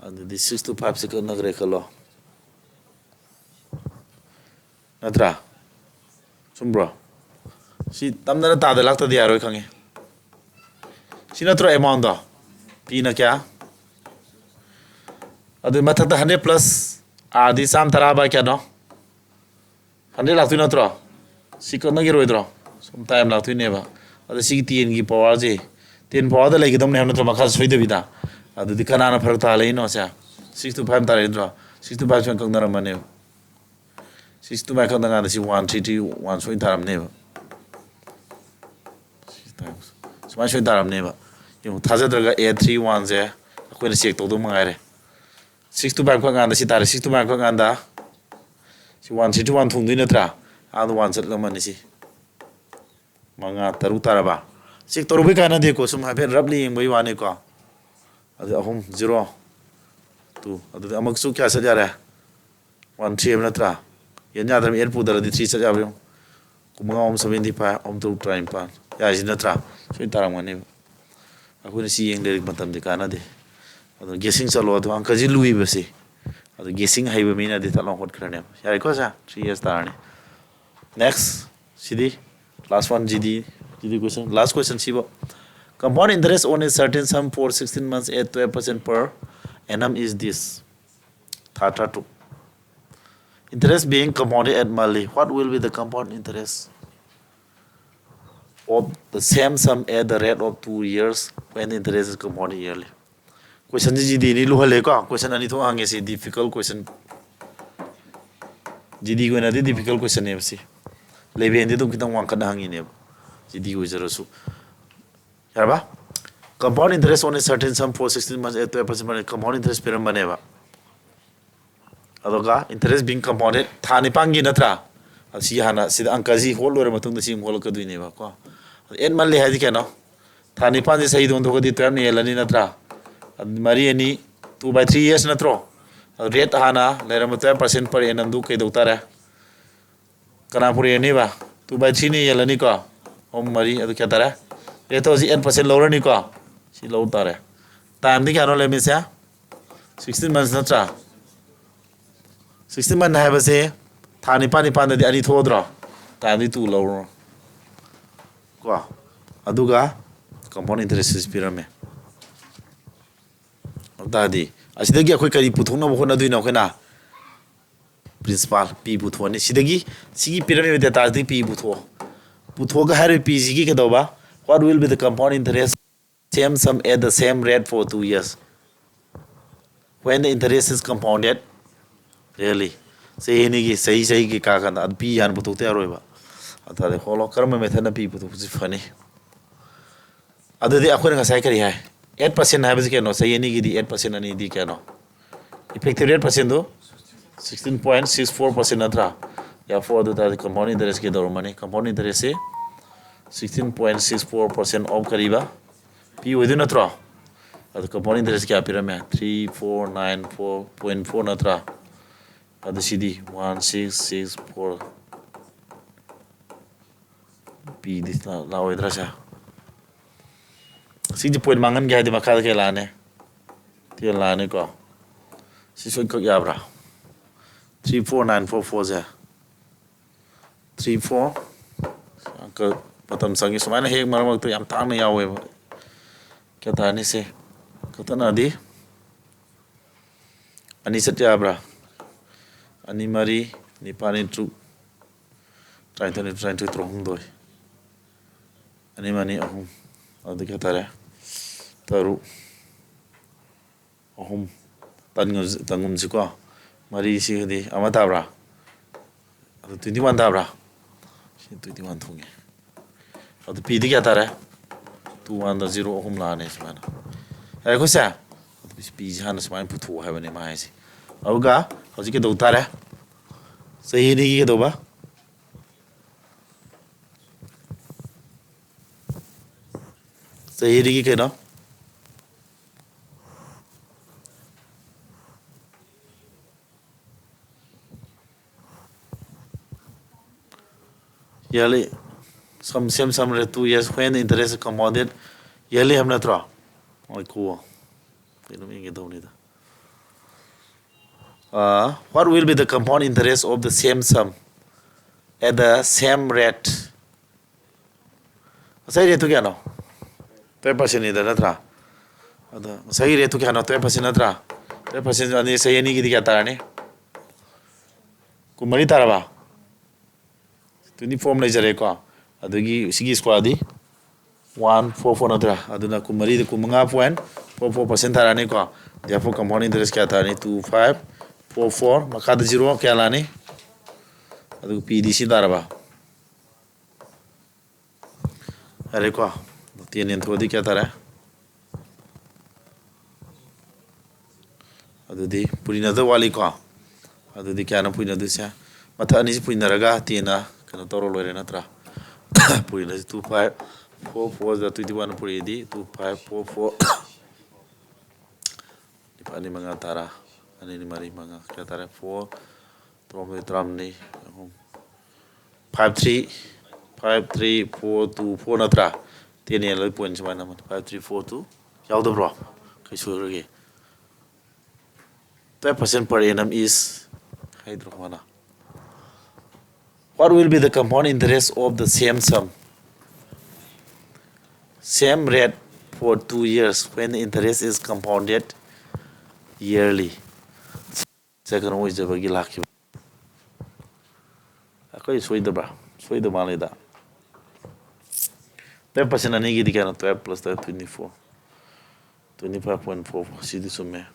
ꯑꯗꯨꯗꯤ ꯁꯤꯛꯁ ꯇꯨ ꯐꯥꯏꯚꯁꯦ ꯀꯛꯅꯈ꯭ꯔꯦ ꯈꯜꯂꯣ꯫ ꯅꯠꯇ꯭ꯔꯥ? ꯆꯨꯝꯕ꯭ꯔꯣ? ꯁꯤ ꯇꯝꯗꯅ ꯇꯥꯗ ꯂꯥꯛꯇꯗꯤ ꯌꯥꯔꯣꯏ ꯈꯪꯉꯤ꯫ ꯁꯤ ꯅꯠꯇ꯭ꯔꯣ amount ꯇꯣ? P ꯅ ꯀꯌꯥ? ꯑꯗꯨ ꯃꯊꯛꯇ hundred plus R ꯗꯤ ꯆꯥꯝꯃ ꯇꯔꯥ by ꯀꯌꯥꯅꯣ? Hundred ꯂꯥꯛꯇꯣꯏ ꯅꯠꯇ꯭ꯔꯣ? ꯁꯤ ꯀꯛꯅꯈꯤꯔꯣꯏꯗ꯭ꯔꯣ? ꯁꯨꯝ time ꯂꯥꯛꯇꯣꯏꯅꯦꯕ꯫ ꯑꯗ ꯁꯤꯒꯤ ten ꯒꯤ power ꯁꯦ, ten power ꯗ ꯂꯩꯒꯗꯕꯅꯦ ꯍꯥꯏꯕ ꯅꯠꯇ꯭ꯔꯣ? ꯃꯈꯥ ꯁꯣꯏꯗꯕꯤꯗ꯫ ꯑꯗꯨꯗꯤ ꯀꯅꯥꯅ ꯐꯔꯛ ꯇꯥꯍꯜꯂꯛꯏꯅꯣ ꯁꯦ? Six to five ꯇꯥꯔꯛꯏꯗ꯭ꯔꯣ? Six to five ꯁꯨꯃꯥꯏꯅ ꯀꯛꯅꯔꯝꯃꯅꯦꯕ꯫ Six to five ꯀꯛꯅ ꯀꯥꯟꯗ ꯁꯤ one three three one ꯁꯣꯏꯅ ꯇꯥꯔꯝꯅꯦꯕ꯫ Six times ꯁꯨꯃꯥꯏꯅ ꯁꯣꯏꯅ ꯇꯥꯔꯝꯅꯦꯕ꯫ ꯌꯦꯡꯉꯨ, ꯊꯥꯖꯗ꯭ꯔꯒ eight three one ꯁꯦ ꯑꯩꯈꯣꯏꯅ check ꯇꯧꯗꯧ ꯃꯉꯥꯏꯔꯦ꯫ Six to five ꯀꯛ ꯀꯥꯟꯗ ꯁꯤ ꯇꯥꯔꯦ꯫ Six to five ꯀꯛ ꯀꯥꯟꯗ ꯁꯤ one three to one ꯊꯨꯡꯗꯣꯏ ꯅꯠꯇ꯭ꯔꯥ? ꯑꯥꯗ one ꯆꯠꯂꯝꯃꯅꯤ ꯁꯤ꯫ ꯃꯉꯥ, ꯇꯔꯨꯛ ꯇꯥꯔꯕ? Check ꯇꯧꯔꯨꯕꯩ ꯀꯥꯟꯅꯗꯦꯀꯣ, ꯁꯨꯝ ꯍꯥꯏꯐꯦꯠ roughly ꯌꯦꯡꯕꯒꯤ ꯋꯥꯅꯤꯀꯣ꯫ ꯑꯗꯨ ꯑꯍꯨꯝ, zero, two, ꯑꯗꯨꯗꯤ ꯑꯃꯨꯛꯁꯨ ꯀꯌꯥ ꯆꯠ ꯌꯥꯔꯦ? One three ꯍꯥꯏꯕ ꯅꯠꯇ꯭ꯔꯥ? N ꯌꯥꯗ꯭ꯔꯕ eight ꯄꯨꯗ꯭ꯔꯗꯤ three ꯆꯠ ꯌꯥꯕ꯭ꯔꯥ ꯌꯦꯡꯉꯨ꯫ ꯀꯨꯟꯃꯉꯥ ꯑꯍꯨꯝ seventy five, ꯑꯍꯨꯝ ꯇꯔꯨꯛ ꯇꯔꯥꯅꯤꯄꯥꯟ꯫ ꯌꯥꯔꯤꯁꯤ ꯅꯠꯇ꯭ꯔꯥ? ꯁꯣꯏ ꯇꯥꯔꯝꯒꯅꯦꯕ꯫ ꯑꯩꯈꯣꯏꯅ ꯁꯤ ꯌꯦꯡ ꯂꯩꯔꯤ ꯃꯇꯝꯗꯤ ꯀꯥꯟꯅꯗꯦ꯫ ꯑꯗꯨꯅ guessing ꯆꯠꯂꯣ꯫ ꯑꯗꯣ ꯑꯪꯀꯁꯤ ꯂꯨꯏꯕꯁꯤ꯫ ꯑꯗꯣ guessing ꯍꯩꯕ ꯃꯤꯅꯗꯤ ꯊꯠ ꯂꯥꯎ ꯍꯣꯠꯈ꯭ꯔꯅꯦꯕ꯫ ꯌꯥꯔꯦꯀꯣ ꯁꯦ? Three years ꯇꯥꯔꯅꯤ꯫ Next, ꯁꯤꯗꯤ last one, G D, G D question, last question ꯁꯤꯕꯣ꯫ Compound interest on a certain sum for sixteen months at twelve percent per annum is this. ꯊꯥ ꯇꯔꯥꯇꯔꯨꯛ꯫ Interest being compounded at monthly. What will be the compound interest of the same sum at the rate of two years when the interest is compounded yearly? Question ꯁꯤ G D ꯅꯤ ꯂꯨꯍꯜꯂꯦꯀꯣ꯫ Question ꯑꯅꯤ ꯊꯣꯛ ꯍꯪꯉꯦ ꯁꯤ, difficult question꯫ G D ꯒꯤ ꯑꯣꯏꯅꯗꯤ difficult question ꯅꯦꯕ ꯁꯤ꯫ Level ꯗꯤ ꯑꯗꯨꯝ ꯈꯤꯇꯪ ꯋꯥꯡꯈꯠꯅ ꯍꯪꯉꯤꯅꯦꯕ, G D ꯒꯤ ꯑꯣꯏꯖꯔꯁꯨ꯫ ꯌꯥꯔꯕ? Compound interest on a certain sum for sixteen months at twelve percent per annum, compound interest ꯄꯤꯔꯝꯕꯅꯦꯕ꯫ ꯑꯗꯨꯒ interest being compounded ꯊꯥ ꯅꯤꯄꯥꯟꯒꯤ ꯅꯠꯇ꯭ꯔꯥ? ꯑꯁꯤ ꯍꯥꯟꯅ ꯁꯤꯗ ꯑꯪꯀꯁꯤ ꯍꯣꯠ ꯂꯣꯏꯔ ꯃꯇꯨꯡꯗ ꯁꯤ ꯑꯃꯨꯛ ꯍꯣꯠꯂꯛꯀꯗꯣꯏꯅꯦꯕꯀꯣ꯫ Eight monthly ꯍꯥꯏꯗꯤ ꯀꯩꯅꯣ? ꯊꯥ ꯅꯤꯄꯥꯟꯁꯦ ꯆꯍꯤꯗ ꯑꯣꯟꯊꯣꯛꯑꯗꯤ twelve ꯅ ꯍꯦꯜꯂꯅꯤ ꯅꯠꯇ꯭ꯔꯥ? ꯑꯗꯨ ꯃꯔꯤ ꯑꯅꯤ, two by three years ꯅꯠꯇ꯭ꯔꯣ? ꯑꯗꯨ rate ꯍꯥꯟꯅ ꯂꯩꯔꯝꯕ twelve percent per annum ꯗꯨ ꯀꯩꯗꯧ ꯇꯥꯔꯦ? ꯀꯅꯥ ꯄꯨꯔꯛꯑꯅꯤꯕ? Two by three ꯅ ꯌꯦꯜꯂꯅꯤꯀꯣ꯫ ꯑꯍꯨꯝ, ꯃꯔꯤ, ꯑꯗꯨ ꯀꯌꯥ ꯇꯥꯔꯦ? Rate ꯇꯣ ꯍꯧꯖꯤꯛ eight percent ꯂꯧꯔꯅꯤꯀꯣ꯫ ꯁꯤ ꯂꯧ ꯇꯥꯔꯦ꯫ Time ꯗꯤ ꯀꯌꯥꯅꯣ ꯂꯩꯔꯝꯃꯤꯁꯦ? Sixteen months ꯅꯠꯇ꯭ꯔꯥ? Sixteen month ꯍꯥꯏꯕꯁꯦ ꯊꯥ ꯅꯤꯄꯥꯜ ꯅꯤꯄꯥꯜꯗꯗꯤ ꯑꯅꯤ ꯊꯣꯛꯑꯗ꯭ꯔꯣ? Times two ꯂꯧꯔꯣ ꯀꯣ꯫ ꯑꯗꯨꯒ compound interest ꯄꯤꯔꯝꯃꯦ꯫ ꯑꯗꯨ ꯇꯥꯔꯗꯤ ꯑꯁꯤꯗꯒꯤ ꯑꯩꯈꯣꯏ ꯀꯔꯤ ꯄꯨꯊꯣꯛꯅꯕ ꯍꯣꯠꯅꯗꯣꯏꯅꯣ? ꯑꯩꯈꯣꯏꯅ principal P ꯄꯨꯊꯣꯛꯑꯅꯤ꯫ ꯁꯤꯗꯒꯤ, ꯁꯤꯒꯤ ꯄꯤꯔꯝꯃꯤꯕ data ꯁꯤꯗꯒꯤ P ꯄꯨꯊꯣꯛꯑꯣ꯫ ꯄꯨꯊꯣꯛꯑꯒ ꯍꯥꯏꯔꯤꯕ P ꯁꯤꯒꯤ ꯀꯩꯗꯧꯕ? What will be the compound interest same sum at the same rate for two years when the interest is compounded yearly? ꯆꯍꯤ ꯑꯅꯤꯒꯤ, ꯆꯍꯤ ꯆꯍꯤꯒꯤ ꯀꯥꯀꯥꯟꯗ ꯑꯗꯨ P ꯍꯥꯟꯅ ꯄꯨꯊꯣꯛꯇ ꯌꯥꯔꯣꯏꯕ꯫ ꯑꯗꯨ ꯇꯥꯔꯗꯤ ꯍꯣꯠꯂꯣ, ꯀꯔꯝꯕ methodꯅ P ꯄꯨꯊꯣꯛꯄꯁꯤ ꯐꯅꯤ? ꯑꯗꯨꯗꯤ ꯑꯩꯈꯣꯏꯅ ꯉꯁꯥꯏ ꯀꯔꯤ ꯍꯥꯏ? Eight percent ꯍꯥꯏꯕꯁꯤ ꯀꯩꯅꯣ? ꯆꯍꯤ ꯑꯅꯤꯒꯤꯗꯤ eight percent ꯑꯅꯤꯗꯤ ꯀꯌꯥꯅꯣ? Effective rate percentꯗꯨ sixteen point six four percent ꯅꯠꯇ꯭ꯔꯥ? Therefore ꯑꯗꯨ ꯇꯥꯔꯗꯤ compound interest ꯀꯩꯗꯧꯔꯝꯃꯅꯤ? Compound interestꯁꯤ sixteen point six four percent of ꯀꯔꯤꯕ? P ꯑꯣꯏꯗꯣꯏ ꯅꯠꯇ꯭ꯔꯣ? ꯑꯗꯨ compound interest ꯀꯌꯥ ꯄꯤꯔꯝꯃꯦ? Three four nine four point four ꯅꯠꯇ꯭ꯔꯥ? ꯑꯗꯨ ꯁꯤꯗꯤ one six six four꯫ Pꯗꯤ ꯂꯥꯛꯑꯣꯏꯗ꯭ꯔꯥ ꯁꯦ? ꯁꯤꯗꯤ point ꯃꯥꯡꯍꯟꯒꯦ ꯍꯥꯏꯗꯤ ꯃꯈꯥꯗ ꯀꯌꯥ ꯂꯥꯛꯑꯅꯤ? Ten ꯂꯥꯛꯑꯅꯤꯀꯣ꯫ ꯁꯤ ꯁꯣꯏ ꯀꯛ ꯌꯥꯕ꯭ꯔꯥ? Three four nine four fourꯁꯦ꯫ Three four꯫ ꯃꯇꯝ ꯆꯪꯉꯤ꯫ ꯁꯨꯃꯥꯏꯅ ꯍꯦꯛ ꯃꯔꯛ ꯃꯔꯛꯇ ꯌꯥꯝ ꯇꯥꯡꯅ ꯌꯥꯎꯋꯦꯕ꯫ ꯀꯌꯥ ꯇꯥꯔꯅꯤ ꯁꯦ? ꯀꯛꯊꯠꯅꯔꯗꯤ ꯑꯅꯤ ꯆꯠ ꯌꯥꯕ꯭ꯔꯥ? ꯑꯅꯤ ꯃꯔꯤ, ꯅꯤꯄꯥꯜ ꯅꯤꯄꯥꯜ ꯇꯔꯨꯛ, ꯇꯔꯥꯅꯤꯊꯣꯏ ꯅꯤꯄꯥꯜ ꯇꯔꯥꯅꯤꯊꯣꯏ ꯇꯔꯨꯛ ꯍꯨꯝꯗꯣꯏ, ꯑꯅꯤ ꯑꯃ ꯑꯅꯤ ꯑꯍꯨꯝ, ꯑꯗꯨꯗꯤ ꯀꯌꯥ ꯇꯥꯔꯦ? ꯇꯔꯨꯛ꯫ ꯑꯍꯨꯝ꯫ ꯇꯟꯒꯨꯝꯁꯤꯀꯣ꯫ ꯃꯔꯤꯁꯤꯒꯗꯤ ꯑꯃ ꯇꯥꯕ꯭ꯔꯥ? ꯑꯗꯨ twenty one ꯇꯥꯕ꯭ꯔꯥ? ꯁꯤ twenty one ꯊꯣꯛꯉꯦ꯫ ꯑꯗꯨ Pꯗꯤ ꯀꯌꯥ ꯇꯥꯔꯦ? Two one ꯗ zero ꯑꯍꯨꯝ ꯂꯥꯛꯑꯅꯤ ꯁꯨꯃꯥꯏꯅ꯫ ꯌꯥꯔꯦꯀꯣ ꯁꯦ? ꯑꯗꯨ Pꯁꯤ ꯍꯥꯟꯅ ꯁꯨꯃꯥꯏꯅ ꯄꯨꯊꯣꯛꯑꯣ ꯍꯥꯏꯕꯅꯦ ꯃꯥ ꯍꯥꯏꯁꯦ꯫ ꯑꯗꯨꯒ ꯍꯧꯖꯤꯛ ꯀꯩꯗꯧ ꯇꯥꯔꯦ? ꯆꯍꯤ ꯑꯅꯤꯒꯤ ꯀꯩꯗꯧꯕ? ꯆꯍꯤ ꯑꯅꯤꯒꯤ ꯀꯩꯅꯣ? Yearly, sum, same sum rate two years when interest compounded yearly ꯍꯥꯏꯕ ꯅꯠꯇ꯭ꯔꯣ? ꯍꯣꯏ, ꯀꯣ꯫ ꯀꯩꯅꯣꯝ ꯌꯦꯡꯒꯦ ꯇꯧꯕꯅꯤꯗ꯫ Uh, what will be the compound interest of the same sum at the same rate? ꯉꯁꯥꯏ ꯔꯦꯠꯇꯨ ꯀꯌꯥꯅꯣ? ꯇꯨꯌꯦꯜꯞ ꯄꯥꯔꯁꯦꯟꯅꯤꯗ ꯅꯠꯇ꯭ꯔꯥ? ꯑꯗꯣ ꯉꯁꯥꯏꯒꯤ ꯔꯦꯠꯇꯨ ꯀꯌꯥꯅꯣ? ꯇꯨꯌꯦꯜꯞ ꯄꯥꯔꯁꯦꯟ ꯅꯠꯇ꯭ꯔꯥ? ꯇꯨꯌꯦꯜꯞ ꯄꯥꯔꯁꯦꯟ ꯑꯅꯤ, ꯆꯍꯤ ꯑꯅꯤꯒꯤꯗꯤ ꯀꯌꯥ ꯇꯥꯔꯅꯤ? ꯀꯨꯟꯃꯔꯤ ꯇꯥꯔꯕ? ꯇ꯭ꯋꯦꯟꯇꯤ ꯐꯣꯔ ꯑꯃ ꯂꯩꯖꯔꯦꯀꯣ꯫ ꯑꯗꯒꯤ ꯁꯤꯒꯤ ꯁ꯭ꯀ꯭ꯋꯥꯔꯗꯤ ꯋꯥꯟ ꯐꯣꯔ ꯐꯣꯔ ꯅꯠꯇ꯭ꯔꯥ? ꯑꯗꯨꯅ ꯀꯨꯟꯃꯔꯤꯗ ꯀꯨꯟꯃꯉꯥ ꯄꯣꯏꯟ ꯐꯣꯔ ꯐꯣꯔ ꯄꯥꯔꯁꯦꯟ ꯇꯥꯔꯅꯤꯀꯣ꯫ Therefore compound interest ꯀꯌꯥ ꯇꯥꯔꯅꯤ? Two five four four. ꯃꯈꯥꯗ ꯖꯤꯔꯣ ꯀꯌꯥ ꯂꯥꯛꯑꯅꯤ? ꯑꯗꯨꯒ ꯄꯤꯗꯤ ꯁꯤ ꯇꯥꯔꯕ? ꯌꯥꯔꯦꯀꯣ꯫ ꯇꯦꯟ ꯌꯦꯟꯊꯣꯛꯑꯗꯤ ꯀꯌꯥ ꯇꯥꯔꯦ? ꯑꯗꯨꯗꯤ ꯄꯨꯔꯤꯅꯗ ꯋꯥꯠꯂꯤꯀꯣ꯫ ꯑꯗꯨꯗꯤ ꯀꯌꯥꯅꯣ ꯄꯨꯔꯤꯅꯗꯣꯏꯁꯦ? ꯃꯊꯛ ꯑꯅꯤꯁꯤ ꯄꯨꯔꯤꯅꯔꯒ ꯇꯦꯟꯅ ꯀꯩꯅꯣ ꯇꯧꯔ ꯂꯣꯏꯔꯦ ꯅꯠꯇ꯭ꯔꯥ? ꯄꯨꯔꯤꯅꯁꯤ ꯇꯨ ꯐꯥꯏꯚ ꯐꯣꯔ ꯐꯣꯔꯗ ꯇ꯭ꯋꯦꯟꯇꯤ ꯋꯥꯟ ꯄꯨꯔꯤꯗꯤ ꯇꯨ ꯐꯥꯏꯚ ꯐꯣꯔ ꯐꯣꯔ꯫ ꯅꯤꯄꯥꯜ ꯑꯅꯤ ꯃꯉꯥ ꯇꯔꯥ, ꯑꯅꯤ ꯑꯅꯤ ꯃꯔꯤ ꯃꯉꯥ ꯀꯌꯥ ꯇꯥꯔꯦ? ꯐꯣꯔ, ꯇꯔꯥꯍꯨꯝꯗꯣꯏ, ꯇꯔꯥꯃꯔꯤ, ꯑꯍꯨꯝ, five three, five three four two four ꯅꯠꯇ꯭ꯔꯥ? ꯇꯦꯟ ꯌꯦꯜꯂꯣꯏ ꯄꯣꯏꯟ ꯁꯨꯃꯥꯏꯅ ꯑꯃꯅꯤ꯫ ꯐꯥꯏꯚ ꯊ꯭ꯔꯤ ꯐꯣꯔ ꯇꯨ ꯌꯥꯎꯗꯕ꯭ꯔꯣ? ꯀꯩ ꯁꯣꯏꯔꯒꯦ? Twelve percent per annum is ꯍꯥꯏꯗ꯭ꯔꯣ ꯃꯥꯅ? What will be the compound interest of the same sum, same rate for two years when the interest is compounded yearly? ꯁꯦ ꯀꯩꯅꯣ ꯑꯣꯏꯖꯕꯒꯤ ꯂꯥꯛꯈꯤꯕ꯫ ꯑꯩꯈꯣꯏ ꯁꯣꯏꯗꯕ꯭ꯔꯥ? ꯁꯣꯏꯗ ꯃꯥꯜꯂꯦꯗ꯫ Twelve percent ꯑꯅꯤꯒꯤꯗꯤ ꯀꯌꯥꯅꯣ? Twelve plus twelve, twenty four, twenty five point four four꯫ ꯁꯤꯗꯤ ꯆꯨꯝꯃꯦ꯫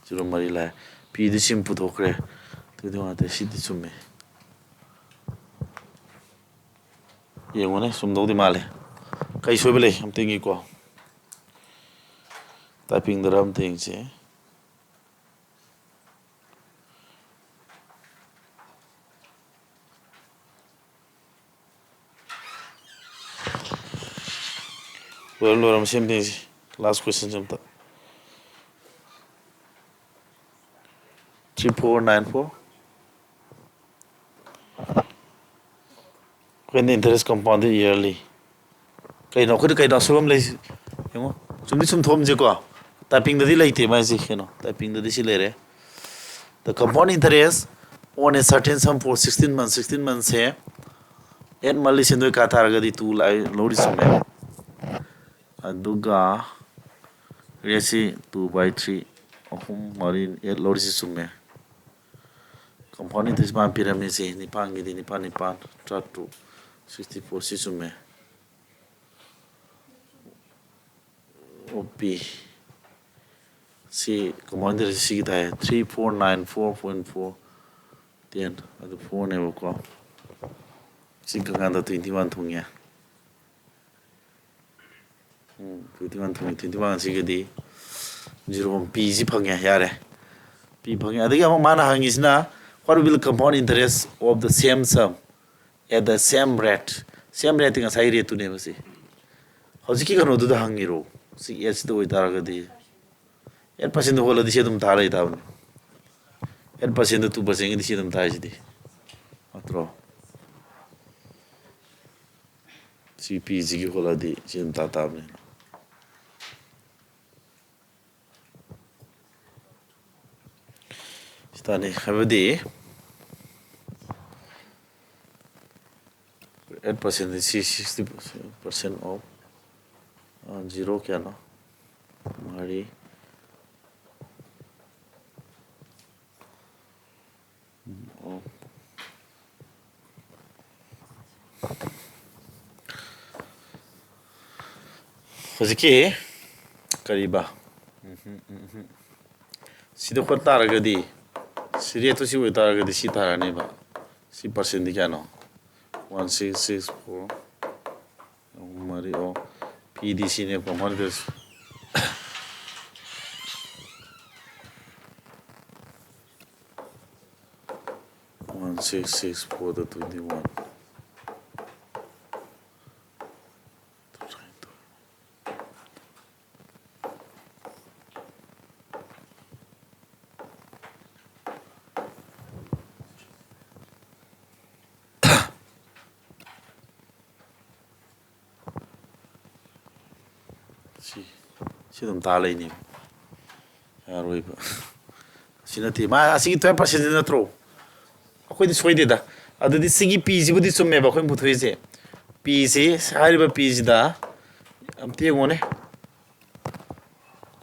ꯖꯤꯔꯣ ꯃꯔꯤ ꯂꯥꯛꯑꯦ꯫ ꯄꯤꯗꯤ ꯁꯤꯝ ꯄꯨꯊꯣꯛꯈ꯭ꯔꯦ꯫ ꯑꯗꯨꯗꯤ ꯅꯨꯡꯉꯥꯏꯇꯦ꯫ ꯁꯤꯗꯤ ꯆꯨꯝꯃꯦ꯫ ꯌꯦꯡꯉꯨꯅꯦ, ꯆꯨꯝꯗꯧꯗꯤ ꯃꯥꯜꯂꯦ꯫ ꯀꯩ ꯁꯣꯏꯕ ꯂꯩ? ꯑꯝꯇ ꯌꯦꯡꯒꯦꯀꯣ꯫ ꯇꯥꯏꯄꯤꯡꯗꯔ ꯑꯝꯇ ꯌꯦꯡꯁꯦ꯫ ꯂꯣꯏꯔ ꯂꯣꯏꯔ ꯃꯁꯤꯡ ꯑꯝꯇ ꯌꯦꯡꯁꯤ꯫ Last question ꯑꯝꯇ꯫ Three four nine four꯫ When interest compounded yearly꯫ ꯀꯩꯅꯣ ꯑꯩꯈꯣꯏꯗ ꯀꯩꯅꯣ ꯑꯁꯣꯏꯕ ꯑꯃ ꯂꯩ? ꯌꯦꯡꯉꯣ꯫ ꯆꯨꯝꯗꯤ ꯆꯨꯝꯊꯣꯛꯑꯝꯁꯦꯀꯣ꯫ ꯇꯥꯏꯄꯤꯡꯗꯗꯤ ꯂꯩꯇꯦ ꯃꯥꯏꯁꯦ꯫ ꯀꯩꯅꯣ ꯇꯥꯏꯄꯤꯡꯗꯗꯤ ꯁꯤ ꯂꯩꯔꯦ꯫ The compound interest on a certain sum for sixteen months, sixteen months say eight monthly ꯁꯦꯟꯗꯣꯏ ꯀꯥ ꯇꯥꯔꯒꯗꯤ two ꯂꯥꯛꯑꯦ, ꯂꯧꯔꯤ ꯆꯨꯝꯃꯦ꯫ ꯑꯗꯨꯒ rate ꯁꯤ two by three, ꯑꯍꯨꯝ, ꯃꯔꯤ, eight ꯂꯧꯔꯤꯁꯤ ꯆꯨꯝꯃꯦ꯫ Compound interest ꯃꯥꯅ ꯄꯤꯔꯝꯃꯤꯁꯦ ꯅꯤꯄꯥꯟꯒꯤꯗꯤ ꯅꯤꯄꯥꯟ, ꯅꯤꯄꯥꯟ, ꯇꯔꯥꯇꯔꯨꯛ, sixty four ꯁꯤ ꯆꯨꯝꯃꯦ꯫ ꯑꯣ ꯄꯤ ꯁꯤ compound interest ꯁꯤꯒꯤ ꯇꯥꯏ, three, four, nine, four point four, ten, ꯑꯗꯨ four ꯅꯦꯕꯀꯣ꯫ ꯁꯤ ꯀꯀꯥꯟꯗ twenty one ꯊꯨꯡꯉꯦ꯫ ꯎꯝ, twenty one ꯊꯨꯡꯉꯦ꯫ Twenty one ꯁꯤꯒꯗꯤ zero, P ꯁꯤ ꯐꯪꯉꯦ, ꯌꯥꯔꯦ꯫ P ꯐꯪꯉꯦ꯫ ꯑꯗꯒꯤ ꯑꯃꯨꯛ ꯃꯥꯅ ꯍꯪꯉꯤꯁꯤꯅ, "What will compound interest of the same sum at the same rate?" Same rate T ꯉꯁꯥꯏ rate ꯇꯨꯅꯦꯕ ꯁꯤ꯫ ꯍꯧꯖꯤꯛꯀꯤ ꯀꯩꯅꯣꯗꯨꯗ ꯍꯪꯉꯤꯔꯣ? ꯁꯤ eight ꯁꯤꯗ ꯑꯣꯏꯇꯥꯔꯒꯗꯤ eight percent ꯍꯣꯜꯂꯗꯤ ꯁꯤ ꯑꯗꯨꯝ ꯇꯥ ꯂꯩ ꯇꯥꯕꯅꯤ꯫ Eight percent two percent ꯒꯤꯗꯤ ꯁꯤ ꯑꯗꯨꯝ ꯇꯥꯏꯁꯤꯗꯤ, ꯅꯠꯇ꯭ꯔꯣ? ꯁꯤ P ꯁꯤꯒꯤ ꯍꯣꯜꯂꯗꯤ ꯁꯤ ꯑꯗꯨꯝ ꯇꯥ ꯇꯥꯕꯅꯤ꯫ ꯁꯤ ꯇꯥꯅꯤ ꯍꯥꯏꯕꯗꯤ eight percent ꯁꯤ sixty percent of, ꯑ, zero ꯀꯌꯥꯅꯣ? ꯃꯔꯤ꯫ ꯎꯝ, ꯑꯣ꯫ ꯍꯧꯖꯤꯛꯀꯤ ꯀꯔꯤꯕ? ꯎꯝꯍꯨꯝ, ꯎꯝꯍꯨꯝ꯫ ꯁꯤꯗ ꯍꯣꯠ ꯇꯥꯔꯒꯗꯤ, ꯁꯤ rate ꯇꯨ ꯁꯤ ꯑꯣꯏ ꯇꯥꯔꯒꯗꯤ ꯁꯤ ꯇꯥꯔꯅꯦꯕ꯫ ꯁꯤ percent ꯗꯤ ꯀꯌꯥꯅꯣ? One six six four꯫ ꯑꯍꯨꯝ, ꯃꯔꯤ, ꯑꯣ, P ꯗꯤ ꯁꯤꯅꯦ, compound interest꯫ One six six four ꯗ twenty one꯫ ꯁꯤ, ꯁꯤ ꯑꯗꯨꯝ ꯇꯥ ꯂꯩꯅꯦꯕ꯫ ꯌꯥꯔꯣꯏꯕ꯫ ꯁꯤ ꯅꯠꯇꯦ, ꯃꯥ ꯑꯁꯤꯒꯤ twelve percent ꯅꯠꯇ꯭ꯔꯣ? ꯑꯩꯈꯣꯏꯗꯤ ꯁꯣꯏꯗꯦꯗ꯫ ꯑꯗꯨꯗꯤ ꯁꯤꯒꯤ ꯄꯤꯁꯤꯕꯨꯗꯤ ꯆꯨꯝꯃꯦꯕ ꯑꯩꯈꯣꯏꯅ ꯄꯨꯊꯣꯛꯏꯁꯦ꯫ ꯄꯤꯁꯤ, ꯍꯥꯏꯔꯤꯕ ꯄꯤꯁꯤꯗ ꯑꯝꯇ ꯌꯦꯡꯉꯣꯅꯦ꯫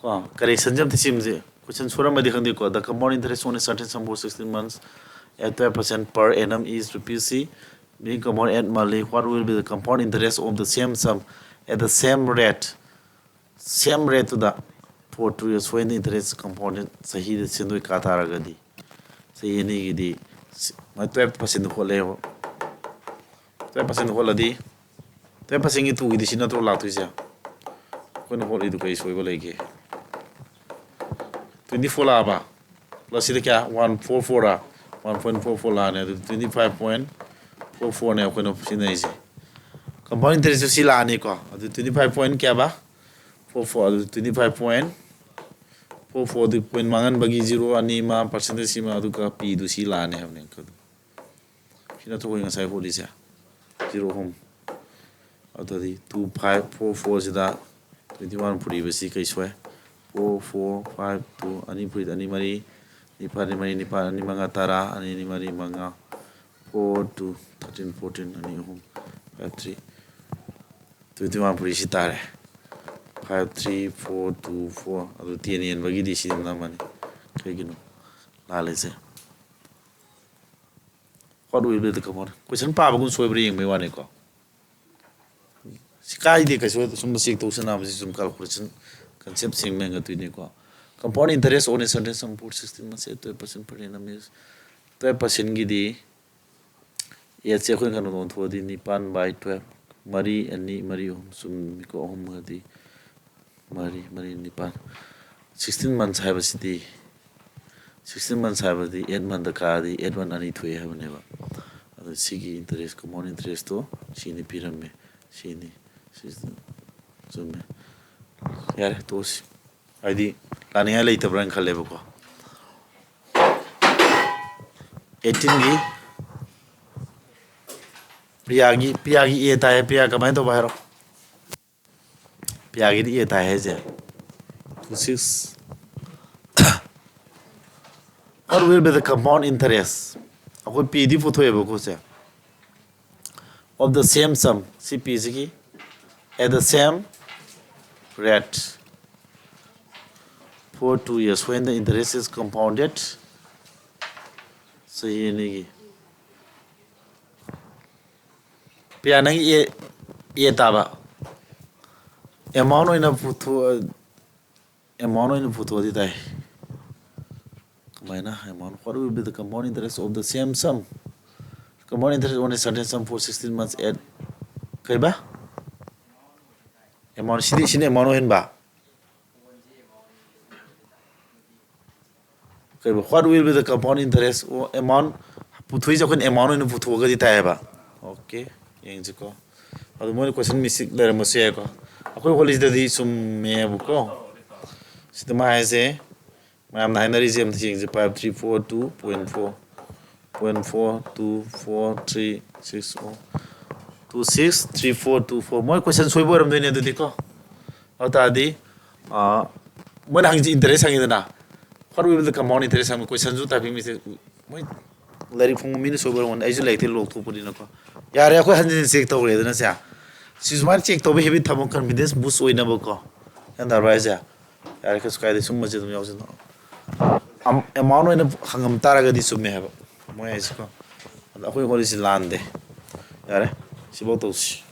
ꯀꯣ, ꯀꯔꯦꯛꯁꯟꯁꯦ ꯑꯝꯇ ꯁꯦꯝꯁꯦ꯫ ꯀꯣꯏꯁꯟ ꯁꯣꯏꯔꯝꯃꯗꯤ ꯈꯪꯗꯦꯀꯣ꯫ The compound interest on a certain sum for sixteen months at twelve percent per annum is rupees C. Being compound at monthly, what will be the compound interest of the same sum at the same rate? Same rate ꯇꯨꯗ for two years, when the interest compound ꯆꯍꯤꯗ ꯁꯦꯟꯗꯣꯏ ꯀꯥ ꯇꯥꯔꯒꯗꯤ, ꯆꯍꯤ ꯑꯅꯤꯒꯤꯗꯤ ꯁꯤ-, ꯃꯥꯏ twelve percent ꯍꯣꯠꯂꯦꯕ꯫ Twelve percent ꯍꯣꯠꯂꯗꯤ, twelve percent ꯒꯤ two ꯒꯤꯗꯤ ꯁꯤ ꯅꯠꯇ꯭ꯔꯣ ꯂꯥꯛꯇꯣꯏꯁꯦ? ꯑꯩꯈꯣꯏꯅ ꯍꯣꯠꯂꯤꯗꯨ ꯀꯩ ꯁꯣꯏꯕ ꯂꯩꯒꯦ? Twenty four ꯂꯥꯛꯑꯕ? Plus ꯁꯤꯗ ꯀꯌꯥ? One four four ꯔꯥ? One point four four ꯂꯥꯛꯑꯅꯤ꯫ ꯑꯗꯨ twenty five point four four ꯅꯦ ꯑꯩꯈꯣꯏꯅ ꯁꯤꯖꯤꯟꯅꯔꯤꯁꯦ꯫ Compound interest ꯁꯤ ꯂꯥꯛꯑꯅꯤꯀꯣ꯫ ꯑꯗꯨ twenty five point ꯀꯌꯥꯕ? Four four꯫ ꯑꯗꯨ twenty five point four four ꯗꯨ point ꯃꯥꯡꯍꯟꯕꯒꯤ zero ꯑꯅꯤ ꯑꯃ, percentage ꯁꯤꯃ, ꯑꯗꯨꯒ ꯄꯤꯗꯨ ꯁꯤ ꯂꯥꯛꯑꯅꯤ ꯍꯥꯏꯕꯅꯦ꯫ ꯁꯤ ꯅꯠꯇ꯭ꯔꯣ ꯑꯩꯈꯣꯏ ꯉꯁꯥꯏ ꯍꯣꯠꯂꯤꯁꯦ? Zero ꯑꯍꯨꯝ꯫ ꯑꯗꯨꯗꯤ two five four four ꯁꯤꯗ twenty one ꯄꯨꯔꯤꯕꯁꯤ ꯀꯩ ꯁꯣꯏ? Four four five two, ꯑꯅꯤ ꯐꯨꯔꯤꯠ ꯑꯅꯤ ꯃꯔꯤ, ꯅꯤꯄꯥꯜ ꯑꯅꯤ ꯃꯔꯤ ꯅꯤꯄꯥꯜ, ꯑꯅꯤ ꯃꯉꯥ ꯇꯔꯥ, ꯑꯅꯤ ꯑꯅꯤ ꯃꯔꯤ ꯃꯉꯥ, four two, thirteen fourteen, ꯑꯅꯤ ꯑꯍꯨꯝ, five three, twenty one ꯐꯨꯔꯤꯁꯤ ꯇꯥꯔꯦ꯫ Five three four two four꯫ ꯑꯗꯨ ten ꯌꯦꯟꯕꯒꯤꯗꯤ ꯁꯤ ꯑꯗꯨꯝ ꯅꯝꯃꯅꯤ꯫ ꯀꯩꯒꯤꯅꯣ ꯂꯥꯜꯂꯤꯁꯦ? What will be the compound? ꯀꯣꯏꯁꯟ ꯄꯥꯕꯒꯨꯝ ꯁꯣꯏꯕ꯭ꯔꯥ ꯌꯦꯡꯕꯩ ꯋꯥꯅꯤꯀꯣ꯫ ꯁꯤ ꯀꯥꯏꯗꯦ ꯀꯩꯁꯨ, ꯁꯨꯝꯕ ꯆꯦꯛ ꯇꯧꯁꯟꯅꯕꯁꯤ ꯁꯨꯝ calculation concept ꯁꯦꯡꯕ ꯍꯦꯟꯒꯠꯇꯣꯏꯅꯤꯀꯣ꯫ Compound interest on a certain sum for sixteen months at twelve percent per annum is, twelve percent ꯒꯤꯗꯤ eight ꯁꯦ ꯑꯩꯈꯣꯏꯅ ꯀꯩꯅꯣꯗ ꯑꯣꯟꯊꯣꯛꯑꯗꯤ ꯅꯤꯄꯥꯟ by twelve, ꯃꯔꯤ ꯑꯅꯤ ꯃꯔꯤ ꯑꯍꯨꯝ ꯆꯨꯝꯃꯤꯀꯣ, ꯑꯍꯨꯝ ꯑꯃꯗꯤ ꯃꯔꯤ ꯃꯔꯤ ꯅꯤꯄꯥꯟ꯫ Sixteen months ꯍꯥꯏꯕꯁꯤꯗꯤ, sixteen months ꯍꯥꯏꯕꯗꯤ eight month ꯀꯥꯔꯗꯤ eight one ꯑꯅꯤ ꯊꯣꯛꯑꯦ ꯍꯥꯏꯕꯅꯦꯕ꯫ ꯑꯗꯣ ꯁꯤꯒꯤ interest, compound interest ꯇꯣ ꯁꯤꯅꯤ ꯄꯤꯔꯝꯃꯦ, ꯁꯤꯅꯤ, ꯁꯤ ꯆꯨꯝꯃꯦ꯫ ꯌꯥꯔꯦ, ꯇꯣꯛꯑꯁꯤ꯫ ꯍꯥꯏꯗꯤ ꯂꯥꯛꯅꯤꯡꯉꯥꯏ ꯂꯩꯇꯕ꯭ꯔꯥꯅ ꯈꯜꯂꯦꯕꯀꯣ꯫ Eighteen ꯒꯤ ꯄ꯭ꯔꯤꯌꯥꯒꯤ, ꯄ꯭ꯔꯤꯌꯥꯒꯤ A ꯇꯥꯏ꯫ ꯄ꯭ꯔꯤꯌꯥ ꯀꯃꯥꯏꯅ ꯇꯧꯕ ꯍꯥꯏꯔꯣ? ꯄ꯭ꯔꯤꯌꯥꯒꯤꯗꯤ A ꯇꯥꯏ ꯍꯥꯏꯁꯦ꯫ Two six, What will be the compound interest? ꯑꯩꯈꯣꯏ ꯄꯤꯗꯤ ꯄꯨꯊꯣꯛꯑꯦꯕꯀꯣ ꯁꯦ, of the same sum, ꯁꯤ ꯄꯤꯁꯤꯒꯤ, at the same rate for two years when the interest is compounded. ꯆꯍꯤ ꯑꯅꯤꯒꯤ꯫ ꯄꯤꯌꯥ, ꯅꯪ ꯑꯦ, ꯑꯦ ꯇꯥꯕ? ꯑꯦꯃꯥꯎꯟ ꯑꯣꯏꯅ ꯄꯨꯊꯣꯛ ꯑꯦꯃꯥꯎꯟ ꯑꯣꯏꯅ ꯄꯨꯊꯣꯛꯑꯗꯤ ꯇꯥꯏ꯫ ꯀꯃꯥꯏꯅ? Amount, what will be the compound interest of the same sum? Compound interest on a certain sum for sixteen months at, ꯀꯩꯕ? ꯑꯦꯃꯥꯎꯟ, ꯁꯤꯗꯤ, ꯁꯤꯅ ꯑꯦꯃꯥꯎꯟ ꯑꯣꯏꯍꯟꯕ꯫ ꯀꯩꯕ? What will be the compound interest? ꯑꯣ, ꯑꯦꯃꯥꯎꯟ ꯄꯨꯊꯣꯛꯏꯁꯦ ꯑꯩꯈꯣꯏꯅ ꯑꯦꯃꯥꯎꯟ ꯑꯣꯏꯅ ꯄꯨꯊꯣꯛꯑꯒꯗꯤ ꯇꯥꯏꯌꯦꯕ꯫ ꯑꯣꯀꯦ, ꯌꯦꯡꯁꯤꯀꯣ꯫ ꯑꯗꯨ ꯃꯣꯏꯅ ꯀꯣꯏꯁꯟ ꯃꯤꯁꯇꯦꯛ ꯂꯩꯔꯝꯕꯁꯨ ꯌꯥꯏꯀꯣ꯫ ꯑꯩꯈꯣꯏ ꯍꯣꯠꯂꯤꯁꯤꯗꯗꯤ ꯆꯨꯝꯃꯦꯕꯀꯣ꯫ ꯁꯤꯗ ꯃꯥ ꯍꯥꯏꯁꯦ, ꯃꯌꯥꯝꯅ ꯍꯥꯏꯅꯔꯤꯁꯦ ꯑꯝꯇ ꯌꯦꯡꯁꯦ꯫ Five three four two point four, point four two four three six, oh, two six three four two four꯫ ꯃꯣꯏ ꯀꯣꯏꯁꯟ ꯁꯣꯏꯕ ꯑꯣꯏꯔꯝꯗꯣꯏꯅꯦ ꯑꯗꯨꯗꯤꯀꯣ꯫ ꯑꯗꯨ ꯇꯥꯔꯗꯤ, ꯑꯥ, ꯃꯣꯏꯅ ꯍꯪꯉꯤꯁꯦ interest ꯍꯪꯉꯤꯗꯅ, what will be the compound interest ꯍꯪꯕ ꯀꯣꯏꯁꯟꯁꯨ typing mistake꯫ ꯃꯣꯏ ꯂꯥꯏꯔꯤꯛ ꯐꯣꯡꯕ ꯃꯤꯅ ꯁꯣꯏꯕ ꯑꯣꯏꯔꯝꯒꯅꯤ, ꯑꯩꯁꯨ ꯂꯥꯏꯔꯤꯛꯇꯤ ꯂꯧꯊꯣꯛꯄꯅꯤꯅꯀꯣ꯫ ꯌꯥꯔꯦ, ꯑꯩꯈꯣꯏ ꯍꯟꯖꯤꯟ ꯍꯟꯖꯤꯟ ꯆꯦꯛ ꯇꯧꯔꯦꯗꯅ ꯁꯦ꯫ ꯁꯤ ꯁꯨꯃꯥꯏꯅ ꯆꯦꯛ ꯇꯧꯕ ꯍꯦꯕꯤꯠ ꯊꯝꯃꯣ, ꯀꯟꯐꯤꯗꯦꯟꯁ ꯕꯨꯁ ꯑꯣꯏꯅꯕꯀꯣ꯫ ꯒ꯭ꯌꯥꯟ ꯇꯥꯕ꯭ꯔꯥ ꯍꯥꯏꯁꯦ? ꯌꯥꯔꯦ, ꯀꯩꯁꯨ ꯀꯥꯏꯗꯦ, ꯁꯨꯝꯕꯁꯦ ꯑꯗꯨꯝ ꯌꯥꯎꯁꯤꯜꯂꯣ꯫ ꯑꯝ-, ꯑꯦꯃꯥꯎꯟ ꯑꯣꯏꯅ ꯍꯪꯉꯝ ꯇꯥꯔꯒꯗꯤ ꯆꯨꯝꯃꯦ ꯍꯥꯏꯕ ꯃꯣꯏ ꯍꯥꯏꯁꯤꯀꯣ꯫ ꯑꯗ ꯑꯩꯈꯣꯏ ꯍꯣꯠꯂꯤꯁꯤ ꯂꯥꯟꯗꯦ꯫ ꯌꯥꯔꯦ, ꯁꯤꯐꯧ ꯇꯧꯁꯤ꯫